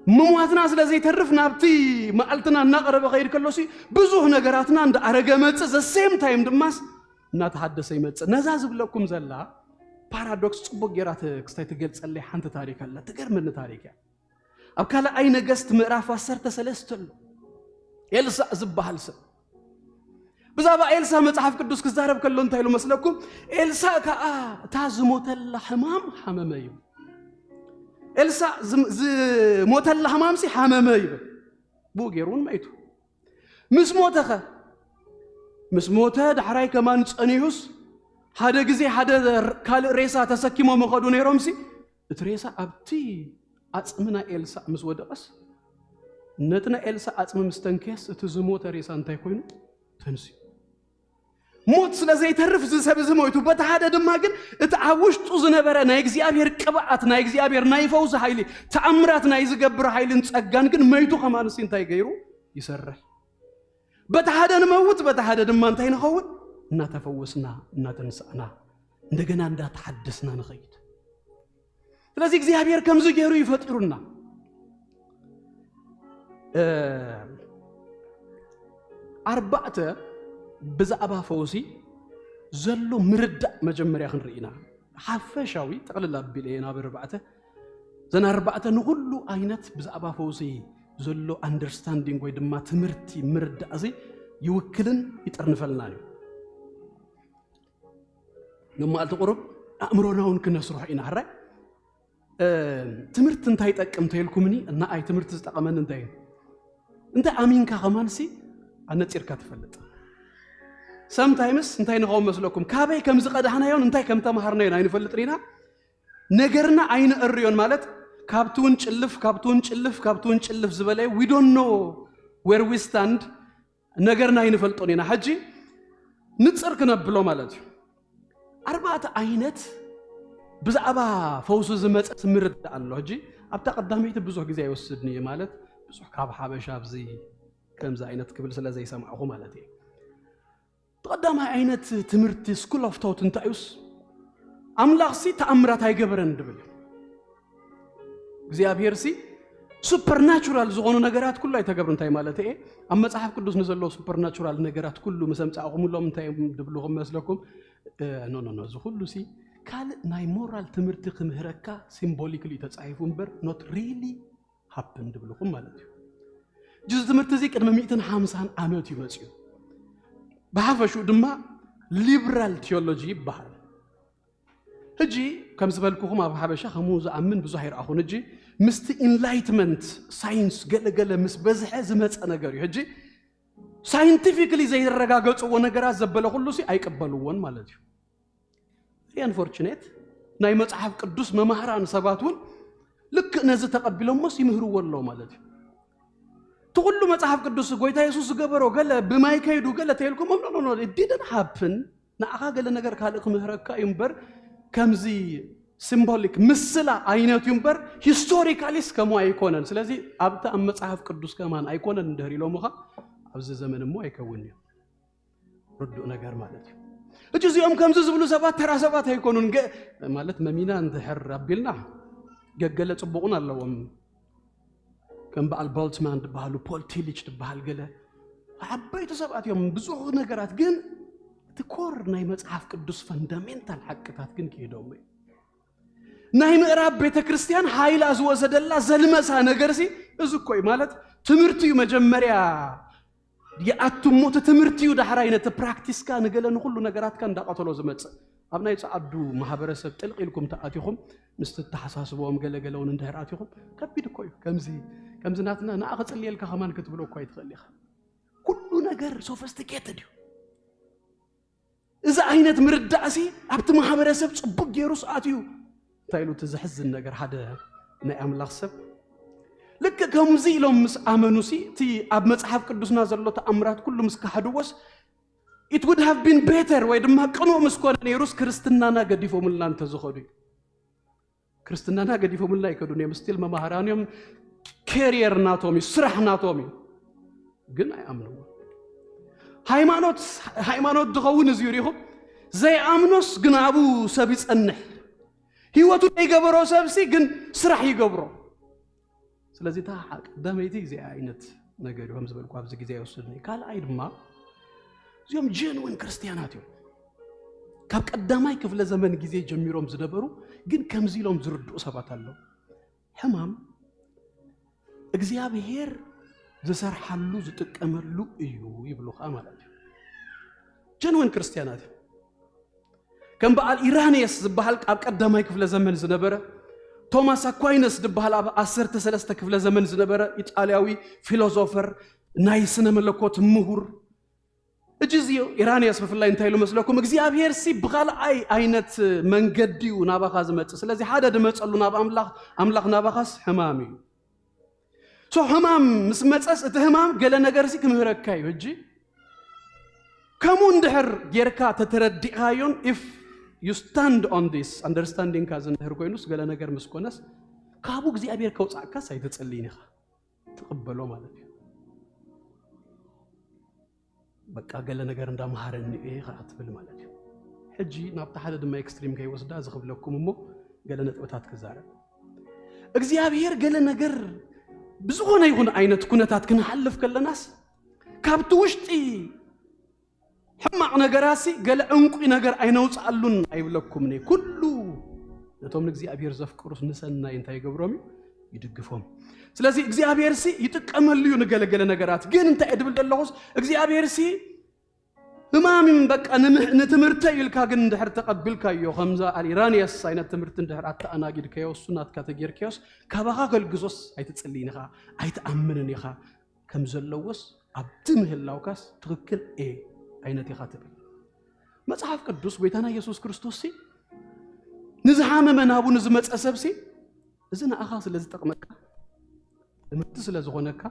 ምሟትና ስለ ዘይተርፍ ናብቲ መዓልትና እናቐረበ ኸይድ ከሎሲ ብዙሕ ነገራትና እንዳኣረገ መጽእ። ዘሴም ታይም ድማስ እናተሓደሰ ይመጽእ። ነዛ ዝብለኩም ዘላ ፓራዶክስ ጽቡቅ ጌራ ተ- ክስታይ ትገልጸለይ ሓንቲ ታሪክ ኣላ። ትገርመኒ ታሪክ እያ። ኣብ ካልኣይ ነገስት ምዕራፍ ዓሰርተ ሰለስተ ኣሎ። ኤልሳእ ዝበሃል ሰብ ብዛዕባ ኤልሳ መጽሓፍ ቅዱስ ክዛረብ ከሎ እንታይ ኢሉ መስለኩም? ኤልሳ ከኣ እታ ዝሞተላ ሕማም ሓመመ እዩ። ኤልሳ ዝም- ዝሞተላ ሕማምሲ ሓመመ ይብል። ብኡ ገይሩ እውን መይቱ። ምስ ሞተኸ? ምስ ሞተ ዳሕራይ ከማን ጸኒሑስ ሓደ ግዜ ሓደ ር- ካልእ ሬሳ ተሰኪሞም ይኸዱ ነይሮምሲ እቲ ሬሳ ኣብቲ ዓጽሚ ናይ ኤልሳእ ምስ ወደቐስ ነቲ ናይ ኤልሳእ ዓጽሚ ምስ ተንከየስ እቲ ዝሞተ ሬሳ እንታይ ኮይኑ? ተንስዩ። ሞት ስለ ዘይተርፍ እዚ ሰብ እዚ ሞይቱ፣ በቲ ሓደ ድማ ግን እቲ ኣብ ውሽጡ ዝነበረ ናይ እግዚኣብሔር ቅብኣት፣ ናይ እግዚኣብሔር ናይ ፈውሲ ሓይሊ፣ ተኣምራት ናይ ዝገብር ሓይልን ጸጋን ግን መይቱ ከማንሲ እንታይ ገይሩ ይሰርሕ። በቲ ሓደ ንመውት፣ በቲ ሓደ ድማ እንታይ ንኸውን? እናተፈወስና እናተንሳእና እንደገና እንዳተሓደስና ንኸይድ። ስለዚ እግዚኣብሔር ከምዚ ገይሩ ይፈጥሩና። ኣርባዕተ ብዛዕባ ፈውሲ ዘሎ ምርዳእ መጀመርያ ክንርኢ ኢና። ሓፈሻዊ ጠቕልል ኣቢለ እየ ናብ ኣርባዕተ፣ እዘን ኣርባዕተ ንኹሉ ዓይነት ብዛዕባ ፈውሲ ዘሎ ኣንደርስታንዲንግ ወይ ድማ ትምህርቲ ምርዳእ እዚ ይውክልን ይጥርንፈልናን እዩ። ንመዓልቲ ቁሩብ ኣእምሮና እውን ክነስርሖ ኢና። ሕራይ ትምህርቲ እንታይ ይጠቅም እንተይልኩምኒ፣ ንኣይ ትምህርቲ ዝጠቐመኒ እንታይ እዩ? እንታይ ኣሚንካ ከማንሲ ኣነፂርካ ትፈልጥ። ሰምታይምስ እንታይ ንኸውን መስለኩም? ካበይ ከም ዝቐዳሕናዮን እንታይ ከም ተምሃርናዮን ኣይንፈልጥን ኢና። ነገርና ኣይንእርዮን ማለት ካብቲ እውን ጭልፍ ካብቲ እውን ጭልፍ ካብቲ እውን ጭልፍ ዝበለ we don't know where we stand። ነገርና ኣይንፈልጦን ኢና። ሕጂ ንፅር ክነብሎ ማለት እዩ። ኣርባዕተ ዓይነት ብዛዕባ ፈውሲ ዝመፀ ምርዳእ ኣሎ። ሕጂ ኣብታ ቀዳመይቲ ብዙሕ ግዜ ኣይወስድን እየ ማለት ብዙሕ ካብ ሓበሻ ኣብዚ ከምዚ ዓይነት ክብል ስለ ዘይሰማዕኹ ማለት እየ። እቲ ቀዳማይ ዓይነት ትምህርቲ ስኩል ኦፍ ቶት እንታይ እዩስ? ኣምላኽሲ ተኣምራት ኣይገበረን ድብል። እግዚኣብሔር ሲ ሱፐርናቹራል ዝኾኑ ነገራት ኩሉ ኣይተገብሩ። እንታይ ማለት እየ? ኣብ መጽሓፍ ቅዱስ ንዘለዉ ሱፐርናቹራል ነገራት ኩሉ ምስ ኣምጻእኹምሎም እንታይ እዮም ድብልኹም መስለኩም? ኖ ኖ ኖ፣ እዚ ኩሉ ሲ ካልእ ናይ ሞራል ትምህርቲ ክምህረካ ሲምቦሊክሊ ተጻሒፉ እምበር ኖት ሪሊ ሃፕን ድብልኹም ማለት እዩ። እዚ ትምህርቲ እዚ ቅድሚ ሚእትን ሓምሳን ዓመት እዩ መጽዩ። ብሓፈሽኡ ድማ ሊብራል ቲዮሎጂ ይበሃል። ሕጂ ከም ዝበልኩኹም ኣብ ሓበሻ ከምኡ ዝኣምን ብዙሕ ኣይረኣኹን። ሕጂ ምስቲ ኢንላይትመንት ሳይንስ ገለገለ ምስ በዝሐ ዝመፀ ነገር እዩ። ሕጂ ሳይንቲፊክሊ ዘይረጋገፅዎ ነገራት ዘበለ ኩሉ ሲ ኣይቅበልዎን ማለት እዩ። ቨሪ ኣንፎርቹኔት። ናይ መፅሓፍ ቅዱስ መማህራን ሰባት እውን ልክእ ነዚ ተቐቢሎሞስ ይምህርዎ ኣለዉ ማለት እዩ። እቲ ኩሉ መፅሓፍ ቅዱስ ጎይታ የሱስ ዝገበሮ ገለ ብማይ ከይዱ ገለ ተይልኩሞም ኖ ኖ ዲድን ሃፕን ንኣኻ ገለ ነገር ካልእ ክምህረካ እዩ እምበር ከምዚ ሲምቦሊክ ምስላ ዓይነት እዩ እምበር ሂስቶሪካሊስ ከምኡ ኣይኮነን። ስለዚ ኣብቲ ኣብ መፅሓፍ ቅዱስ ከማን ኣይኮነን እንድህር ኢሎምኻ ኣብዚ ዘመን እሞ ኣይከውን እዩ። ርዱእ ነገር ማለት እዩ። እጂ እዚኦም ከምዚ ዝብሉ ሰባት ተራ ሰባት ኣይኮኑን። ገ- ማለት መሚና እንድሕር ኣቢልና ገገለ ፅቡቕን ኣለዎም። ከም በዓል ቦልትማን ዝበሃሉ ፖል ቲሊች ዝበሃል ገለ ዓበይቲ ሰባት እዮም። ብዙሕ ነገራት ግን እቲ ኮር ናይ መፅሓፍ ቅዱስ ፈንዳሜንታል ሓቅታት ግን ክሂዶም እዩ። ናይ ምዕራብ ቤተ ክርስቲያን ሓይላ ዝወሰደላ ዘልመሳ ነገር ሲ እዚ እኮ እዩ ማለት ትምህርቲ እዩ መጀመርያ ይኣቱ እሞ እቲ ትምህርቲ እዩ ዳሕራይ ነቲ ፕራክቲስካ ንገለ ንኩሉ ነገራትካ እንዳቐተሎ ዝመፅእ። ኣብ ናይ ፀዓዱ ማህበረሰብ ጥልቕ ኢልኩም ተኣቲኹም ምስቲ ተሓሳስቦም ገለገለ እውን እንድሕር ኣቲኹም ከቢድ እኮ እዩ። ከምዚ ከምዚ ናትና ንኣ ክፅልየልካ ከማን ክትብሎ እኳ ይትኽእል ኢኻ። ኩሉ ነገር ሶፊስቲኬትድ እዩ። እዚ ዓይነት ምርዳእሲ ኣብቲ ማህበረሰብ ፅቡቅ ገይሩ ስኣት እዩ። እንታይ ኢሉ እቲ ዘሕዝን ነገር ሓደ ናይ ኣምላኽ ሰብ ልክእ ከምዚ ኢሎም ምስ ኣመኑሲ እቲ ኣብ መፅሓፍ ቅዱስና ዘሎ ተኣምራት ኩሉ ምስ ካሕድዎስ it would have been better ወይ ድማ ቅኑዕ ምስ ኮነ ነይሩስ ክርስትናና ገዲፎምልና እንተዝኸዱ እዩ። ክርስትናና ገዲፎምልና ኣይከዱን እዮም። ስቲል መማህራን እዮም። ኬሪየር ናቶም እዩ፣ ስራሕ ናቶም እዩ። ግን ኣይኣምንዎ። ሃይማኖት ሃይማኖት ዝኸውን እዚ ሪኹም ዘይኣምኖስ ግን ኣብኡ ሰብ ይጸንሕ። ህይወቱ ዘይገበሮ ሰብሲ ግን ስራሕ ይገብሮ። ስለዚ እታ ቀዳመይቲ እዚኣ ዓይነት ነገር እዩ ከም ዝበልኩ ኣብዚ ግዜ ይወስድኒ። ካልኣይ ድማ እዚኦም ጀንዊን ክርስትያናት እዮም። ካብ ቀዳማይ ክፍለ ዘመን ግዜ ጀሚሮም ዝነበሩ ግን ከምዚ ኢሎም ዝርድኡ ሰባት ኣለዉ። ሕማም እግዚኣብሔር ዝሰርሓሉ ዝጥቀመሉ እዩ ይብሉ ከዓ ማለት እዩ። ጀንዊን ክርስትያናት እዮም። ከም በዓል ኢራንየስ ዝበሃል ኣብ ቀዳማይ ክፍለ ዘመን ዝነበረ፣ ቶማስ ኣኳይነስ ዝበሃል ኣብ ዓሰርተ ሰለስተ ክፍለ ዘመን ዝነበረ ኢጣልያዊ ፊሎዞፈር፣ ናይ ስነ መለኮት ምሁር። እጂ እዚ ኢራንየስ ብፍላይ እንታይ ኢሉ መስለኩም እግዚኣብሔር ሲ ብኻልኣይ ዓይነት መንገዲ እዩ ናባኻ ዝመፅእ ስለዚ ሓደ ድመፀሉ ናብ ኣምላኽ ኣምላኽ ናባኻስ ሕማም እዩ። ሶ ሕማም ምስ መፀስ እቲ ህማም ገለ ነገር ሲ ክምህረካ እዩ። ሕጂ ከምኡ እንድሕር ጌርካ ተተረዲእካዮን if you stand on this understanding ካ ዝንድሕር ኮይኑስ ገለ ነገር ምስ ኮነስ ካብኡ እግዚኣብሔር ከውፃእካስ ኣይትፅልይን ኢኻ። ትቕበሎ ማለት እዩ። በቃ ገለ ነገር እንዳመሃረኒ እየ ከዓ ትብል ማለት እዩ። ሕጂ ናብቲ ሓደ ድማ ኤክስትሪም ከይወስዳ እዚ ክብለኩም እሞ ገለ ነጥብታት ክዛረብ እግዚኣብሔር ገለ ነገር ብዝኾነ ይኹን ዓይነት ኩነታት ክንሓልፍ ከለናስ ካብቲ ውሽጢ ሕማቕ ነገራሲ ገለ ዕንቁ ነገር ኣይነውፅኣሉን ኣይብለኩምን እየ። ኩሉ ነቶም ንእግዚኣብሔር ዘፍቅሩስ ንሰናይ እንታይ ይገብሮም እዩ? ይድግፎም። ስለዚ እግዚኣብሔር ሲ ይጥቀመሉ እዩ ንገለገለ ነገራት። ግን እንታይ እድብል ዘለኹስ እግዚኣብሔር ሲ ህማም በቃ ንትምህርተ ኢልካ ግን እንድሕር ተቐብልካዮ ከምዛ ኣልኢራንያስ ዓይነት ትምህርቲ እንድሕር ኣተኣናጊድካዮ እሱ ናትካ ተጌርካዮስ ካባኻ ከልግሶስ ኣይትጽልይን ኢኻ ኣይትኣምንን ኢኻ ከም ዘለዎስ ኣብቲ ምህላውካስ ትኽክል እየ ዓይነት ኢኻ ትብል። መጽሓፍ ቅዱስ ጎይታና ኢየሱስ ክርስቶስ ሲ ንዝሃመመ ናቡ ንዝመጸ ሰብ ሲ እዚ ንኣኻ ስለ ዝጠቕመካ ትምህርቲ ስለ ዝኾነካ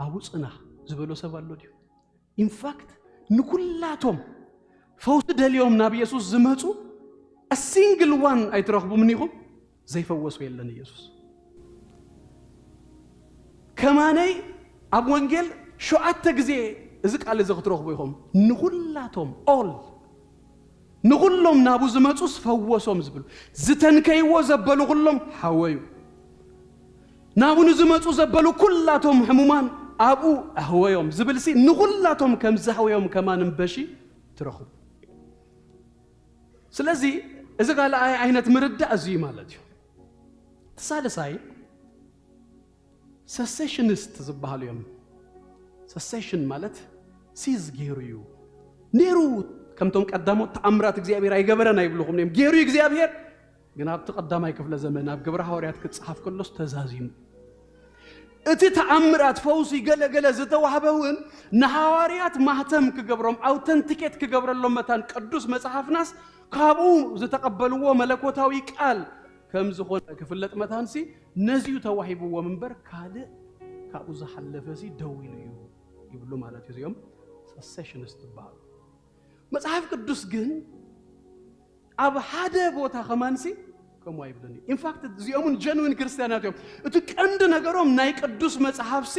ኣብኡ ጽና ዝበሎ ሰብ ኣሎ ድዩ? ኢንፋክት ንኩላቶም ፈውሲ ደልዮም ናብ ኢየሱስ ዝመጹ ሲንግል ዋን ኣይትረኽቡምን ኢኹም ዘይፈወሶ የለን ኢየሱስ። ከማነይ ኣብ ወንጌል ሸውዓተ ግዜ እዚ ቃል እዚ ክትረኽቡ ኢኹም። ንኹላቶም ኦል ንኹሎም ናቡ ዝመጹስ ፈወሶም ዝብል ዝተንከይዎ ዘበሉ ኩሎም ሓወዩ። ናቡ ንዝመጹ ዘበሉ ኩላቶም ሕሙማን ኣብኡ ኣህወዮም ዝብልሲ ንኹላቶም ከም ዘህወዮም ከማን እምበሺ ትረኽቡ። ስለዚ እዚ ካልኣይ ዓይነት ምርዳእ እዚ እዩ ማለት እዩ። እቲ ሳልሳይ ሰሴሽንስት ዝበሃሉ እዮም። ሰሴሽን ማለት ሲዝ ገይሩ እዩ ነይሩ ከምቶም ቀዳሞት ተኣምራት እግዚኣብሔር ኣይገበረን ኣይብልኹም እዮም። ገይሩ እግዚኣብሔር፣ ግን ኣብቲ ቀዳማይ ክፍለ ዘመን ኣብ ግብረ ሃዋርያት ክጽሓፍ ከሎስ ተዛዚሙ። እቲ ተኣምራት ፈውሲ ገለገለ ዝተዋህበ እውን ንሃዋርያት ማህተም ክገብሮም፣ ኣውተንቲኬት ክገብረሎም መታን ቅዱስ መጽሓፍናስ ካብኡ ዝተቐበልዎ መለኮታዊ ቃል ከም ዝኾነ ክፍለጥ መታንሲ ነዚዩ ተዋሂብዎም እምበር ካልእ ካብኡ ዝሓለፈሲ ደው ኢሉ እዩ ይብሉ ማለት እዩ። እዚኦም ሰሴሽንስት ይበሃሉ። መጽሓፍ ቅዱስ ግን ኣብ ሓደ ቦታ ከማንሲ ከምኡ ኣይብልን እዩ። ኢንፋክት እዚኦምን ጀንዊን ክርስቲያናት እዮም። እቲ ቀንዲ ነገሮም ናይ ቅዱስ መጽሓፍሲ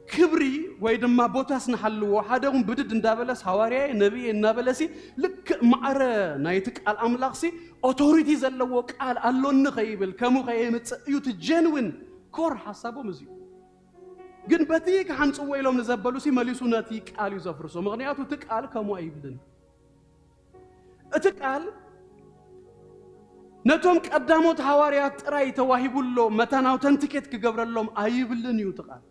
ክብሪ ወይ ድማ ቦታስ ንሓልዎ። ሓደ እውን ብድድ እንዳበለስ ሃዋርያዬ ነቢዬ እናበለሲ ልክዕ ማዕረ ናይቲ ቃል ኣምላኽሲ ኦቶሪቲ ዘለዎ ቃል ኣሎኒ ከይብል ከምኡ ከየምጽእ እዩ። እቲ ጀንዊን ኮር ሓሳቦም እዚ እዩ። ግን በቲ ክሓንጽዎ ኢሎም ንዘበሉሲ መሊሱ ነቲ ቃል እዩ ዘፍርሶ። ምኽንያቱ እቲ ቃል ከምኡ ኣይብልን። እቲ ቃል ነቶም ቀዳሞት ሃዋርያት ጥራይ ተዋሂቡ ኣሎ፣ መታን ኣውተንቲኬት ክገብረሎም ኣይብልን እዩ። እቲ ቃል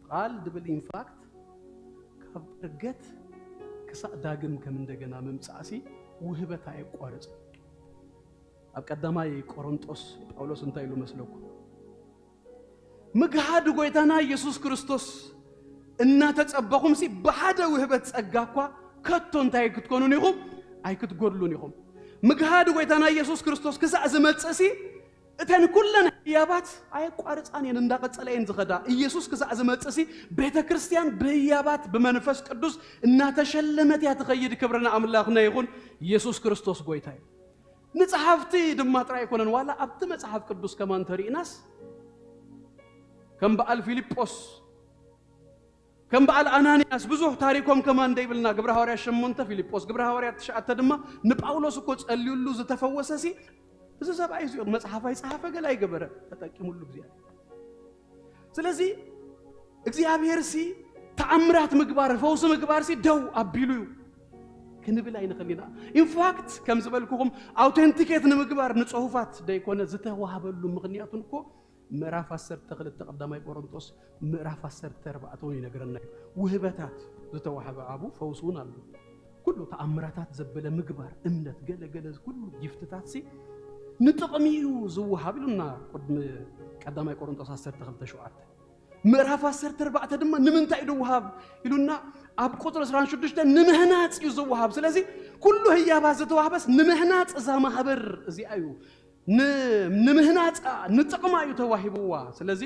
ቃል ድብል ኢንፋክት ካብ ዕርገት ክሳእ ዳግም ከም እንደገና ምምጻእሲ ውህበት ኣየቋርጽ። ኣብ ቀዳማይ ቆሮንጦስ ጳውሎስ እንታይ ኢሉ መስለኩም? ምግሃድ ጎይታና ኢየሱስ ክርስቶስ እናተጸበኹምሲ ብሓደ ውህበት ጸጋ እኳ ከቶ እንታይ ክትኮኑን ኢኹም? ኣይክትጎድሉን ኢኹም። ምግሃድ ጎይታና ኢየሱስ ክርስቶስ ክሳእ ዝመጽእሲ እተን ኩለን ህያባት ኣየቋርጻን እየን፣ እንዳቐጸላ እየን ዝኸዳ። ኢየሱስ ክሳእ ዝመጽእሲ ቤተ ክርስቲያን ብህያባት ብመንፈስ ቅዱስ እናተሸለመት እያ ትኸይድ። ክብርና ኣምላኽና ይኹን። ኢየሱስ ክርስቶስ ጎይታ እዩ። ንጸሓፍቲ ድማ ጥራይ ኣይኮነን፣ ዋላ ኣብቲ መጽሓፍ ቅዱስ ከማን ተሪእናስ ከም በዓል ፊልጶስ ከም በዓል ኣናንያስ ብዙሕ ታሪኮም ከማን ደይብልና፣ ግብረ ሃዋርያ ሸሞንተ ፊልጶስ፣ ግብረ ሃዋርያ ትሽዓተ ድማ ንጳውሎስ እኮ ጸልዩሉ ዝተፈወሰ ሲ እዚ ሰብኣይ እዚኦም መጽሓፍ ኣይጸሓፈ ገለ ኣይገበረ ተጠቂሙሉ እግዚኣብሔር። ስለዚ እግዚኣብሔር ሲ ተኣምራት ምግባር ፈውሲ ምግባር ሲ ደው ኣቢሉ እዩ ክንብል ኣይንኽእል ኢና። ኢንፋክት ከም ዝበልኩኹም ኣውተንቲኬት ንምግባር ንጽሁፋት ደይኮነ ዝተዋህበሉ ምኽንያቱን እኮ ምዕራፍ ዓሰርተ ክልተ ቀዳማይ ቆሮንጦስ ምዕራፍ ዓሰርተ ኣርባዕተ እውን ይነግረና እዩ። ውህበታት ዝተዋህበ ኣቡ ፈውሲ እውን ኣሎ። ኩሉ ተኣምራታት ዘበለ ምግባር እምነት ገለ ገለ ኩሉ ጊፍትታት ሲ ንጥቕሚ እዩ ዝወሃብ ኢሉና ቅድሚ ቀዳማይ ቆሮንጦስ ዓሰርተ ክልተ ሸውዓተ። ምዕራፍ ዓሰርተ ኣርባዕተ ድማ ንምንታይ እዩ ዝወሃብ ኢሉና ኣብ ቁፅሪ ዕስራን ሽዱሽተን ንምህናፅ እዩ ዝወሃብ። ስለዚ ኩሉ ህያባት ዝተዋህበስ ንምህናፅ እዛ ማህበር እዚኣ እዩ። ን- ንምህናፃ ንጥቕማ እዩ ተዋሂብዋ። ስለዚ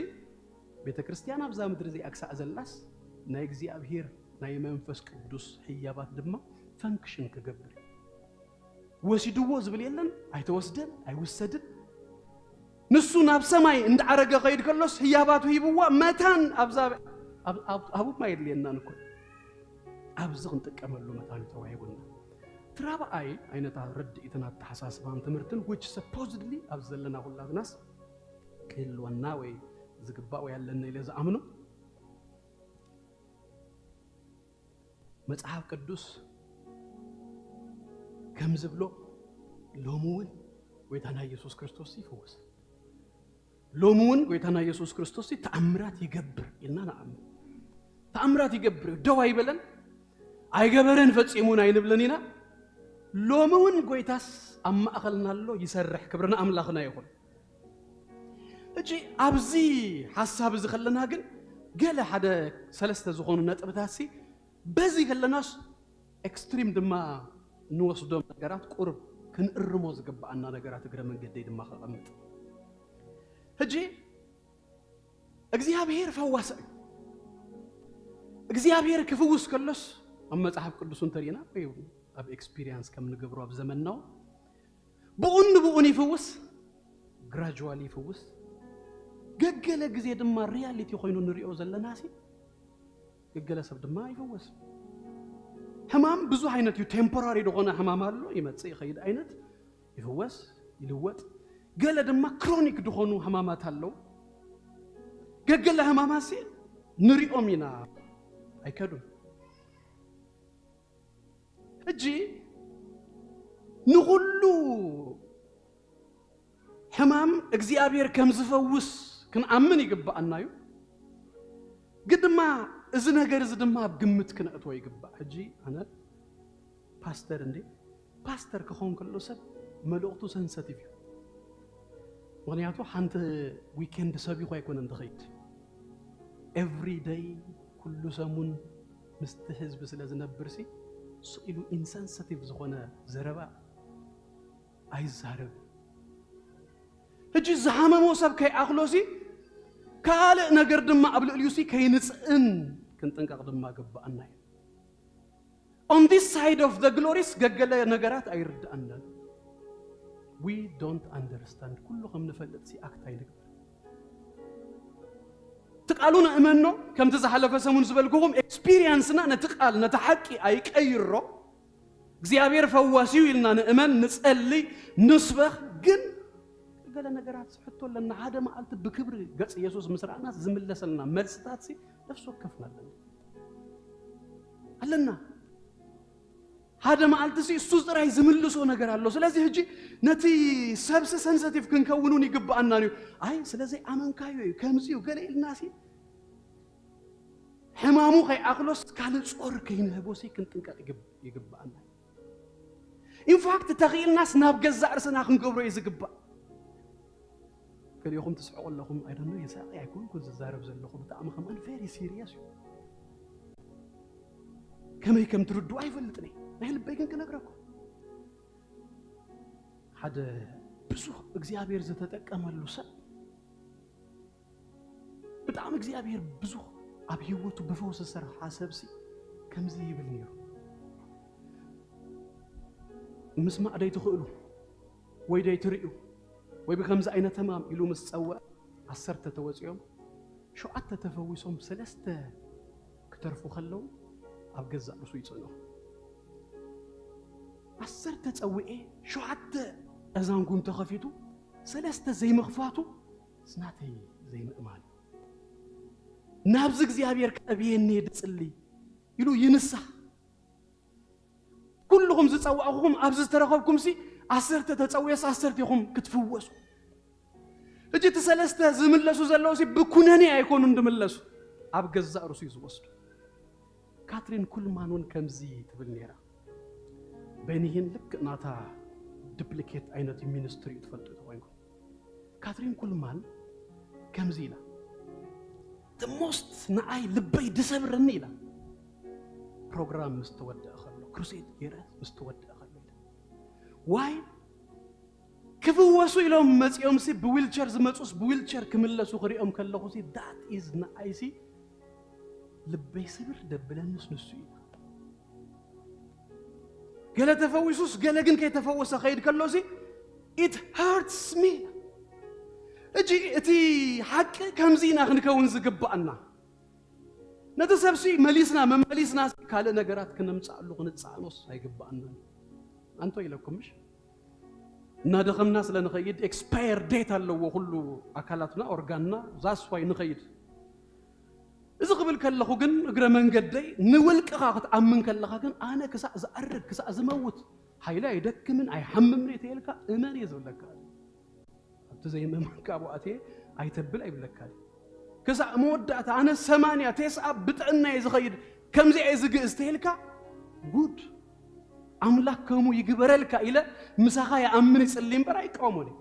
ቤተ ክርስቲያን ኣብዛ ምድሪ እዚኣ ክሳዕ ዘላስ ናይ እግዚኣብሔር ናይ መንፈስ ቅዱስ ህያባት ድማ ፈንክሽን ክገብር እዩ። ወሲድዎ ዝብል የለን፣ ኣይተወስደን ኣይውሰድን። ንሱ ናብ ሰማይ እንዳዓረገ ከይድ ከሎስ ህያባቱ ሂብዋ መታን ኣብዛ ኣብ- ኣብ- ኣብኡማ የድልየናን እኮ ኣብዚ ክንጥቀመሉ መታን እዩ ተዋሂቡና። እቲ ራብኣይ ዓይነት ርድኢትን ኣተሓሳስባን ትምህርትን which supposedly ኣብዚ ዘለና ኩላትናስ ክህልወና ወይ ዝግባእ ወይ ኣለና ኢለ ዝኣምኖ መጽሓፍ ቅዱስ ከም ዝብሎ ሎሚ እውን ጎይታና ኢየሱስ ክርስቶስ ይፍውስ። ሎሚ እውን ጎይታና ኢየሱስ ክርስቶስ ተኣምራት ይገብር ኢልና ንኣምን። ተኣምራት ይገብር እዩ። ደው ኣይበለን፣ ኣይገበረን ፈጺሙን ኣይንብልን ኢና። ሎሚ እውን ጎይታስ ኣብ ማእኸልና ኣሎ፣ ይሰርሕ። ክብሪ ንኣምላኽና ይኹን። ሕጂ ኣብዚ ሓሳብ እዚ ከለና ግን ገለ ሓደ ሰለስተ ዝኾኑ ነጥብታት ሲ በዚ ከለናስ ኤክስትሪም ድማ እንወስዶም ነገራት ቁርብ ክንእርሞ ዝግብኣና ነገራት እግረ መንገደይ ድማ ከቐምጥ። ሕጂ እግዚኣብሔር ፈዋሳ እዩ። እግዚኣብሔር ክፍውስ ከሎስ ኣብ መጽሓፍ ቅዱስ እንተሪእና ወይ እውን ኣብ ኤክስፒሪየንስ ከም ንገብሮ ኣብ ዘመንና እውን ብኡን ንብኡን ይፍውስ፣ ግራጁዋሊ ይፍውስ። ገገለ ግዜ ድማ ሪያሊቲ ኮይኑ ንሪኦ ዘለና ሲ ገገለ ሰብ ድማ ይፍወስ። ሕማም ብዙሕ ዓይነት እዩ። ቴምፖራሪ ዝኾነ ሕማም ኣሎ፣ ይመጽእ ይኸይድ ዓይነት፣ ይፍወስ፣ ይልወጥ። ገለ ድማ ክሮኒክ ዝኾኑ ሕማማት ኣለዉ። ገገለ ሕማማት ሲ ንሪኦም ኢና፣ ኣይከዱን። ሕጂ ንኹሉ ሕማም እግዚኣብሔር ከም ዝፈውስ ክንኣምን ይግብኣና እዩ። ግን ድማ እዚ ነገር እዚ ድማ ኣብ ግምት ክነእትዎ ይግባእ። ሕጂ ኣነ ፓስተር እንዴ ፓስተር ክኸውን ከሎ ሰብ መልእኽቱ ሰንሰቲቭ እዩ። ምኽንያቱ ሓንቲ ዊኬንድ ሰቢኹ ኣይኮነን ዝኸይድ። ኤቭሪ ደይ ኩሉ ሰሙን ምስቲ ህዝቢ ስለ ዝነብር ሲ ስኢሉ ኢንሰንሰቲቭ ዝኾነ ዘረባ ኣይዛረብ። ሕጂ ዝሃመሞ ሰብ ከይኣኽሎ ሲ ካልእ ነገር ድማ ኣብ ልዕሊኡ ሲ ከይንፅእን ክንጥንቀቕ ድማ ግባኣና እዩ። On this side of the glories ገገለ ነገራት ኣይርድኣናን። We don't understand ኩሉ ከም ንፈልጥ ሲ ኣክት ኣይንግበር። እቲ ቃሉ ንእመኖ። ከምቲ ዝሓለፈ ሰሙን ዝበልኩኹም ኤክስፒሪየንስና ነቲ ቃል ነቲ ሓቂ ኣይቀይሮ። እግዚኣብሔር ፈዋሲ እዩ ኢልና ንእመን ንጸልይ ንስበኽ። ግን ገለ ነገራት ሕቶ ኣለና። ሓደ መዓልቲ ብክብሪ ገጽ ኢየሱስ ምስ ረኣናስ ዝምለሰልና መልስታት ሲ ነፍሲ ወከፍና ኣለና ኣለና። ሓደ መዓልቲ ሲ እሱ ጥራይ ዝምልሶ ነገር ኣሎ። ስለዚ ሕጂ ነቲ ሰብሲ ሰንሰቲቭ ክንከውን እውን ይግብኣና እዩ። ኣይ ስለዘይ ኣመንካዮ እዩ ከምዚ እዩ ገለ ኢልና ሲ ሕማሙ ከይኣኽሎስ ካልእ ጾር ከይንህቦ ሲ ክንጥንቀቕ ይግብ- ይግብኣና። ኢንፋክት ተኽኢልናስ ናብ ገዛእ ርእስና ክንገብሮ እዩ ዝግባእ። ገሊኹም ትስሕቁ ኣለኹም። ኣይደኖ የሳቂ ኣይኮንኩን ዝዛረብ ዘለኹ ብጣዕሚ ከማን ቨሪ ሲሪየስ እዩ። ከመይ ከም ትርድኡ ኣይፈልጥን እየ። ናይ ልበይ ግን ክነግረኩም። ሓደ ብዙሕ እግዚኣብሔር ዝተጠቀመሉ ሰብ ብጣዕሚ እግዚኣብሔር ብዙሕ ኣብ ህይወቱ ብፈውሲ ዝሰርሓ ሰብሲ ከምዚ ይብል ነይሩ። ምስማዕ ደይትኽእሉ ወይ ደይትርእዩ ወይ ብከምዚ ዓይነት ሕማም ኢሉ ምስ ጸወዐ ዓሰርተ ተወጺኦም ሸውዓተ ተፈዊሶም ሰለስተ ክተርፉ ከለዉ ኣብ ገዛእ ርእሱ ይጸንሑ። ዓሰርተ ጸዊኤ ሸውዓተ እዛንጉም ተኸፊቱ ሰለስተ ዘይምኽፋቱ ስናተይ ዘይምእማን ናብዚ እግዚኣብሔር ከዕብየኒ ድጽሊ ኢሉ ይንሳሕ። ኩልኹም ዝጸዋዕኹም ኣብዚ ዝተረኸብኩም ሲ ዓሰርተ ተጸውየስ ዓሰርተ ኢኹም ክትፍወሱ። ሕጂ እቲ ሰለስተ ዝምለሱ ዘለዉ ሲ ብኩነኔ ኣይኮኑን ዝምለሱ ኣብ ገዛእ ርሱ እዩ ዝወስዱ። ካትሪን ኩልማን እውን ከምዚ ትብል ነይራ። በኒሂን ልክ ናታ ዱፕሊኬት ዓይነት ሚኒስትሪ እዩ ትፈልጡ ተኮይንኩም። ካትሪን ኩልማን ከምዚ ኢላ the most ንዓይ ልበይ ድሰብረኒ ኢላ ፕሮግራም ምስ ተወደአ ከሎ ክሩሴድ ገይረ ምስ ተወደአ ከሎ ኢላ ዋይ ክፍወሱ ኢሎም መጺኦም ሲ ብዊልቸር ዝመጹስ ብዊልቸር ክምለሱ ክሪኦም ከለኹ ሲ that is ንዓይ ሲ ልበይ ስብር ደብለንስ ንሱ እዩ። ገለ ተፈዊሱስ ገለ ግን ከይተፈወሰ ከይድ ከሎ ሲ it hurts me። እጂ እቲ ሓቂ ከምዚ ኢና ክንከውን ዝግባኣና። ነቲ ሰብሲ መሊስና መመሊስና ካልእ ነገራት ክነምጻኣሉ ክንጻዕኖስ ኣይግባኣናን። ኣንቶ ኢለኩም ምሽ እናደኸምና ስለ ንኸይድ ኤክስፓየር ዴት ኣለዎ ኩሉ ኣካላትና ኦርጋንና ዛስዋይ ንኸይድ። እዚ ክብል ከለኹ ግን እግረ መንገደይ ንውልቅኻ ክትኣምን ከለኻ ግን ኣነ ክሳእ ዝኣርግ ክሳእ ዝመውት ሓይለ ኣይደክምን ኣይሓምምን እየ ተየልካ እመን እየ ዝብለካ። ኣብቲ ዘይምእማንካ ኣብኡ ኣትየ ኣይተብል ኣይብለካን። ክሳእ መወዳእታ ኣነ ሰማንያ ቴስኣ ብጥዕና እየ ዝኸይድ ከምዚኣ እየ ዝግእዝ ተይልካ ጉድ ኣምላክ ከምኡ ይግበረልካ ኢለ ምሳኻ ይኣምን ይጽሊ እምበር ኣይቃወሞን እየ።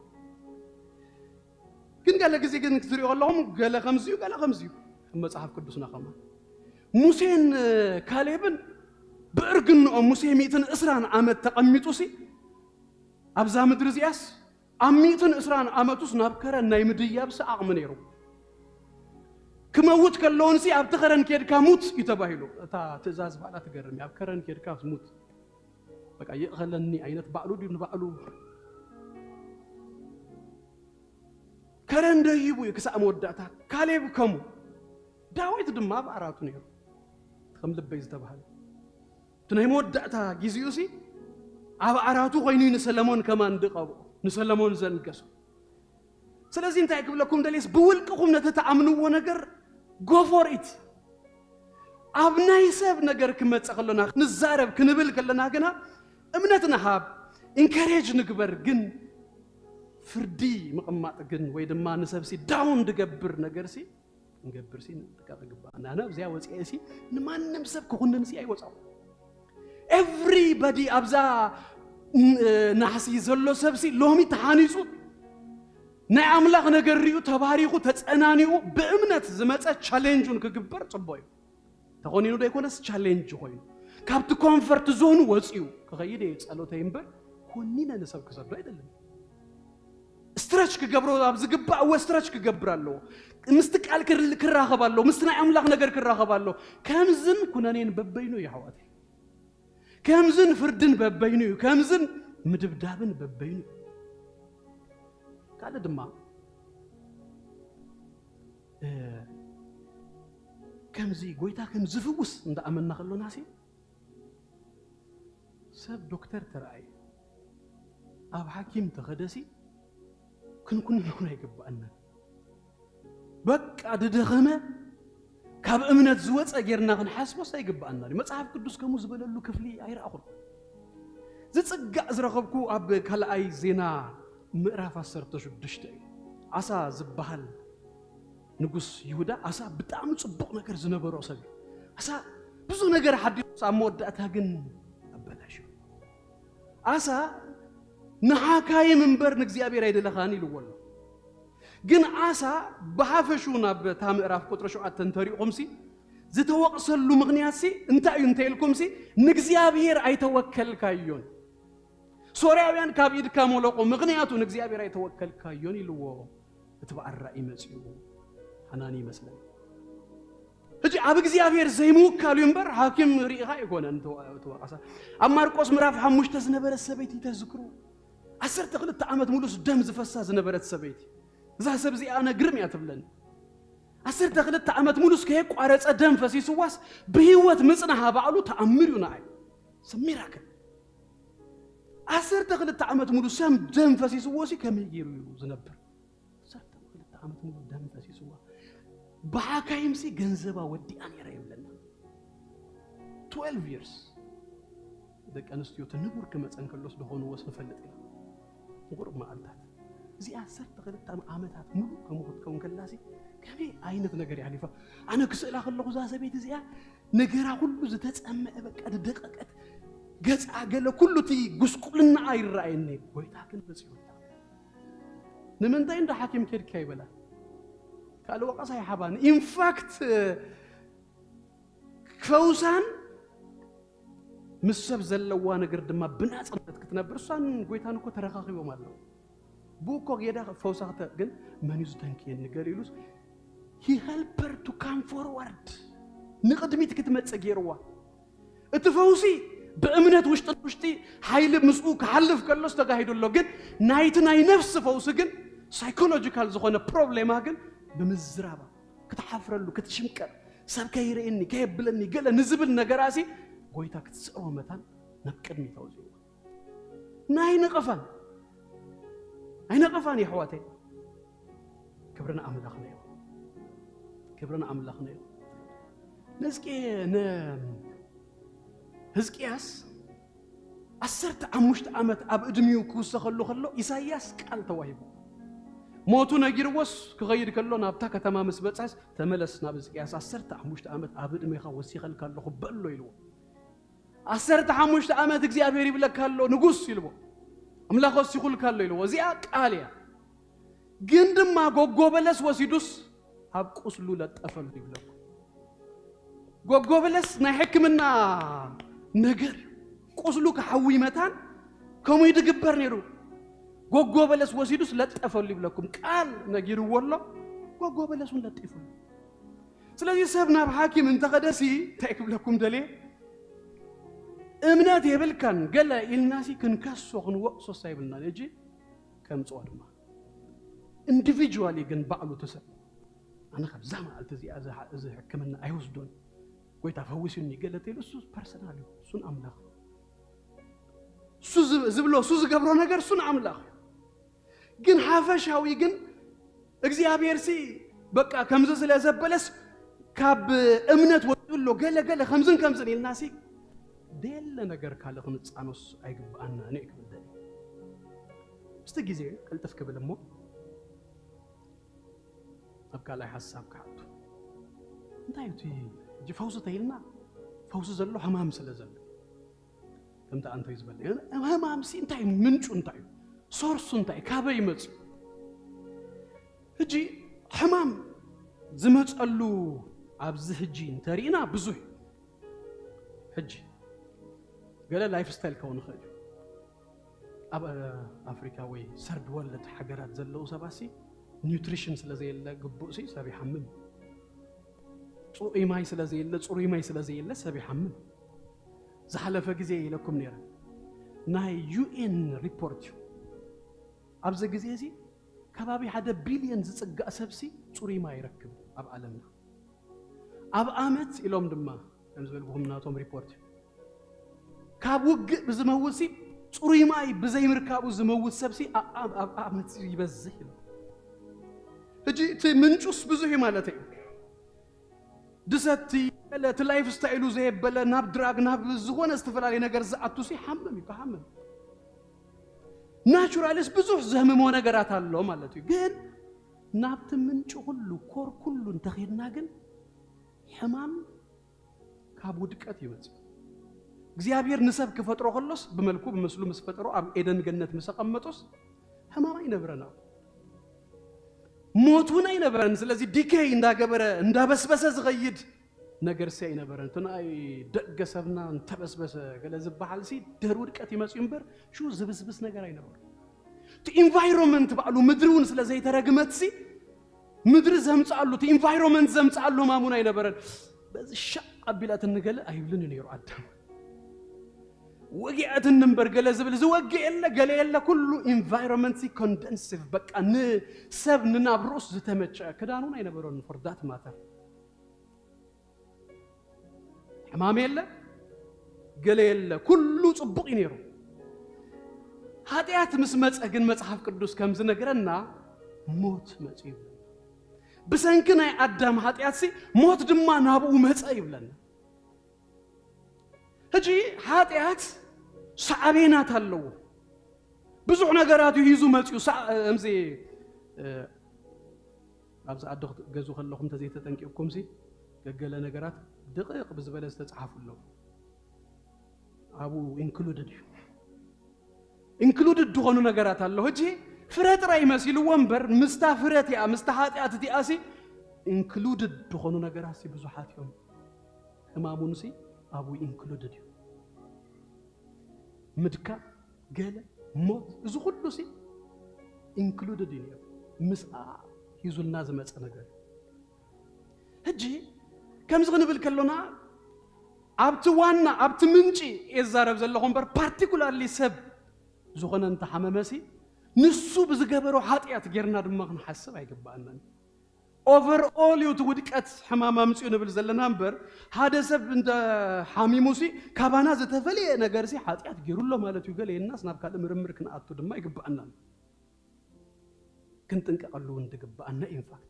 ግን ገለ ግዜ ግን ክትሪኦ ከለኹም ገለ ከምዚዩ ገለ ከምዚዩ ኣብ መጽሓፍ ቅዱስና ከማ ሙሴን ካሌብን ብእርግንኦም ሙሴ ሚእትን እስራን ዓመት ተቐሚጡ ሲ ኣብዛ ምድሪ እዚኣስ ኣብ ሚእትን እስራን ዓመቱስ ናብ ከረን ናይ ምድያብሲ ዓቕሚ ነይሩ። ክመውት ከለውንሲ ኣብቲ ከረን ኬድካ ሙት እዩ ተባሂሉ። እታ ትእዛዝ ባዕላ ትገርም እያ። ኣብ ከረን ኬድካ ሙት በቃ ይእኸለኒ ዓይነት ባዕሉ ድዩ ንባዕሉ ከረን ደይቡ እዩ ክሳዕ መወዳእታ። ካሌብ ከሙ ዳዊት ድማ ኣብ ዓራቱ ነይሩ ከም ልበይ ዝተባህለ እቲ ናይ መወዳእታ ጊዜኡ ሲ ኣብ ዓራቱ ኮይኑ ንሰለሞን ከማን ድቀብኦ ንሰለሞን ዘንገሶ። ስለዚ እንታይ ክብለኩም ደልየስ ብውልቅኹም ነቲ ተኣምንዎ ነገር ጎፎርኢት ኣብ ናይ ሰብ ነገር ክመፀ ከሎና ንዛረብ ክንብል ከለና ግና እምነት ንሃብ ኢንከሬጅ ንግበር። ግን ፍርዲ ምቕማጥ ግን ወይ ድማ ንሰብሲ ዳውን ድገብር ነገር ሲ ንገብር ሲ ንጥንቀቕ ይግባእ። ኣነ ኣብዚኣ ወፂኤ ሲ ንማንም ሰብ ክኹንን ሲ ኣይወፃኹ። Everybody ኣብዛ ን- ናሕሲ ዘሎ ሰብሲ ሎሚ ተሓኒፁ ናይ ኣምላኽ ነገር ሪኡ ተባሪኹ ተፀናኒኡ ብእምነት ዝመፀ ቻሌንጁን ክግበር ፅቡቅ እዩ። ተኾኒኑ ዶ ኣይኮነስ ቻሌንጅ ኮይኑ ካብቲ ኮንፈርት ዞኑ ወፂኡ ክኸይድ እየ ጸሎተይ እምበር ኮኒነ ንሰብ ክሰዶ ኣይደለም። ስትረች ክገብሮ ኣብ ዝግባእ እወ ስትረች ክገብር ኣለዎ። ምስቲ ቃል ክር- ክራኸብ ኣለዎ። ምስቲ ናይ ኣምላኽ ነገር ክራኸብ ኣለዎ። ከምዝን ኩነኔን በበይኑ እዩ ኣሕዋተይ። ከምዝን ፍርድን በበይኑ እዩ። ከምዝን ምድብዳብን በበይኑ እዩ። ካልእ ድማ እ፣ ከምዚ ጎይታ ከም ዝፍውስ እንዳኣመና ከሎና ሲ ሰብ ዶክተር ተረኣየ ኣብ ሓኪም ተኸደሲ ክንኩንኖን ኣይግባኣናን። በቃ ድደኸመ ካብ እምነት ዝወፀ ጌርና ክንሓስቦስ ኣይግባኣና እዩ። መፅሓፍ ቅዱስ ከምኡ ዝበለሉ ክፍሊ ኣይረኣኹን። ዝፅጋዕ ዝረኸብኩ ኣብ ካልኣይ ዜና ምዕራፍ ዓሰርተ ሽዱሽተ እዩ። ኣሳ ዝበሃል ንጉስ ይሁዳ ኣሳ ብጣዕሚ ፅቡቕ ነገር ዝነበሮ ሰብ እዩ። ኣሳ ብዙ ነገር ሓዲሱ ኣብ መወዳእታ ግን ኣበላሽዎ። ኣሳ ንሓካይም እምበር ንእግዚኣብሔር ኣይደለኻን ኢልዎ ኣሎ። ግን ኣሳ ብሓፈሹ ናብ እታ ምዕራፍ ቁጥሪ ሸውዓተ እንተሪእኹምሲ ዝተወቕሰሉ ምኽንያትሲ እንታይ እዩ እንተኢልኩምሲ ንእግዚኣብሔር ኣይተወከልካዮን። ሶርያውያን ካብ ኢድካ መለቆ ምኽንያቱ ንእግዚኣብሔር ኣይተወከልካዮን ኢልዎ። እቲ በዓል ራእይ መጺኡ ሓናኒ ይመስለኒ። ሕጂ ኣብ እግዚኣብሔር ዘይምውካል እዩ እምበር ሓኪም ርኢኻ ኣይኮነን ተወ- ተወቀሰ። ኣብ ማርቆስ ምዕራፍ ሓሙሽተ ዝነበረት ሰበይቲ ተዝክሩ። ዓሰርተ ክልተ ዓመት ሙሉስ ደም ዝፈሳ ዝነበረት ሰበይቲ እዛ ሰብ እዚኣ ኣነ ግርም እያ ትብለኒ። ዓሰርተ ክልተ ዓመት ሙሉስ ከየቋረጸ ደም ፈሲስዋስ ብህይወት ምጽናሃ ባዕሉ ተኣምር እዩ ንዓይ። ሰሚራክል ዓሰርተ ክልተ ዓመት ሙሉ ሰም ደም ፈሲስዎ ሲ ከመይ ገይሩ እዩ ዝነብር? ዓሰርተ ክልተ ዓመት ሙሉ ደም ፈሲስዋ ብሓካይምሲ ገንዘባ ወዲኣ ነይራ ይብለና። ትዌልቭ ይርስ ደቂ ኣንስትዮ እቲ ንቡር ክመፀን ከሎስ ዝኾንዎስ ንፈልጥ ኢና። ንቑሩብ መዓልታት እዚኣ ዓሰርተ ክልተ ዓመታት ሙሉ ከምኡ ክትከውን ከላሲ ከመይ ዓይነት ነገር ይሓሊፋ? ኣነ ክስእላ ከለኹ እዛ ሰበይቲ እዚኣ ነገራ ኩሉ ዝተፀመዐ በቃ ዝደቀቀት ገፃ ገለ ኩሉ እቲ ጉስቁልና ኣይረኣየኒ። ጎይታ ግን በፂሑታ። ንምንታይ እንዳ ሓኪም ኬድካ ይበላ ካልእ ወቀሳ ይሓባኒ። ኢንፋክት ፈውሳን ምስ ሰብ ዘለዋ ነገር ድማ ብናፅነት ክትነብር እሷን ጎይታን እኮ ተረኻኺቦም ኣለዉ። ብኡ እኮ ጌዳ ፈውሳ ክተ ግን መን እዩ ዝተንክየኒ ገለ ኢሉስ he help her to come forward ንቕድሚት ክትመፅእ ገይርዋ። እቲ ፈውሲ ብእምነት ውሽጢ ውሽጢ ሓይሊ ምስኡ ክሓልፍ ከሎስ ተጋሂዱ ኣሎ። ግን ናይቲ ናይ ነፍሲ ፈውሲ ግን ሳይኮሎጂካል ዝኾነ ፕሮብሌማ ግን ብምዝራባ ክትሓፍረሉ ክትሽምቀር ሰብ ከይርእየኒ ከየብለኒ ገለ ንዝብል ነገራሲ ጎይታ ክትስዕሮ መታን ናብ ቅድሚት ኣውፅእዋ። ናይ ነቐፋን ኣይነቐፋን የሕዋተይ። ክብሪ ንኣምላኽና ይኹን። ክብሪ ንኣምላኽና ይኹን። ንሕዝቂ ንሕዝቅያስ ዓሰርተ ሓሙሽተ ዓመት ኣብ ዕድሚኡ ክውሰኸሉ ከሎ ኢሳይያስ ቃል ተዋሂቡ ሞቱ ነጊርዎስ ክኸይድ ከሎ ናብታ ከተማ ምስ በጽሐስ ተመለስ ናብ ሕዝቅያስ ዓሰርተ ሓሙሽተ ዓመት ኣብ ዕድሜኻ ወሲኸልካ ኣለኹ በሎ ኢልዎ። ዓሰርተ ሓሙሽተ ዓመት እግዚኣብሔር ይብለካ ኣሎ ንጉስ ኢልዎ። ኣምላኽ ወሲኹልካ ኣሎ ኢልዎ። እዚኣ ቃል እያ። ግን ድማ ጎጎ በለስ ወሲዱስ ኣብ ቁስሉ ለጠፈሉ ይብለኩም። ጎጎ በለስ ናይ ሕክምና ነገር እዩ። ቁስሉ ክሓዊ መታን ከምኡ ይድግበር ነይሩ። ጎጎ በለስ ወሲዱስ ለጠፈሉ ይብለኩም። ቃል ነጊርዎ ኣሎ፣ ጎጎ በለስ እውን ለጢፉሉ። ስለዚ ሰብ ናብ ሓኪም እንተኸደሲ እንታይ ክብለኩም ደልየ እምነት የብልካን ገለ ኢልናሲ ክንከሶ ክንወቅሶስ ኣይብልናን እጂ ከምፅኦ ድማ ኢንዲቪጁዋሊ ግን ባዕሉ እቲ ሰብ ኣነ ካብዛ መዓልቲ እዚኣ እዚ ሓ- እዚ ሕክምና ኣይወስዶን ጎይታ ፈዊሱኒ ገለ ተይሉ እሱ ፐርሰናል እዩ እሱን ኣምላኽ እሱ ዝ- ዝብሎ እሱ ዝገብሮ ነገር እሱን ኣምላኽ እዩ ግን ሓፈሻዊ ግን እግዚኣብሔር ሲ በቃ ከምዚ ስለ ዘበለስ ካብ እምነት ወፅኡ ኣሎ ገለ ገለ ከምዝን ከምዝን ኢልና ሲ ደለ ነገር ካልእ ክንፃኖስ ኣይግብኣና እኔ ክብል ደሊ ምስቲ ግዜ ቅልጥፍ ክብል እሞ ኣብ ካልኣይ ሓሳብ ክሓቱ እንታይ እዩ እቲ ሕጂ ፈውሲ ተይልና ፈውሲ ዘሎ ሕማም ስለ ዘሎ ከምቲ ኣንቶይ ዝበለ ሕማምሲ እንታይ እዩ? ምንጩ እንታይ እዩ? ሶርሱ እንታይ እዩ? ካበይ ይመጽእ? ሕጂ ሕማም ዝመጸሉ ኣብዚ ሕጂ እንተሪእና ብዙሕ እዩ። ሕጂ ገለ ላይፍ ስታይል ክኸውን ይኽእል እዩ። ኣብ ኣፍሪካ ወይ ሰርድ ወርልድ ሃገራት ዘለዉ ሰባሲ ኒውትሪሽን ስለ ዘየለ ግቡእሲ ሰብ ይሓምም። ጽሩይ ማይ ስለ ዘየለ፣ ጽሩይ ማይ ስለ ዘየለ ሰብ ይሓምም። ዝሓለፈ ግዜ ኢለኩም ነይረ፣ ናይ ዩኤን ሪፖርት እዩ። ኣብዚ ግዜ እዚ ከባቢ ሓደ ቢልዮን ዝጽጋእ ሰብሲ ጽሩይ ማይ ይረክብ ኣብ ዓለምና። ኣብ ኣመት ኢሎም ድማ ከም ዝበልኩኹም ናቶም ሪፖርት እዩ። ካብ ውግእ ብዝመውትሲ ጽሩይ ማይ ብዘይምርካቡ ዝመውት ሰብሲ ኣብ ዓመት ይበዝሕ ኢሎም። ሕጂ እቲ ምንጩስ ብዙሕ እዩ ማለት እዩ። ድሰቲ እቲ ላይፍ ስታይሉ ዘየበለ ናብ ድራግ ናብ ዝኾነ ዝተፈላለየ ነገር ዝኣቱሲ ሓምም እዩ ክሓምም። ናቹራልስ ብዙሕ ዘህምሞ ነገራት ኣሎ ማለት እዩ። ግን ናብቲ ምንጭ ኩሉ ኮር ኩሉ እንተኸድና ግን ሕማም ካብ ውድቀት ይመጽእ። እግዚኣብሔር ንሰብ ክፈጥሮ ከሎስ ብመልኩ ብመስሉ ምስ ፈጠሮ ኣብ ኤደን ገነት ምስ ኣቐመጦስ ሕማም ኣይነበረን፣ ኣብ ሞት እውን ኣይነበረን። ስለዚ ዲኬይ እንዳገበረ እንዳበስበሰ ዝኸይድ ነገር ሲ ኣይነበረን። እቲ ናይ ደገ ሰብና እንተበስበሰ ገለ ዝበሃል ሲ ድሕሪ ውድቀት ይመጽእ እምበር ሽኡ ዝብስብስ ነገር ኣይነበረን። እቲ ኢንቫይሮንመንት ባዕሉ ምድሪ እውን ስለ ዘይተረግመት ሲ ምድሪ ዘምጽኣሉ እቲ ኢንቫይሮንመንት ዘምጽኣሉ ሕማም እውን ኣይነበረን። በዚ ሻዕ ኣቢላትኒ ገለ ኣይብልን እዩ ነይሩ ኣዳም። ወጊኣትኒ እምበር ገለ ዝብል ዝወግእ የለ ገለ የለ ኩሉ ኢንቫይሮንመንት ሲ ኮንደንሲቭ በቃ ንሰብ ንናብርኡስ ዝተመቸ ክዳን እውን ኣይነበረን for that matter። ሕማም የለ ገለ የለ ኩሉ ጽቡቕ እዩ ነይሩ። ሓጢኣት ምስ መጸ ግን መጽሓፍ ቅዱስ ከም ዝነግረና ሞት መጽኡ ይብለና። ብሰንኪ ናይ ኣዳም ሓጢኣትሲ ሞት ድማ ናብኡ መጸ ይብለና። ሕጂ ሓጢኣት ሳዕቤናት ኣለዎ። ብዙሕ ነገራት እዩ ሂዙ መጽኡ። ሳ- እምዚ እ፣ ኣብዚ ዓዲ ክትገዙ ከለኹም እንተዘይተጠንቂቕኩምሲ ገገለ ነገራት ድቕቕ ብዝበለ ዝተጻሓፉ ኣለዉ። ኣብኡ ኢንክሉድድ እዩ። ኢንክሉድድ ዝኾኑ ነገራት ኣሎ። ሕጂ ፍረ ጥራይ መሲልዎ እምበር ምስታ ፍረ እቲኣ ምስታ ሓጢኣት እቲኣሲ ኢንክሉድድ ዝኾኑ ነገራትሲ ብዙሓት እዮም። ሕማሙንሲ ኣብኡ ኢንክሉድድ እዩ። ምድካ ገለ ሞት እዚ ኩሉሲ ኢንክሉድድ እዩ ነይሩ። ምስኣ ሂዙልና ዝመፀ ነገር እዩ። ሕጂ ከምዚ ክንብል ከሎና ኣብቲ ዋና ኣብቲ ምንጪ እየ ዝዛረብ ዘለኹ እምበር ፓርቲኩላርሊ ሰብ ዝኾነ እንተሓመመሲ ንሱ ብዝገበሮ ሓጢኣት ጌርና ድማ ክንሓስብ ኣይግባኣናን። ኦቨርኦል እዩ እቲ ውድቀት ሕማም ኣምፅኡ ንብል ዘለና እምበር ሓደ ሰብ እንተ ሓሚሙሲ ካባና ዝተፈለየ ነገርሲ ሓጢኣት ገይሩ ኣሎ ማለት እዩ ገለ የናስ ናብ ካልእ ምርምር ክንኣቱ ድማ ይግባኣናን። ክንጥንቀቐሉ እውን ዝግባኣና ኢንፋክት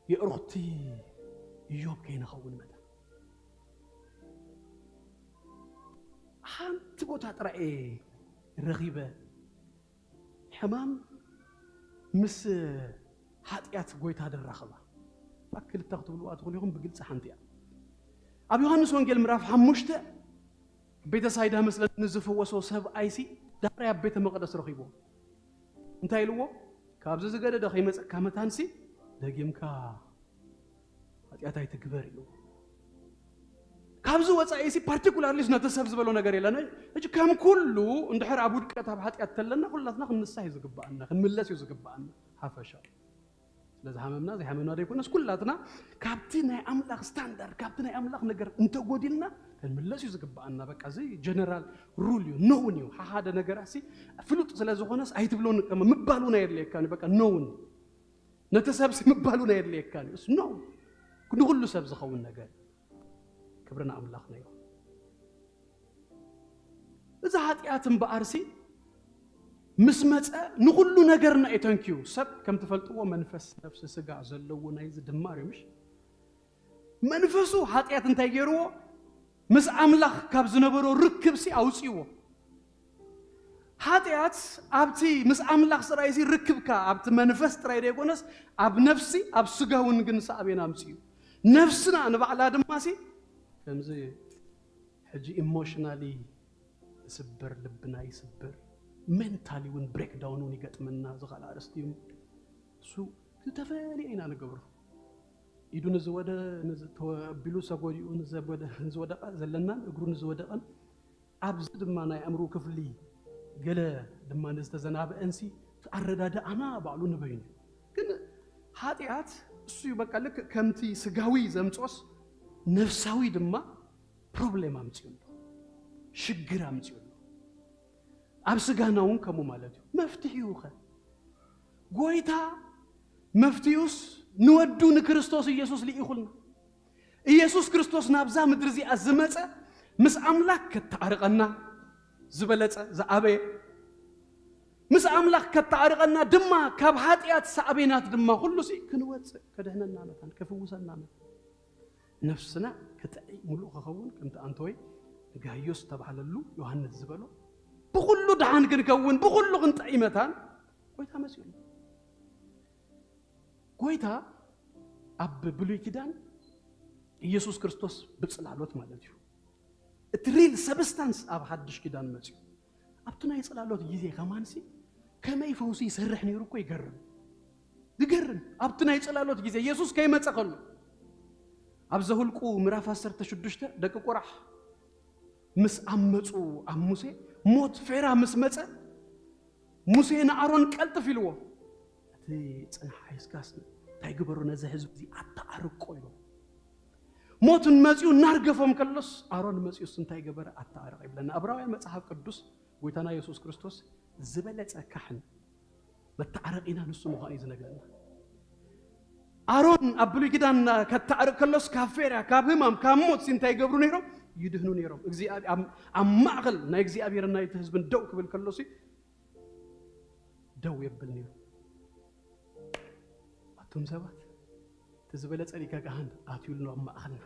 የእሩኽቲ እዮብ ከይንኸውን መጠን ሓንቲ ቦታ ጥራይ እየ ረኺበ ሕማም ምስ ሓጢኣት ጎይታ ድራኸባ ክልተ ክትብልዋ ትኽእሉ ኢኹም ብግልፂ ሓንቲ እያ። ኣብ ዮሃንስ ወንጌል ምዕራፍ ሓሙሽተ ቤተሳይዳ መስለ ንዝፈወሶ ሰብኣይሲ ዳሕራይ ኣብ ቤተ መቕደስ ረኺቦ እንታይ ኢልዎ? ካብዚ ዝገደደ ከይመፀካ መታንሲ ደጊምካ ሓጢኣት ኣይትግበር ኢልዎ። ካብዚ ወፃኢሲ ፓርቲኩላርሊስ ነቲ ሰብ ዝበሎ ነገር የለን። ሕጂ ከም ኩሉ እንድሕር ኣብ ውድቀት ኣብ ሓጢኣት ተለና ኩላትና ክንንሳህ እዩ ዝግባኣና፣ ክንምለስ እዩ ዝግባኣና ሓፈሻ። ስለዚ ሃመምና ዘይሃመምና ዘይኮነስ ኩላትና ካብቲ ናይ ኣምላኽ ስታንዳርድ ካብቲ ናይ ኣምላኽ ነገር እንተጎዲልና ክንምለስ እዩ ዝግባኣና። በቃ እዚ ጀነራል ሩል እዩ፣ ኖውን እዩ። ሓደ ነገራሲ ፍሉጥ ስለ ዝኾነስ ኣይትብሎን ምባሉን ኣየድልየካን እዩ። በቃ ኖውን ነቲ ሰብሲ ምባሉን ኣየድልየካን እዩ። ኖው ንኩሉ ሰብ ዝኸውን ነገር ክብሪ ንኣምላኽና ይኹን። እዚ ሓጢኣት እምበኣርሲ ምስ መፀ ንኹሉ ነገርና እዩ ተንክዩ። ሰብ ከም ትፈልጥዎ መንፈስ፣ ነፍሲ፣ ስጋ ዘለዎ ናይዚ ድማር እዩ ምሽ? መንፈሱ ሓጢኣት እንታይ ገይርዎ? ምስ ኣምላኽ ካብ ዝነበሮ ርክብሲ ኣውፅእዎ። ሓጢኣት ኣብቲ ምስ ኣምላኽ ጥራይሲ ርክብካ ኣብቲ መንፈስ ጥራይ ዘይኮነስ ኣብ ነፍሲ ኣብ ስጋ እውን ግን ሳዕቤን ኣምፅኡ። ነፍስና ንባዕላ ድማሲ ከምዚ ሕጂ ኢሞሽናሊ ይስበር፣ ልብና ይስበር፣ ሜንታሊ እውን ብሬክዳውን እውን ይገጥመና። እዚ ካልእ ኣርእስቲ እዩ። እሱ ዝተፈለየ ኢና ንገብሮ። ኢዱ ንዝወደ ንዝተወቢሉ ሰጎዲኡ ንዘወደ ንዝወደቀ ዘለናን እግሩ ንዝወደቀን ኣብዚ ድማ ናይ ኣእምሮ ክፍሊ ገለ ድማ ንዝተዘናበአንሲ ኣረዳድኣና ባዕሉ ንበይኑ። ግን ሓጢኣት እሱ እዩ። በቃ ልክ ከምቲ ስጋዊ ዘምጾስ ነፍሳዊ ድማ ፕሮብሌም ኣምፅኡ ኣሎ፣ ሽግር ኣምፅኡ ኣሎ። ኣብ ስጋና እውን ከምኡ ማለት እዩ። መፍትሒኡ ኸ? ጎይታ መፍትሒኡስ ንወዱ ንክርስቶስ ኢየሱስ ልኢኹልና። ኢየሱስ ክርስቶስ ናብዛ ምድሪ እዚኣ ዝመጸ ምስ ኣምላክ ከተዓርቀና ዝበለጸ ዝኣበየ፣ ምስ ኣምላክ ከተዓርቀና ድማ ካብ ሓጢኣት ሳዕቤናት ድማ ኩሉ ሲ ክንወፅእ፣ ከድሕነና መታን ከፍውሰና መታን ነፍስና ክጥዒ ምሉእ ክኸውን ከምቲ ኣንቶይ ንጋይዮስ ዝተባህለሉ ዮሃንስ ዝበሎ፣ ብኩሉ ደሓን ክንከውን ብኩሉ ክንጥዒ መታን ጎይታ መፅኡ። ጎይታ ኣብ ብሉይ ኪዳን ኢየሱስ ክርስቶስ ብጽላሎት ማለት እዩ። እቲ ሪል ሰብስታንስ ኣብ ሓድሽ ኪዳን መጽዩ። ኣብቲ ናይ ጽላሎት ግዜ ከማንሲ ከመይ ፈውሲ ይሰርሕ ነይሩ እኮ ይገርም። ይገርም። ኣብቲ ናይ ጽላሎት ግዜ ኢየሱስ ከይመጸ ከሎ ኣብ ዘሁልቁ ምዕራፍ ዓሰርተ ሽዱሽተ ደቂ ቆራሕ ምስ ኣመፁ ኣብ ሙሴ ሞት ፌራ ምስ መፀ ሙሴ ንኣሮን ቀልጥፍ ኢልዎ፣ እቲ ፅንሓ ሒዝካስ እንታይ ግበሩ ነዚ ህዝቢ እዚ ኣተዓርቆ ኢሉ። ሞት መፂኡ እናርገፎም ከሎስ ኣሮን መፂኡስ እንታይ ገበረ? ኣተዓረቀ ይብለና። ዕብራውያን መፅሓፍ ቅዱስ ጎይታና የሱስ ክርስቶስ ዝበለፀ ካሕን መተዓረቂና ንሱ ምዃኑ እዩ ዝነግረና። ኣሮን ኣብ ብሉይ ኪዳን ከተዕርቅ ከሎስ ካብ ፌርያ፣ ካብ ህማም፣ ካብ ሞት ሲ እንታይ ይገብሩ ነይሮም? ይድህኑ ነይሮም። እግዚኣብ- ኣብ- ኣብ ማእኸል ናይ እግዚኣብሔርን ናይቲ ህዝብን ደው ክብል ከሎሲ ደው የብል ነይሩ። ኣቱም ሰባት እቲ ዝበለጸ ሊቀ ካህን ኣትዩልና ኣብ ማእኸልና።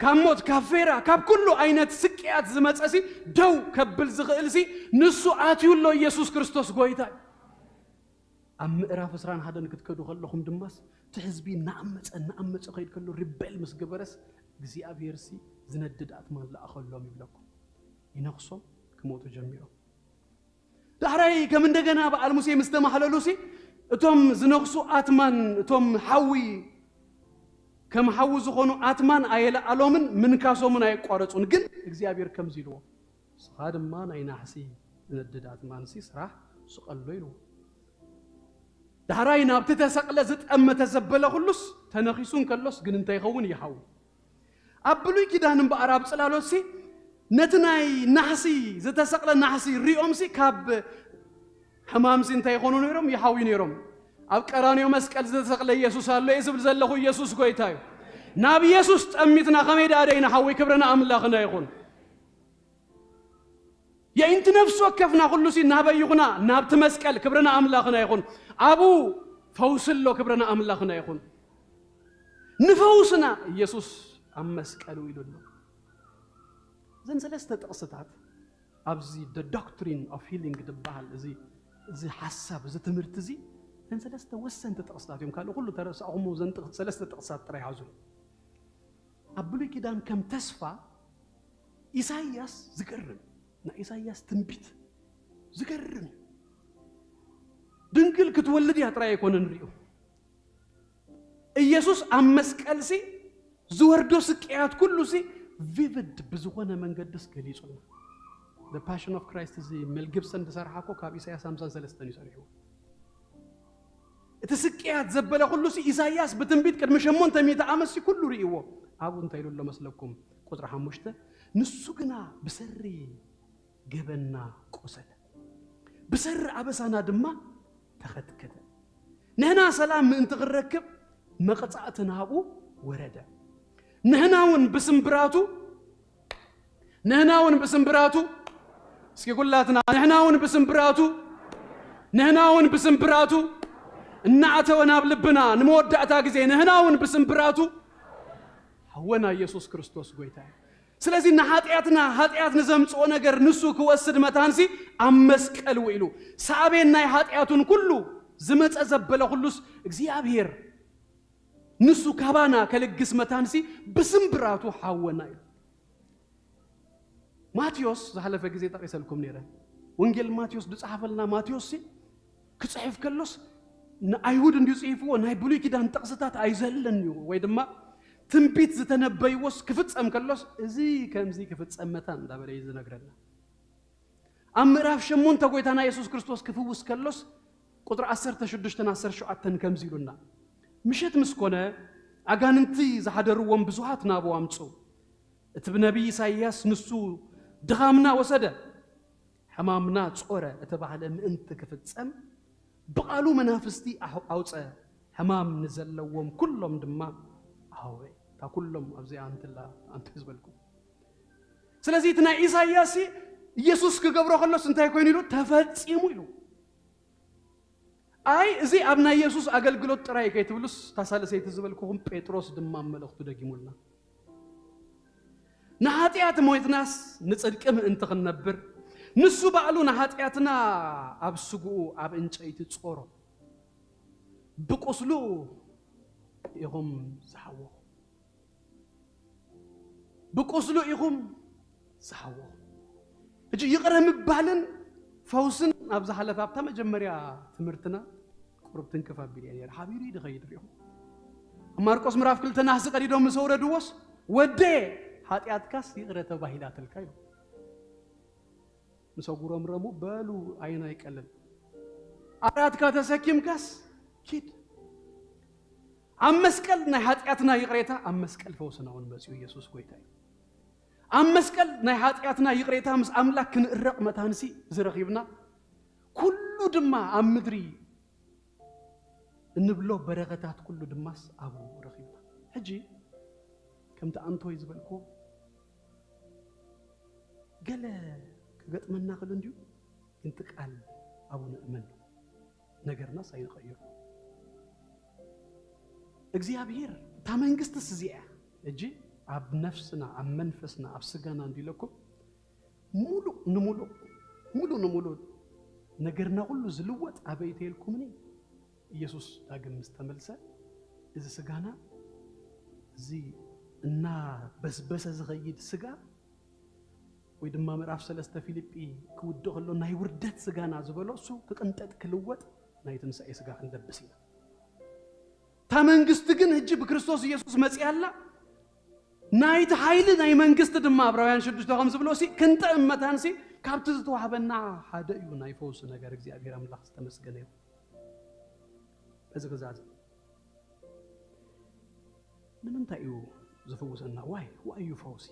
ካብ ሞት፣ ካብ ፌራ፣ ካብ ኩሉ ዓይነት ስቅያት ዝመጸሲ ደው ከብል ዝኽእልሲ ንሱ ኣትዩ ኣሎ። ኢየሱስ ክርስቶስ ጎይታ እዩ። ኣብ ምዕራፍ ዕስራን ሓደን ክትከዱ ከለኹም ድማስ እቲ ህዝቢ እናኣመፀ እናኣመፀ ከይድ ከሎ ሪቤል ምስ ገበረስ እግዚኣብሔርሲ ዝነድድ ኣትማን ለኣኸሎም ይብለኩም። ይነኽሶም ክሞቱ ጀሚሮም። ዳሕራይ ከም እንደገና በዓል ሙሴ ምስ ተማሕለሉሲ እቶም ዝነኽሱ ኣትማን እቶም ሓዊ ከም ሓዊ ዝኾኑ ኣትማን ኣየለኣሎምን ምንካሶምን ኣየቋረጹን። ግን እግዚኣብሔር ከምዚ ኢልዎ፣ ንስኻ ድማ ናይ ናሕሲ ዝነድድ ኣትማንሲ ስራሕ ስቐሎ ኢልዎ። ዳሕራይ ናብቲ ተሰቕለ ዝጠመተ ዘበለ ኩሉስ ተነኺሱ እንከሎስ ግን እንታይ ይኸውን? ይሓዊ። ኣብ ብሉይ ኪዳን እምበኣር ኣብ ጽላሎትሲ ነቲ ናይ ናሕሲ ዝተሰቕለ ናሕሲ ሪኦምሲ ካብ ሕማምሲ እንታይ ይኾኑ ነይሮም? ይሓውዩ ነይሮም። ኣብ ቀራንዮ መስቀል ዝተሰቕለ ኢየሱስ ኣሎ እየ ዝብል ዘለኹ። ኢየሱስ ጎይታ እዩ። ናብ ኢየሱስ ጠሚትና ከመይ ደኣ ደይንሓዊ? ክብሪ ንኣምላኽና ይኹን። የኢንቲ ነፍሲ ወከፍና ኩሉሲ ናበይ ይኹና? ናብቲ መስቀል። ክብሪ ንኣምላኽና ይኹን። ኣብኡ ፈውሲ ኣሎ። ክብሪ ንኣምላኽና ይኹን። ንፈውስና ኢየሱስ ኣብ መስቀል ውዒሉ ኣሎ። እዘን ሰለስተ ጥቕስታት ኣብዚ The Doctrine of Healing ዝበሃል እዚ እዚ ሓሳብ እዚ ትምህርቲ እዚ እዘን ሰለስተ ወሰንቲ ጥቕስታት እዮም። ካልእ ኩሉ ተረሳእኹሞ እዘን ጥቕ- ሰለስተ ጥቕስታት ጥራይ ሓዙ። ኣብ ብሉይ ኪዳን ከም ተስፋ ኢሳይያስ ዝገርም፣ ናይ ኢሳይያስ ትንቢት ዝገርም እዩ። ድንግል ክትወልድ እያ ጥራይ ኣይኮነን ንሪኦ። ኢየሱስ ኣብ መስቀልሲ ዝወርዶ ስቅያት ኩሉሲ ቪቪድ ብዝኾነ መንገድስ ገሊጹልና። The Passion of Christ እዚ ሜል ጊብሰን ዝሰርሓ እኮ ካብ ኢሳይያስ ሓምሳን ሰለስተን እዩ ሰሪሕዎ። እቲ ስቅያት ዘበለ ኩሉሲ ኢሳይያስ ብትንቢት ቅድሚ ሸሞንተ ሚእቲ ዓመትሲ ኩሉ ርእይዎ። ኣብኡ እንታይ ኢሉ ኣሎ መስለኩም? ቁጽሪ ሓሙሽተ፣ ንሱ ግና ብሰሪ ገበንና ቆሰለ፣ ብሰሪ ኣበሳና ድማ ተኸትከተ። ንሕና ሰላም ምእንቲ ክንረክብ መቕጻእቲ ናብኡ ወረደ። ንሕና እውን ብስምብራቱ ንሕና እውን ብስምብራቱ እስኪ ኩላትና ንሕና እውን ብስምብራቱ ንሕና እውን ብስምብራቱ እናኣተወ ናብ ልብና ንመወዳእታ ግዜ ንሕና እውን ብስምብራቱ ሓወና ኢየሱስ ክርስቶስ ጎይታ እዩ። ስለዚ ንሓጢኣትና ሓጢኣት ንዘምፅኦ ነገር ንሱ ክወስድ መታንሲ ኣብ መስቀል ውዒሉ ሳዕቤን ናይ ሓጢኣቱን ኩሉ ዝመፀ ዘበለ ኩሉስ እግዚኣብሔር ንሱ ካባና ከልግስ መታንሲ ብስምብራቱ ሓወና እዩ። ማቴዎስ ዝሓለፈ ግዜ ጠቒሰልኩም ነይረ። ወንጌል ማቴዎስ ዝጸሓፈልና ማቴዎስ ሲ ክጽሕፍ ከሎስ ንኣይሁድ እንዲዩ ጽሒፍዎ፣ ናይ ብሉይ ኪዳን ጥቕስታት ኣይዘልን እዩ፣ ወይ ድማ ትንቢት ዝተነበይዎስ ክፍጸም ከሎስ እዚ ከምዚ ክፍጸም መታን እንዳበለ እዩ ዝነግረና። ኣብ ምዕራፍ ሸሞንተ ጎይታና የሱስ ክርስቶስ ክፍውስ ከሎስ ቁጥሪ ዓሰርተ ሽዱሽተን ዓሰርተ ሸውዓተን ከምዚ ኢሉና፣ ምሸት ምስ ኮነ ኣጋንንቲ ዝሓደርዎም ብዙሃት ናብኡ ኣምጹ። እቲ ብነቢይ ኢሳይያስ ንሱ ድኻምና ወሰደ፣ ሕማምና ጾረ እተባህለ ምእንቲ ክፍጸም ብቓሉ መናፍስቲ ኣሕ- ኣውጸ፣ ሕማም ንዘለዎም ኩሎም ድማ ኣህወ። እታ ኩሎም ኣብዚኣ እንትላ ኣንተ ዝበልኩም። ስለዚ እቲ ናይ ኢሳይያስ ኢየሱስ ክገብሮ ከሎስ እንታይ ኮይኑ ኢሉ? ተፈጺሙ ኢሉ። ኣይ እዚ ኣብ ናይ የሱስ ኣገልግሎት ጥራይ ከይትብሉስ፣ እታ ሳልሰይቲ ዝበልኩኹም ጴጥሮስ ድማ ኣብ መልእኽቱ ደጊሙልና። ንሓጢኣት ሞይትናስ ንጽድቂ ምእንቲ ክንነብር፣ ንሱ ባዕሉ ንሓጢኣትና ኣብ ስግኡ ኣብ ዕንጨይቲ ጾሮ። ብቁስሉ ኢኹም ዝሓወኹ። ብቁስሉ ኢኹም ዝሓወኹ። ሕጂ ይቕረ ምባልን ፈውስን ኣብ ዝሓለፈ ኣብታ መጀመርያ ትምህርትና ቁሩብ ትንክፍ ኣቢለ እየ ነይረ። ሓቢሩ እዩ ዝኸይድ ሪኹም። ኣብ ማርቆስ ምዕራፍ ክልተ ናህሲ ቀዲዶም ምስ ኣውረድዎስ፣ "ወደ ሓጢኣትካስ ይቕረ ተባሂላትልካ" እዩ። ምስ ኣጉረምረሙ፣ "በሉ ዓይና ይቀልል፣ ዓራትካ ተሰኪምካስ ኪድ." ኣብ መስቀል ናይ ሓጢኣትና ይቕሬታ፣ ኣብ መስቀል ፈውስና እውን መጺኡ ኢየሱስ ጎይታ እዩ። ኣብ መስቀል ናይ ሓጢኣትና ይቕሬታ ምስ ኣምላክ ክንእረቕ መታንሲ ዝረኺብና፣ ኩሉ ድማ ኣብ ምድሪ እንብሎ በረኸታት ኩሉ ድማስ ኣብኡ ረኺብና። ሕጂ ከምቲ ኣንቶይ ዝበልኩ ገለ ክገጥመና ክእል እንድዩ፣ ግን እቲ ቃል ኣብኡ ንእመን፣ ነገርናስ ኣይንቐይሮ። እግዚኣብሔር እታ መንግስትስ እዚኣ እያ። ሕጂ ኣብ ነፍስና፣ ኣብ መንፈስና፣ ኣብ ስጋና እንዲለኩም ሙሉእ ንሙሉእ፣ ሙሉእ ንሙሉእ ነገርና ኩሉ ዝልወጥ ኣበይ ተልኩምኒ? ኢየሱስ ዳግም ምስ ተመልሰ፣ እዚ ስጋና፣ እዚ እናበስበሰ ዝኸይድ ስጋ፣ ወይ ድማ ምዕራፍ ሰለስተ ፊልጲ ክውድእ ከሎ ናይ ውርደት ስጋና ዝበሎ፣ እሱ ክቕንጠጥ ክልወጥ ናይ ትንሳኤ ስጋ ክንለብስ ኢና። እታ መንግስቲ ግን ሕጂ ብክርስቶስ ኢየሱስ መጺኣ ኣላ። ናይቲ ሓይሊ ናይ መንግስቲ ድማ ዕብራውያን ሽዱሽተ ከም ዝብሎ ሲ ክንጥዕም መታንሲ ካብቲ ዝተዋህበና ሓደ እዩ ናይ ፈውሲ ነገር። እግዚኣብሔር ኣምላኽ ዝተመስገነ ይኹን። በዚ ክዛዘም ንምንታይ እዩ ዝፍውሰና? ዋይ ዋይ እዩ ፈውሲ?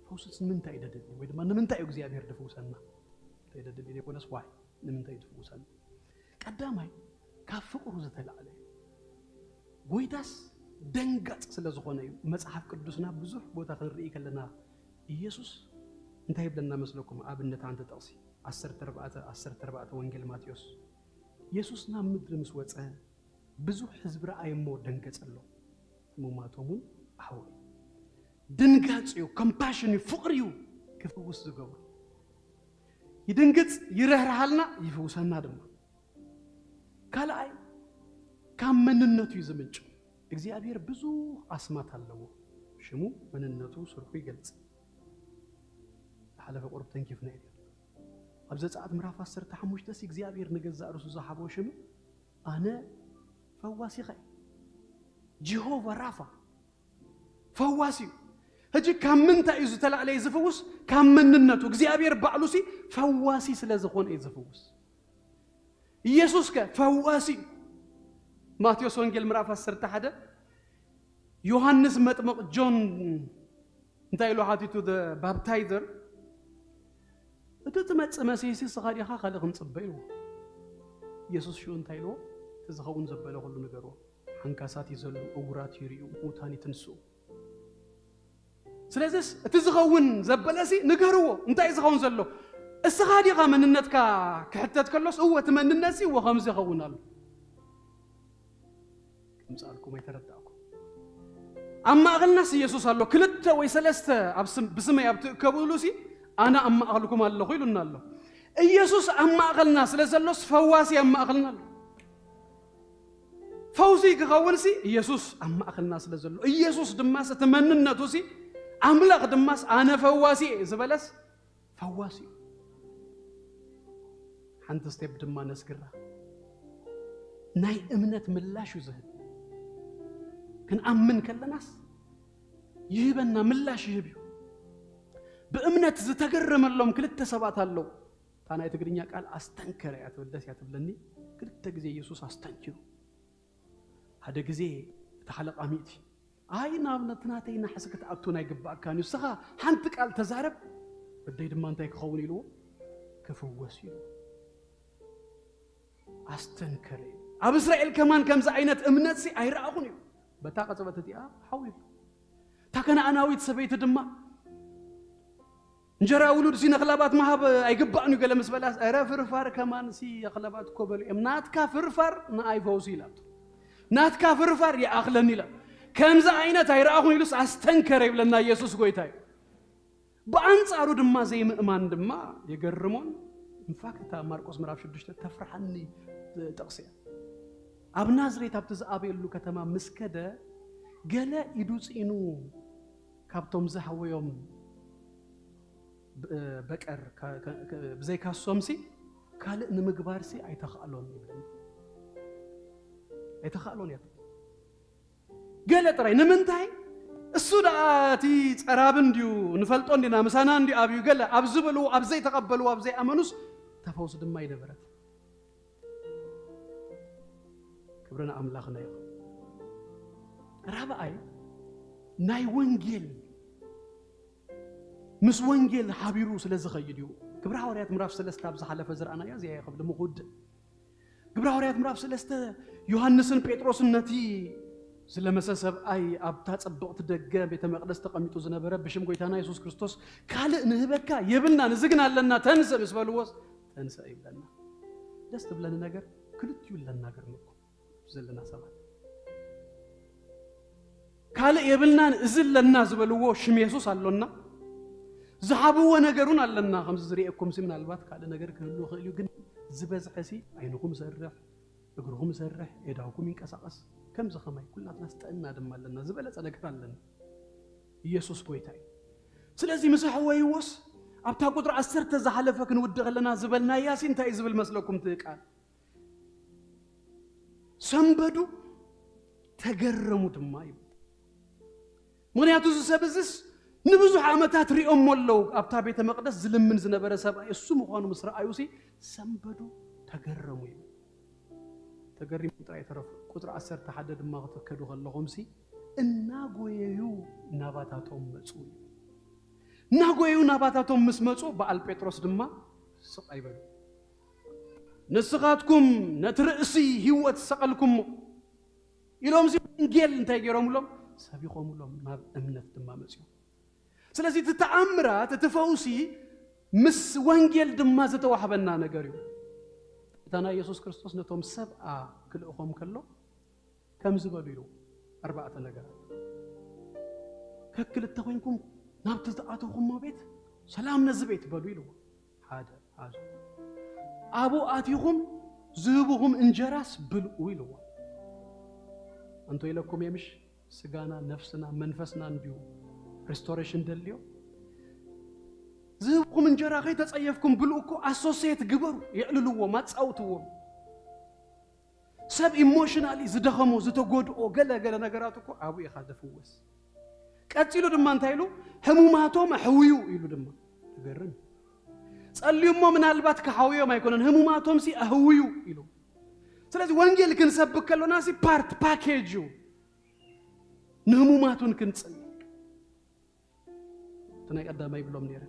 ፈውስስ ንምንታይ እዩ ደደሊ? ወይ ድማ ንምንታይ እዩ እግዚኣብሔር ዝፍውሰና? እንታይ ደደሊ ዘይኮነስ ዋይ ንምንታይ እዩ ዝፍውሰና? ቀዳማይ ካብ ፍቕሩ ዝተላዕለ እዩ። ጎይታስ ደንጋጽ ስለ ዝኾነ እዩ። መጽሓፍ ቅዱስና ብዙሕ ቦታ ክንርኢ ከለና ኢየሱስ እንታይ ይብለና መስለኩም? ኣብነት ሓንቲ ጥቕሲ ዓሰርተ ኣርባዕተ ዓሰርተ ኣርባዕተ ወንጌል ማቴዎስ፣ ኢየሱስ ናብ ምድሪ ምስ ወጸ ብዙሕ ህዝቢ ረኣየ እሞ ደንገጸሎም፣ ሕሙማቶም እውን ኣሕወዩ። ድንጋጽ እዩ፣ ኮምፓሽን እዩ፣ ፍቕሪ እዩ ክፍውስ ዝገብሮ። ይድንግጽ፣ ይርህርሃልና፣ ይፍውሰና ድማ። ካልኣይ ካብ መንነቱ እዩ ዝምንጩ። እግዚኣብሔር ብዙሕ ኣስማት ኣለዎ። ሽሙ መንነቱ ስርሑ ይገልጽ። ዝሓለፈ ቁሩብ ተንኪፍና ኢና። ኣብ ዘጸኣት ምዕራፍ ዓሰርተ ሓሙሽተ ሲ እግዚኣብሔር ንገዛእ ርእሱ ዝሃቦ ሽም ኣነ ፈዋሲኻ እየ። ጀሆቫ ራፋ ፈዋሲ እዩ። ሕጂ ካብ ምንታይ እዩ ዝተላዕለ እዩ ዝፍውስ? ካብ መንነቱ። እግዚኣብሔር ባዕሉ ሲ ፈዋሲ ስለ ዝኾነ እዩ ዝፍውስ። ኢየሱስ ከ ፈዋሲ እዩ። ማቴዎስ ወንጌል ምዕራፍ ዓሰርተ ሓደ ዮሃንስ መጥምቕ ጆን እንታይ ኢሉ ሓቲቱ? The baptizer፣ እቲ ትመጽእ መሲሲ ስኻ ዲኻ ካልእ ክንጽበ ኢልዎ። ኢየሱስ ሽኡ እንታይ ኢልዎ? እቲ ዝኸውን ዘበለ ኩሉ ንገርዎ። ሓንካሳት ይዘሉ፣ እውራት ይርእዩ፣ ምውታን ይትንስኡ። ስለዚስ እቲ ዝኸውን ዘበለሲ ንገርዎ። እንታይ እዩ ዝኸውን ዘሎ? እስኻ ዲኻ መንነትካ ክሕተት ከሎስ፣ እወ እቲ መንነትሲ እወ ከምዚ ይኸውን ኣሎ። ከምጻልኩም ኣይተረዳእኩም። ኣብ ማእኸልናስ ኢየሱስ ኣሎ። ክልተ ወይ ሰለስተ ኣብ ስም ብስመይ ኣብ ትእከብሉ ሲ ኣነ ኣብ ማእኸልኩም ኣለኹ ኢሉና ኣሎ። ኢየሱስ ኣብ ማእኸልና ስለ ዘሎስ ፈዋሲ ኣብ ማእኸልና ኣሎ። ፈውሲ ክኸውን ሲ ኢየሱስ ኣብ ማእኸልና ስለ ዘሎ፣ ኢየሱስ ድማስ እቲ መንነቱ ሲ ኣምላኽ ድማስ ኣነ ፈዋሲ እየ ዝበለስ ፈዋሲ እዩ። ሓንቲ ስቴፕ ድማ ነስግራ። ናይ እምነት ምላሽ እዩ ዝህብ። ክንኣምን ከለናስ ይህበና፣ ምላሽ ይህብ እዩ። ብእምነት ዝተገረመሎም ክልተ ሰባት ኣለዉ። እታ ናይ ትግርኛ ቃል ኣስተንከረ እያ ትብል፣ ደስ እያ ትብለኒ። ክልተ ግዜ ኢየሱስ ኣስተንኪሩ። ሓደ ግዜ እቲ ሓለቓ ሚእቲ፣ ኣይ ናብ ነቲ ናተይ ናሕሲ ክትኣቱ ናይ ግባእካን እዩ፣ ንስኻ ሓንቲ ቃል ተዛረብ፣ ወደይ ድማ እንታይ ክኸውን ኢልዎ፣ ክፍወስ እዩ። ኣስተንከረ እዩ። ኣብ እስራኤል ከማን ከምዚ ዓይነት እምነት ሲ ኣይረኣኹን እዩ። በታ ቀጽበት እቲኣ ሓዊሉ። እታ ከነኣናዊት ሰበይቲ ድማ እንጀራ ውሉድ ሲ ነኽላባት ምሃብ ኣይግባእን እዩ ገለ ምስ በላስ፣ ኧረ ፍርፋር ከማን ሲ ኣኽላባት እኮ በሉ እዮም። ናትካ ፍርፋር ንኣይ ፈውሲ ኢላቶ። ናትካ ፍርፋር ይኣኽለኒ ኢላ። ከምዚ ዓይነት ኣይረኣኹን ኢሉስ ኣስተንከረ ይብለና ኢየሱስ ጎይታ እዩ። ብኣንጻሩ ድማ ዘይምእማን ድማ የገርሞን። ኢንፋክት እታ ማርቆስ ምዕራፍ ሽዱሽተ ተፍርሓኒ ጥቕሲ እያ። ኣብ ናዝሬት ኣብቲ ዝኣበየሉ ከተማ ምስ ከደ ገለ ኢዱ ጽኢኑ ካብቶም ዝሃወዮም ብ-፣ በቀር ካ-፣ ካ-፣ ካ-፣ ብዘይካሶምሲ ካልእ ንምግባርሲ ኣይተኻእሎን ይብለኒ። ኣይተኻእሎን እያ። ገለ ጥራይ ንምንታይ? እሱ ደኣ እቲ ጸራቢ እንድዩ፣ ንፈልጦ እንዲና፣ ምሳና እንድዩ ኣብዩ፣ ገለ ኣብ ዝበልዎ፣ ኣብ ዘይተቐበልዎ፣ ኣብ ዘይኣመኑስ ተፈውስ ድማ ኣይነበረት። ክብሪ ንኣምላኽና ይኹን። ራብኣይ፣ ናይ ወንጌል፣ ምስ ወንጌል ሓቢሩ ስለ ዝኸይድ እዩ። ግብረ ሃዋርያት ምዕራፍ ሰለስተ ኣብ ዝሓለፈ ዝረኣናዮ እዚኣ እያ ክብል ምኹድ። ግብረ ሃዋርያት ምዕራፍ ሰለስተ፣ ዮሃንስን ጴጥሮስን ነቲ ዝለመሰ ሰብኣይ ኣብታ ጽብቕቲ ደገ ቤተ መቕደስ ተቐሚጡ ዝነበረ፣ ብሽም ጎይታና የሱስ ክርስቶስ ካልእ ንህበካ የብልናን፣ እዚ ግን ኣለና፣ ተንስእ ምስ በልዎስ፣ ተንስእ ይብለና። ደስ ትብለኒ ነገር፣ ክልቲኡ ኣለና፣ ገርመኩም ዘለና ሰባት። ካልእ የብልናን፣ እዚ ኣለና ዝበልዎ ሽም የሱስ ኣሎና። ዝሃብዎ ነገር እውን ኣለና። ከምዚ ዝርእየኩም ሲ ምናልባት ካልእ ነገር ክህሉ ይኽእል እዩ፣ ግን ዝበዝሐ ሲ ዓይንኹም ይሰርሕ፣ እግርኹም ይሰርሕ፣ ኤዳውኩም ይንቀሳቐስ። ከምዚ ኸማይ ኩላትናስ ጥዕና ድማ ኣለና፣ ዝበለጸ ነገር ኣለና። ኢየሱስ ጎይታ እዩ። ስለዚ ምስ ኣሕወይዎስ ኣብታ ቁጥሪ ዓሰርተ ዝሓለፈ ክንውድእ ከለና ዝበልናያ ሲ እንታይ እዩ ዝብል መስለኩም እቲ ቃል? ሰንበዱ ተገረሙ ድማ ይብል። ምኽንያቱ እዚ ሰብ እዝስ ንብዙሕ ዓመታት ሪኦሞ ኣለዉ። ኣብታ ቤተ መቕደስ ዝልምን ዝነበረ ሰብኣይ እሱ ምዃኑ ምስ ረኣዩ ሲ ሰንበዱ ተገረሙ ይብል። ተገሪሙ ጥራይ ተረፉ። ቁጽሪ ዓሰርተ ሓደ ድማ ክትከዱ ከለኹም ሲ እናጎየዩ ናባታቶም መጹ ይብል። እናጎየዩ ናባታቶም ምስ መጹ በዓል ጴጥሮስ ድማ ስቕ ኣይበሉ። ንስኻትኩም ነቲ ርእሲ ህይወት ሰቐልኩሞ ኢሎም ሲ ወንጌል እንታይ ገይሮምሎም? ሰቢኾምሎም ናብ እምነት ድማ መጽዮም። ስለዚ እቲ ተኣምራት፣ እቲ ፈውሲ ምስ ወንጌል ድማ ዝተዋህበና ነገር እዩ። ጎይታና ኢየሱስ ክርስቶስ ነቶም ሰብኣ ክልእኾም ከሎ ከምዚ በሉ ኢሉ ኣርባዕተ ነገራት። ከክልተ ኮይንኩም ናብቲ ዝኣተኹሞ ቤት ሰላም ነዚ ቤት በሉ ኢልዎ። ሓደ ሓዙ። ኣብኡ ኣቲኹም ዝህብኹም እንጀራስ ብልኡ ኢልዎ። ኣንቶ ኢለኩም የምሽ ስጋና፣ ነፍስና፣ መንፈስና እንድዩ ሪስቶሬሽን ደልዮ። ዝህብኹም እንጀራ ከይተጸየፍኩም ብልኡ እኮ ኣሶሴት ግበሩ፣ የዕልልዎም፣ ኣጻውትዎም። ሰብ ኢሞሽናሊ ዝደኸሞ፣ ዝተጎድኦ፣ ገለ ገለ ነገራት እኮ ኣብኡ ኢኻ ዝፍወስ። ቀጺሉ ድማ እንታይ ኢሉ? ህሙማቶም ኣሕውዩ ኢሉ ድማ። ትገርም። ጸልዩሞ ምናልባት ክሓውዮም ኣይኮነን፣ ህሙማቶም ሲ ኣህውዩ ኢሉ። ስለዚ ወንጌል ክንሰብክ ከሎና ሲ ፓርት ፓኬጅ እዩ። ንህሙማት እውን ክንጽሊ። እቲ ናይ ቀዳማይ ይብሎም ነይረ።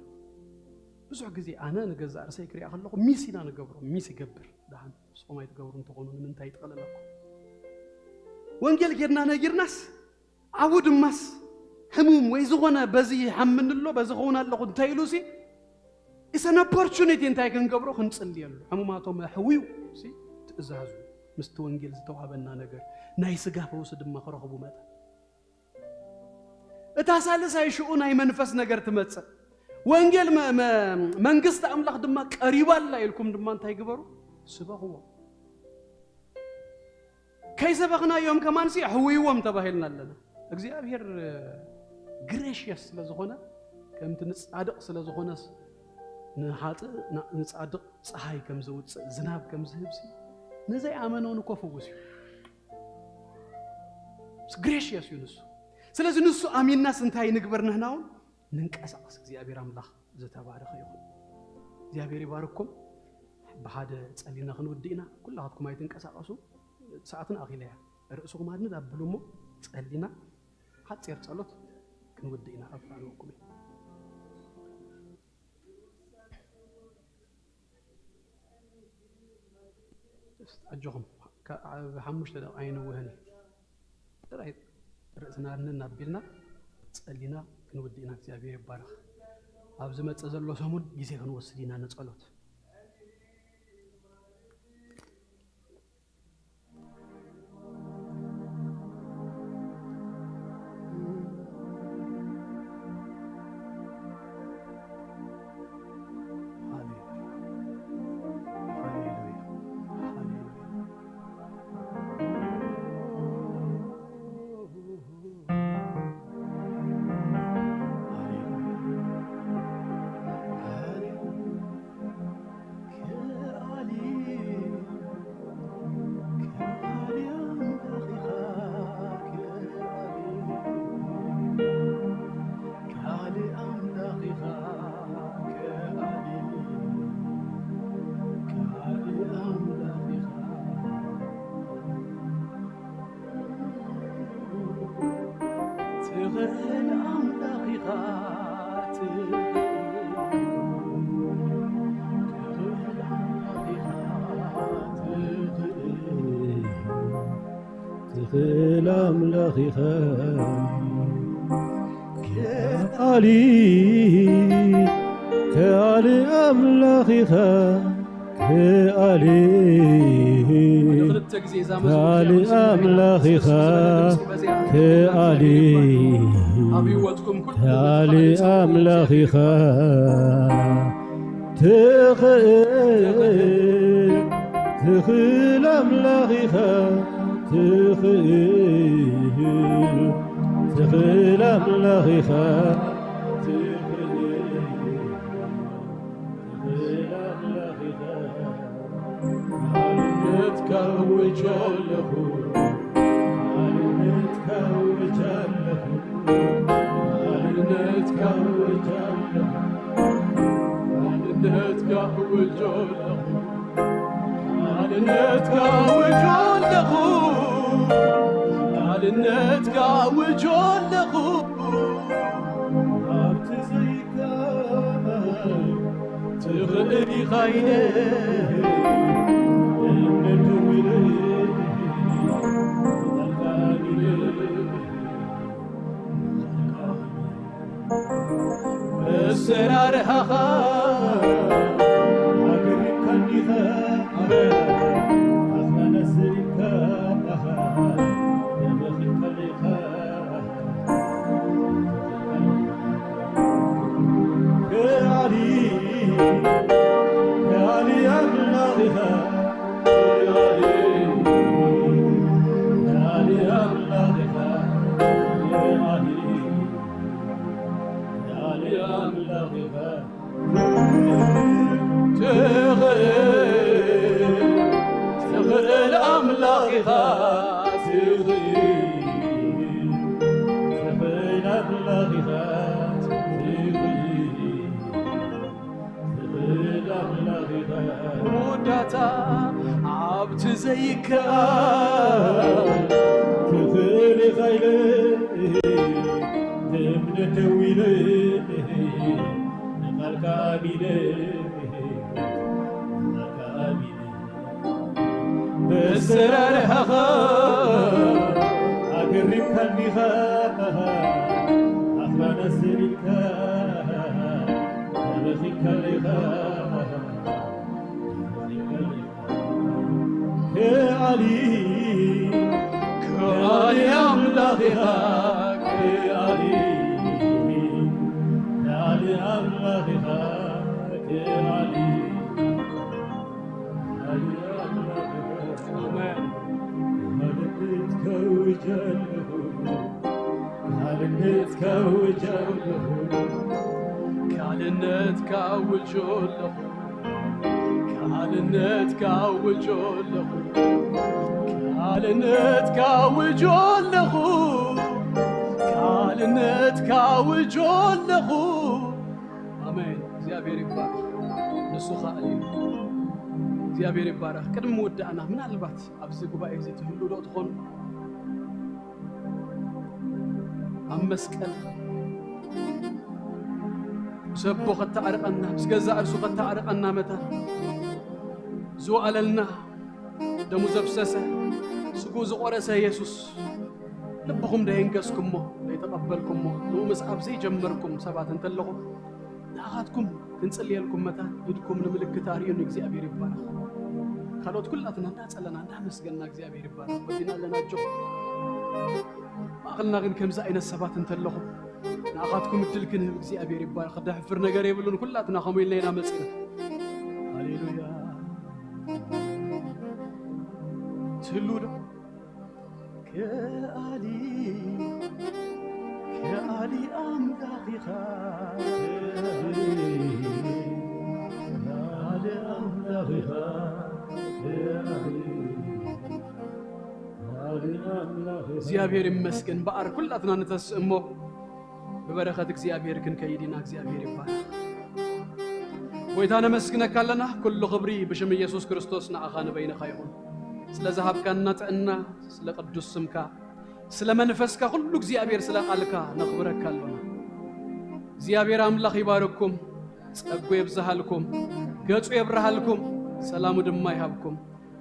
ብዙሕ ግዜ ኣነ ንገዛእ ርእሰይ ክሪኣ ከለኹ ሚስ ኢና ንገብሮ፣ ሚስ ይገብር። ደሓን ንስኹም ኣይትገብሩ እንተኾኑ ንምንታይ ይጥቕልለኩም? ወንጌል ጌርና ነጊርናስ፣ ኣብኡ ድማስ ሕሙም ወይ ዝኾነ በዚ ይሓምኒ ኣሎ፣ በዚ ኸውን ኣለኹ እንታይ ኢሉ ሲ፣ it's an opportunity እንታይ ክንገብሮ? ክንጽልየሉ። ሕሙማቶም ኣሕውዩ ሲ ትእዛዙ ምስቲ ወንጌል ዝተዋህበና ነገር ናይ ስጋ ፈውሲ ድማ ክረኽቡ መጠን። እታ ሳልሳይ ሽኡ ናይ መንፈስ ነገር ትመጽእ። ወንጌል መ-፣ መ-፣ መንግስቲ ኣምላኽ ድማ ቀሪባ ኣላ ኢልኩም ድማ እንታይ ግበሩ? ስበኽዎ። ከይሰበኽናዮም ከማን ሲ ኣሕውይዎም ተባሂልና ኣለና። እግዚኣብሔር ግሬሽየስ ስለ ዝኾነ፣ ከምቲ ንጻድቕ ስለ ዝኾነስ ንሓጥእ ና-፣ ንጻድቕ ጸሃይ ከም ዘውጽእ፣ ዝናብ ከም ዝህብሲ፣ ንዘይኣመነ እውን እኮ ፍውስ እዩ። ግሬሽየስ እዩ ንሱ። ስለዚ ንሱ ኣሚንናስ እንታይ ንግበር? ንሕና እውን ንንቀሳቐስ። እግዚኣብሔር ኣምላኽ ዝተባረኸ ይኹን። እግዚኣብሔር ይባርክኩም። ብሓደ ጸሊና ክንውድእ ኢና። ኩላኻትኩም ኣይትንቀሳቐሱ። ሰዓትና ኣኺላ እያ። ርእስኹም ኣድንድ ኣብሉ እሞ ጸሊና ሓጺር ጸሎት ክንውድእ ኢና። ኣብ ፋንወኩም እዩ። ኣጆኹም፣ ካብ ሓሙሽተ ደቂቕ ኣይንውህን እዩ። ጥራይ ርእስና ኣድንን ኣቢልና ጸሊና ክንውድእ ኢና። እግዚኣብሔር ይባረኽ። ኣብ ዝመጽእ ዘሎ ሰሙን ግዜ ክንወስድ ኢና ንጸሎት። ትኽእል ኣምላኽ ኢኻ፣ ትኽእል፣ ትኽእል ኣምላኽ ኢኻ፣ ትኽእል፣ ትኽእል ኣምላኽ ኢኻ። ከኣሊ፣ ከኣሊ ኣምላኽ ኢኻ። ከኣሊ፣ ወደ ክልተ ግዜ እዛ መዝሙር ከኣሊ እዚኣ ምስ ኣምላኽ ኢኻ። ድምፂ በዚኣ ከኣሊ፣ ኣብ ህይወትኩም ኩሉ ከኣሊ ኣምላኽ ኢኻ። ትኽእል፣ ትኽእል ኣምላኽ ኢኻ። ትኽእል፣ ትኽእል ኣምላኽ ኢኻ። ትኽእል፣ ትኽእል ኣምላኽ ኢኻ። ሓርነትካ እውጅ ኣለኹ፣ ሓርነትካ እውጅ ኣለኹ፣ ሓርነትካ እውጅ ኣለኹ፣ ሓርነትካ እውጅ ኣለኹ፣ ሓርነትካ እውጅ ኣለኹ፣ ሓርነትካ እውጅ ኣለኹ። ኣብቲ ዘይከኣል ትኽእል ኢኻ ኢለ እምነት ደዊለ፣ ቃልካ ኣሚነ። ኣሰራርሓኻ ኣገሪምካኒኻ፣ ኣኽራን ኣሰሪርካ፣ ተበኺልካኒኻ። ከኣሊ፣ ከኣሊ ኣምላኽ ኢኻ። ከኣሊ፣ ከኣሊ ኣምላኽ ኢኻ። ከኣሊ፣ ከኣሊ ኣምላኽ ኢኻ። ትኽእል፣ ትኽእል ኣምላኽ ኢኻ። ትኽእል፣ ትኽእል ኣምላኽ ኢኻ። ትኽእል፣ ትኽእል ኣምላኽ ኢኻ። መወዳእታ ኣብቲ ዘይከኣል ትኽእል ኢኻ ኢለ ብእምነት ደው ኢለ ንቓልካ ኣሚነ፣ ንቓልካ ኣሚነ። ብኣሰራርሓኻ ኣገሪምካኒኻ፣ ኣኽራን ኣሰሪርካ፣ ተበኺልካ ኣለኻ። ከኣሊ፣ ከኣሊ ኣምላኽ ኢኻ፣ ከኣሊ፣ ከኣሊ ኣምላኽ ኢኻ፣ ከኣሊ። ኣሜን። ሓርነትካ እውጅ ኣለኹ፣ ሓርነትካ እውጅ ኣለኹ፣ ካልእነት ካውጆ ኣለኹ፣ ካልእነት ካውጆ ኣለኹ፣ ካልእነት ካውጆ ኣለኹ፣ ካልእነት ካውጆ ኣለኹ። ኣሜን። እግዚኣብሔር ይባረኽ። ንሱ ከኣል እዩ። እግዚኣብሔር ይባረኽ። ቅድሚ ምውዳእና ምናልባት ኣብዚ ጉባኤ እዚ ትህሉ ዶ ትኾኑ? ኣብ መስቀል ምስ ኣቦ ከተዕርቐና፣ ምስ ገዛእ ርእሱ ከተዕርቐና መታን ዝወኣለልና፣ ደሙ ዘፍሰሰ፣ ስግኡ ዝቖረሰ የሱስ፣ ልብኹም ደየንገስኩሞ፣ ደይተቐበልኩሞ፣ ንኡ ምስዓብ ዘይጀመርኩም ሰባት እንተለኹም፣ ንኣኻትኩም ክንጽልየልኩም መታን ኢድኩም ንምልክት ኣርእዩኒ። እግዚኣብሔር ይባረኽ። ካልኦት ኩላትና እንዳጸለና እንዳመስገና እግዚኣብሔር ይባረኽ። ወዲና ኣለና። ኣጆኹም። ማእኸልና ግን ከምዚ ዓይነት ሰባት እንተለኹም፣ ንኣኻትኩም እድል ክንህብ እግዚኣብሔር ይባረኽ። ደሕፍር ነገር የብሉን። ኩላትና ከምኡ ኢልና ኢና መጺና። ሃሌሉያ። ትህልው ዶ? ከኣሊ፣ ከኣሊ ኣምላኽ ኢኻ። ከኣሊ ኣምላኽ ኢኻ። ከኣሊ፣ ከኣሊ ኣምላኽ ኢኻ። እግዚኣብሔር ይመስገን። እምበኣር ኩላትና ንተስእ እሞ ብበረኸት እግዚኣብሔር ክንከይድ ኢና። እግዚኣብሔር ይባረኽ። ጎይታ ነመስግነካ ኣለና። ኩሉ ክብሪ ብሽም ኢየሱስ ክርስቶስ ንኣኻ ንበይንኻ ይኹን። ስለ ዝሃብካና ጥዕና፣ ስለ ቅዱስ ስምካ፣ ስለ መንፈስካ፣ ኩሉ እግዚኣብሔር ስለ ቃልካ ነኽብረካ ኣሎና። እግዚኣብሔር ኣምላኽ ይባርኩም፣ ጸጉ የብዝሃልኩም፣ ገጹ የብርሃልኩም፣ ሰላሙ ድማ ይሃብኩም።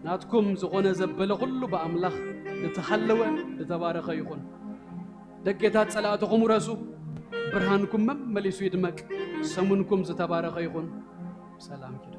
ናትኩም ዝኾነ ዘበለ ኩሉ ብኣምላኽ ዝተሃለወ ዝተባረኸ ይኹን። ደጌታት ጸላእትኹም ውረሱ፣ ብርሃንኩም መመሊሱ ይድመቅ፣ ሰሙንኩም ዝተባረኸ ይኹን። ሰላም ኪዱ።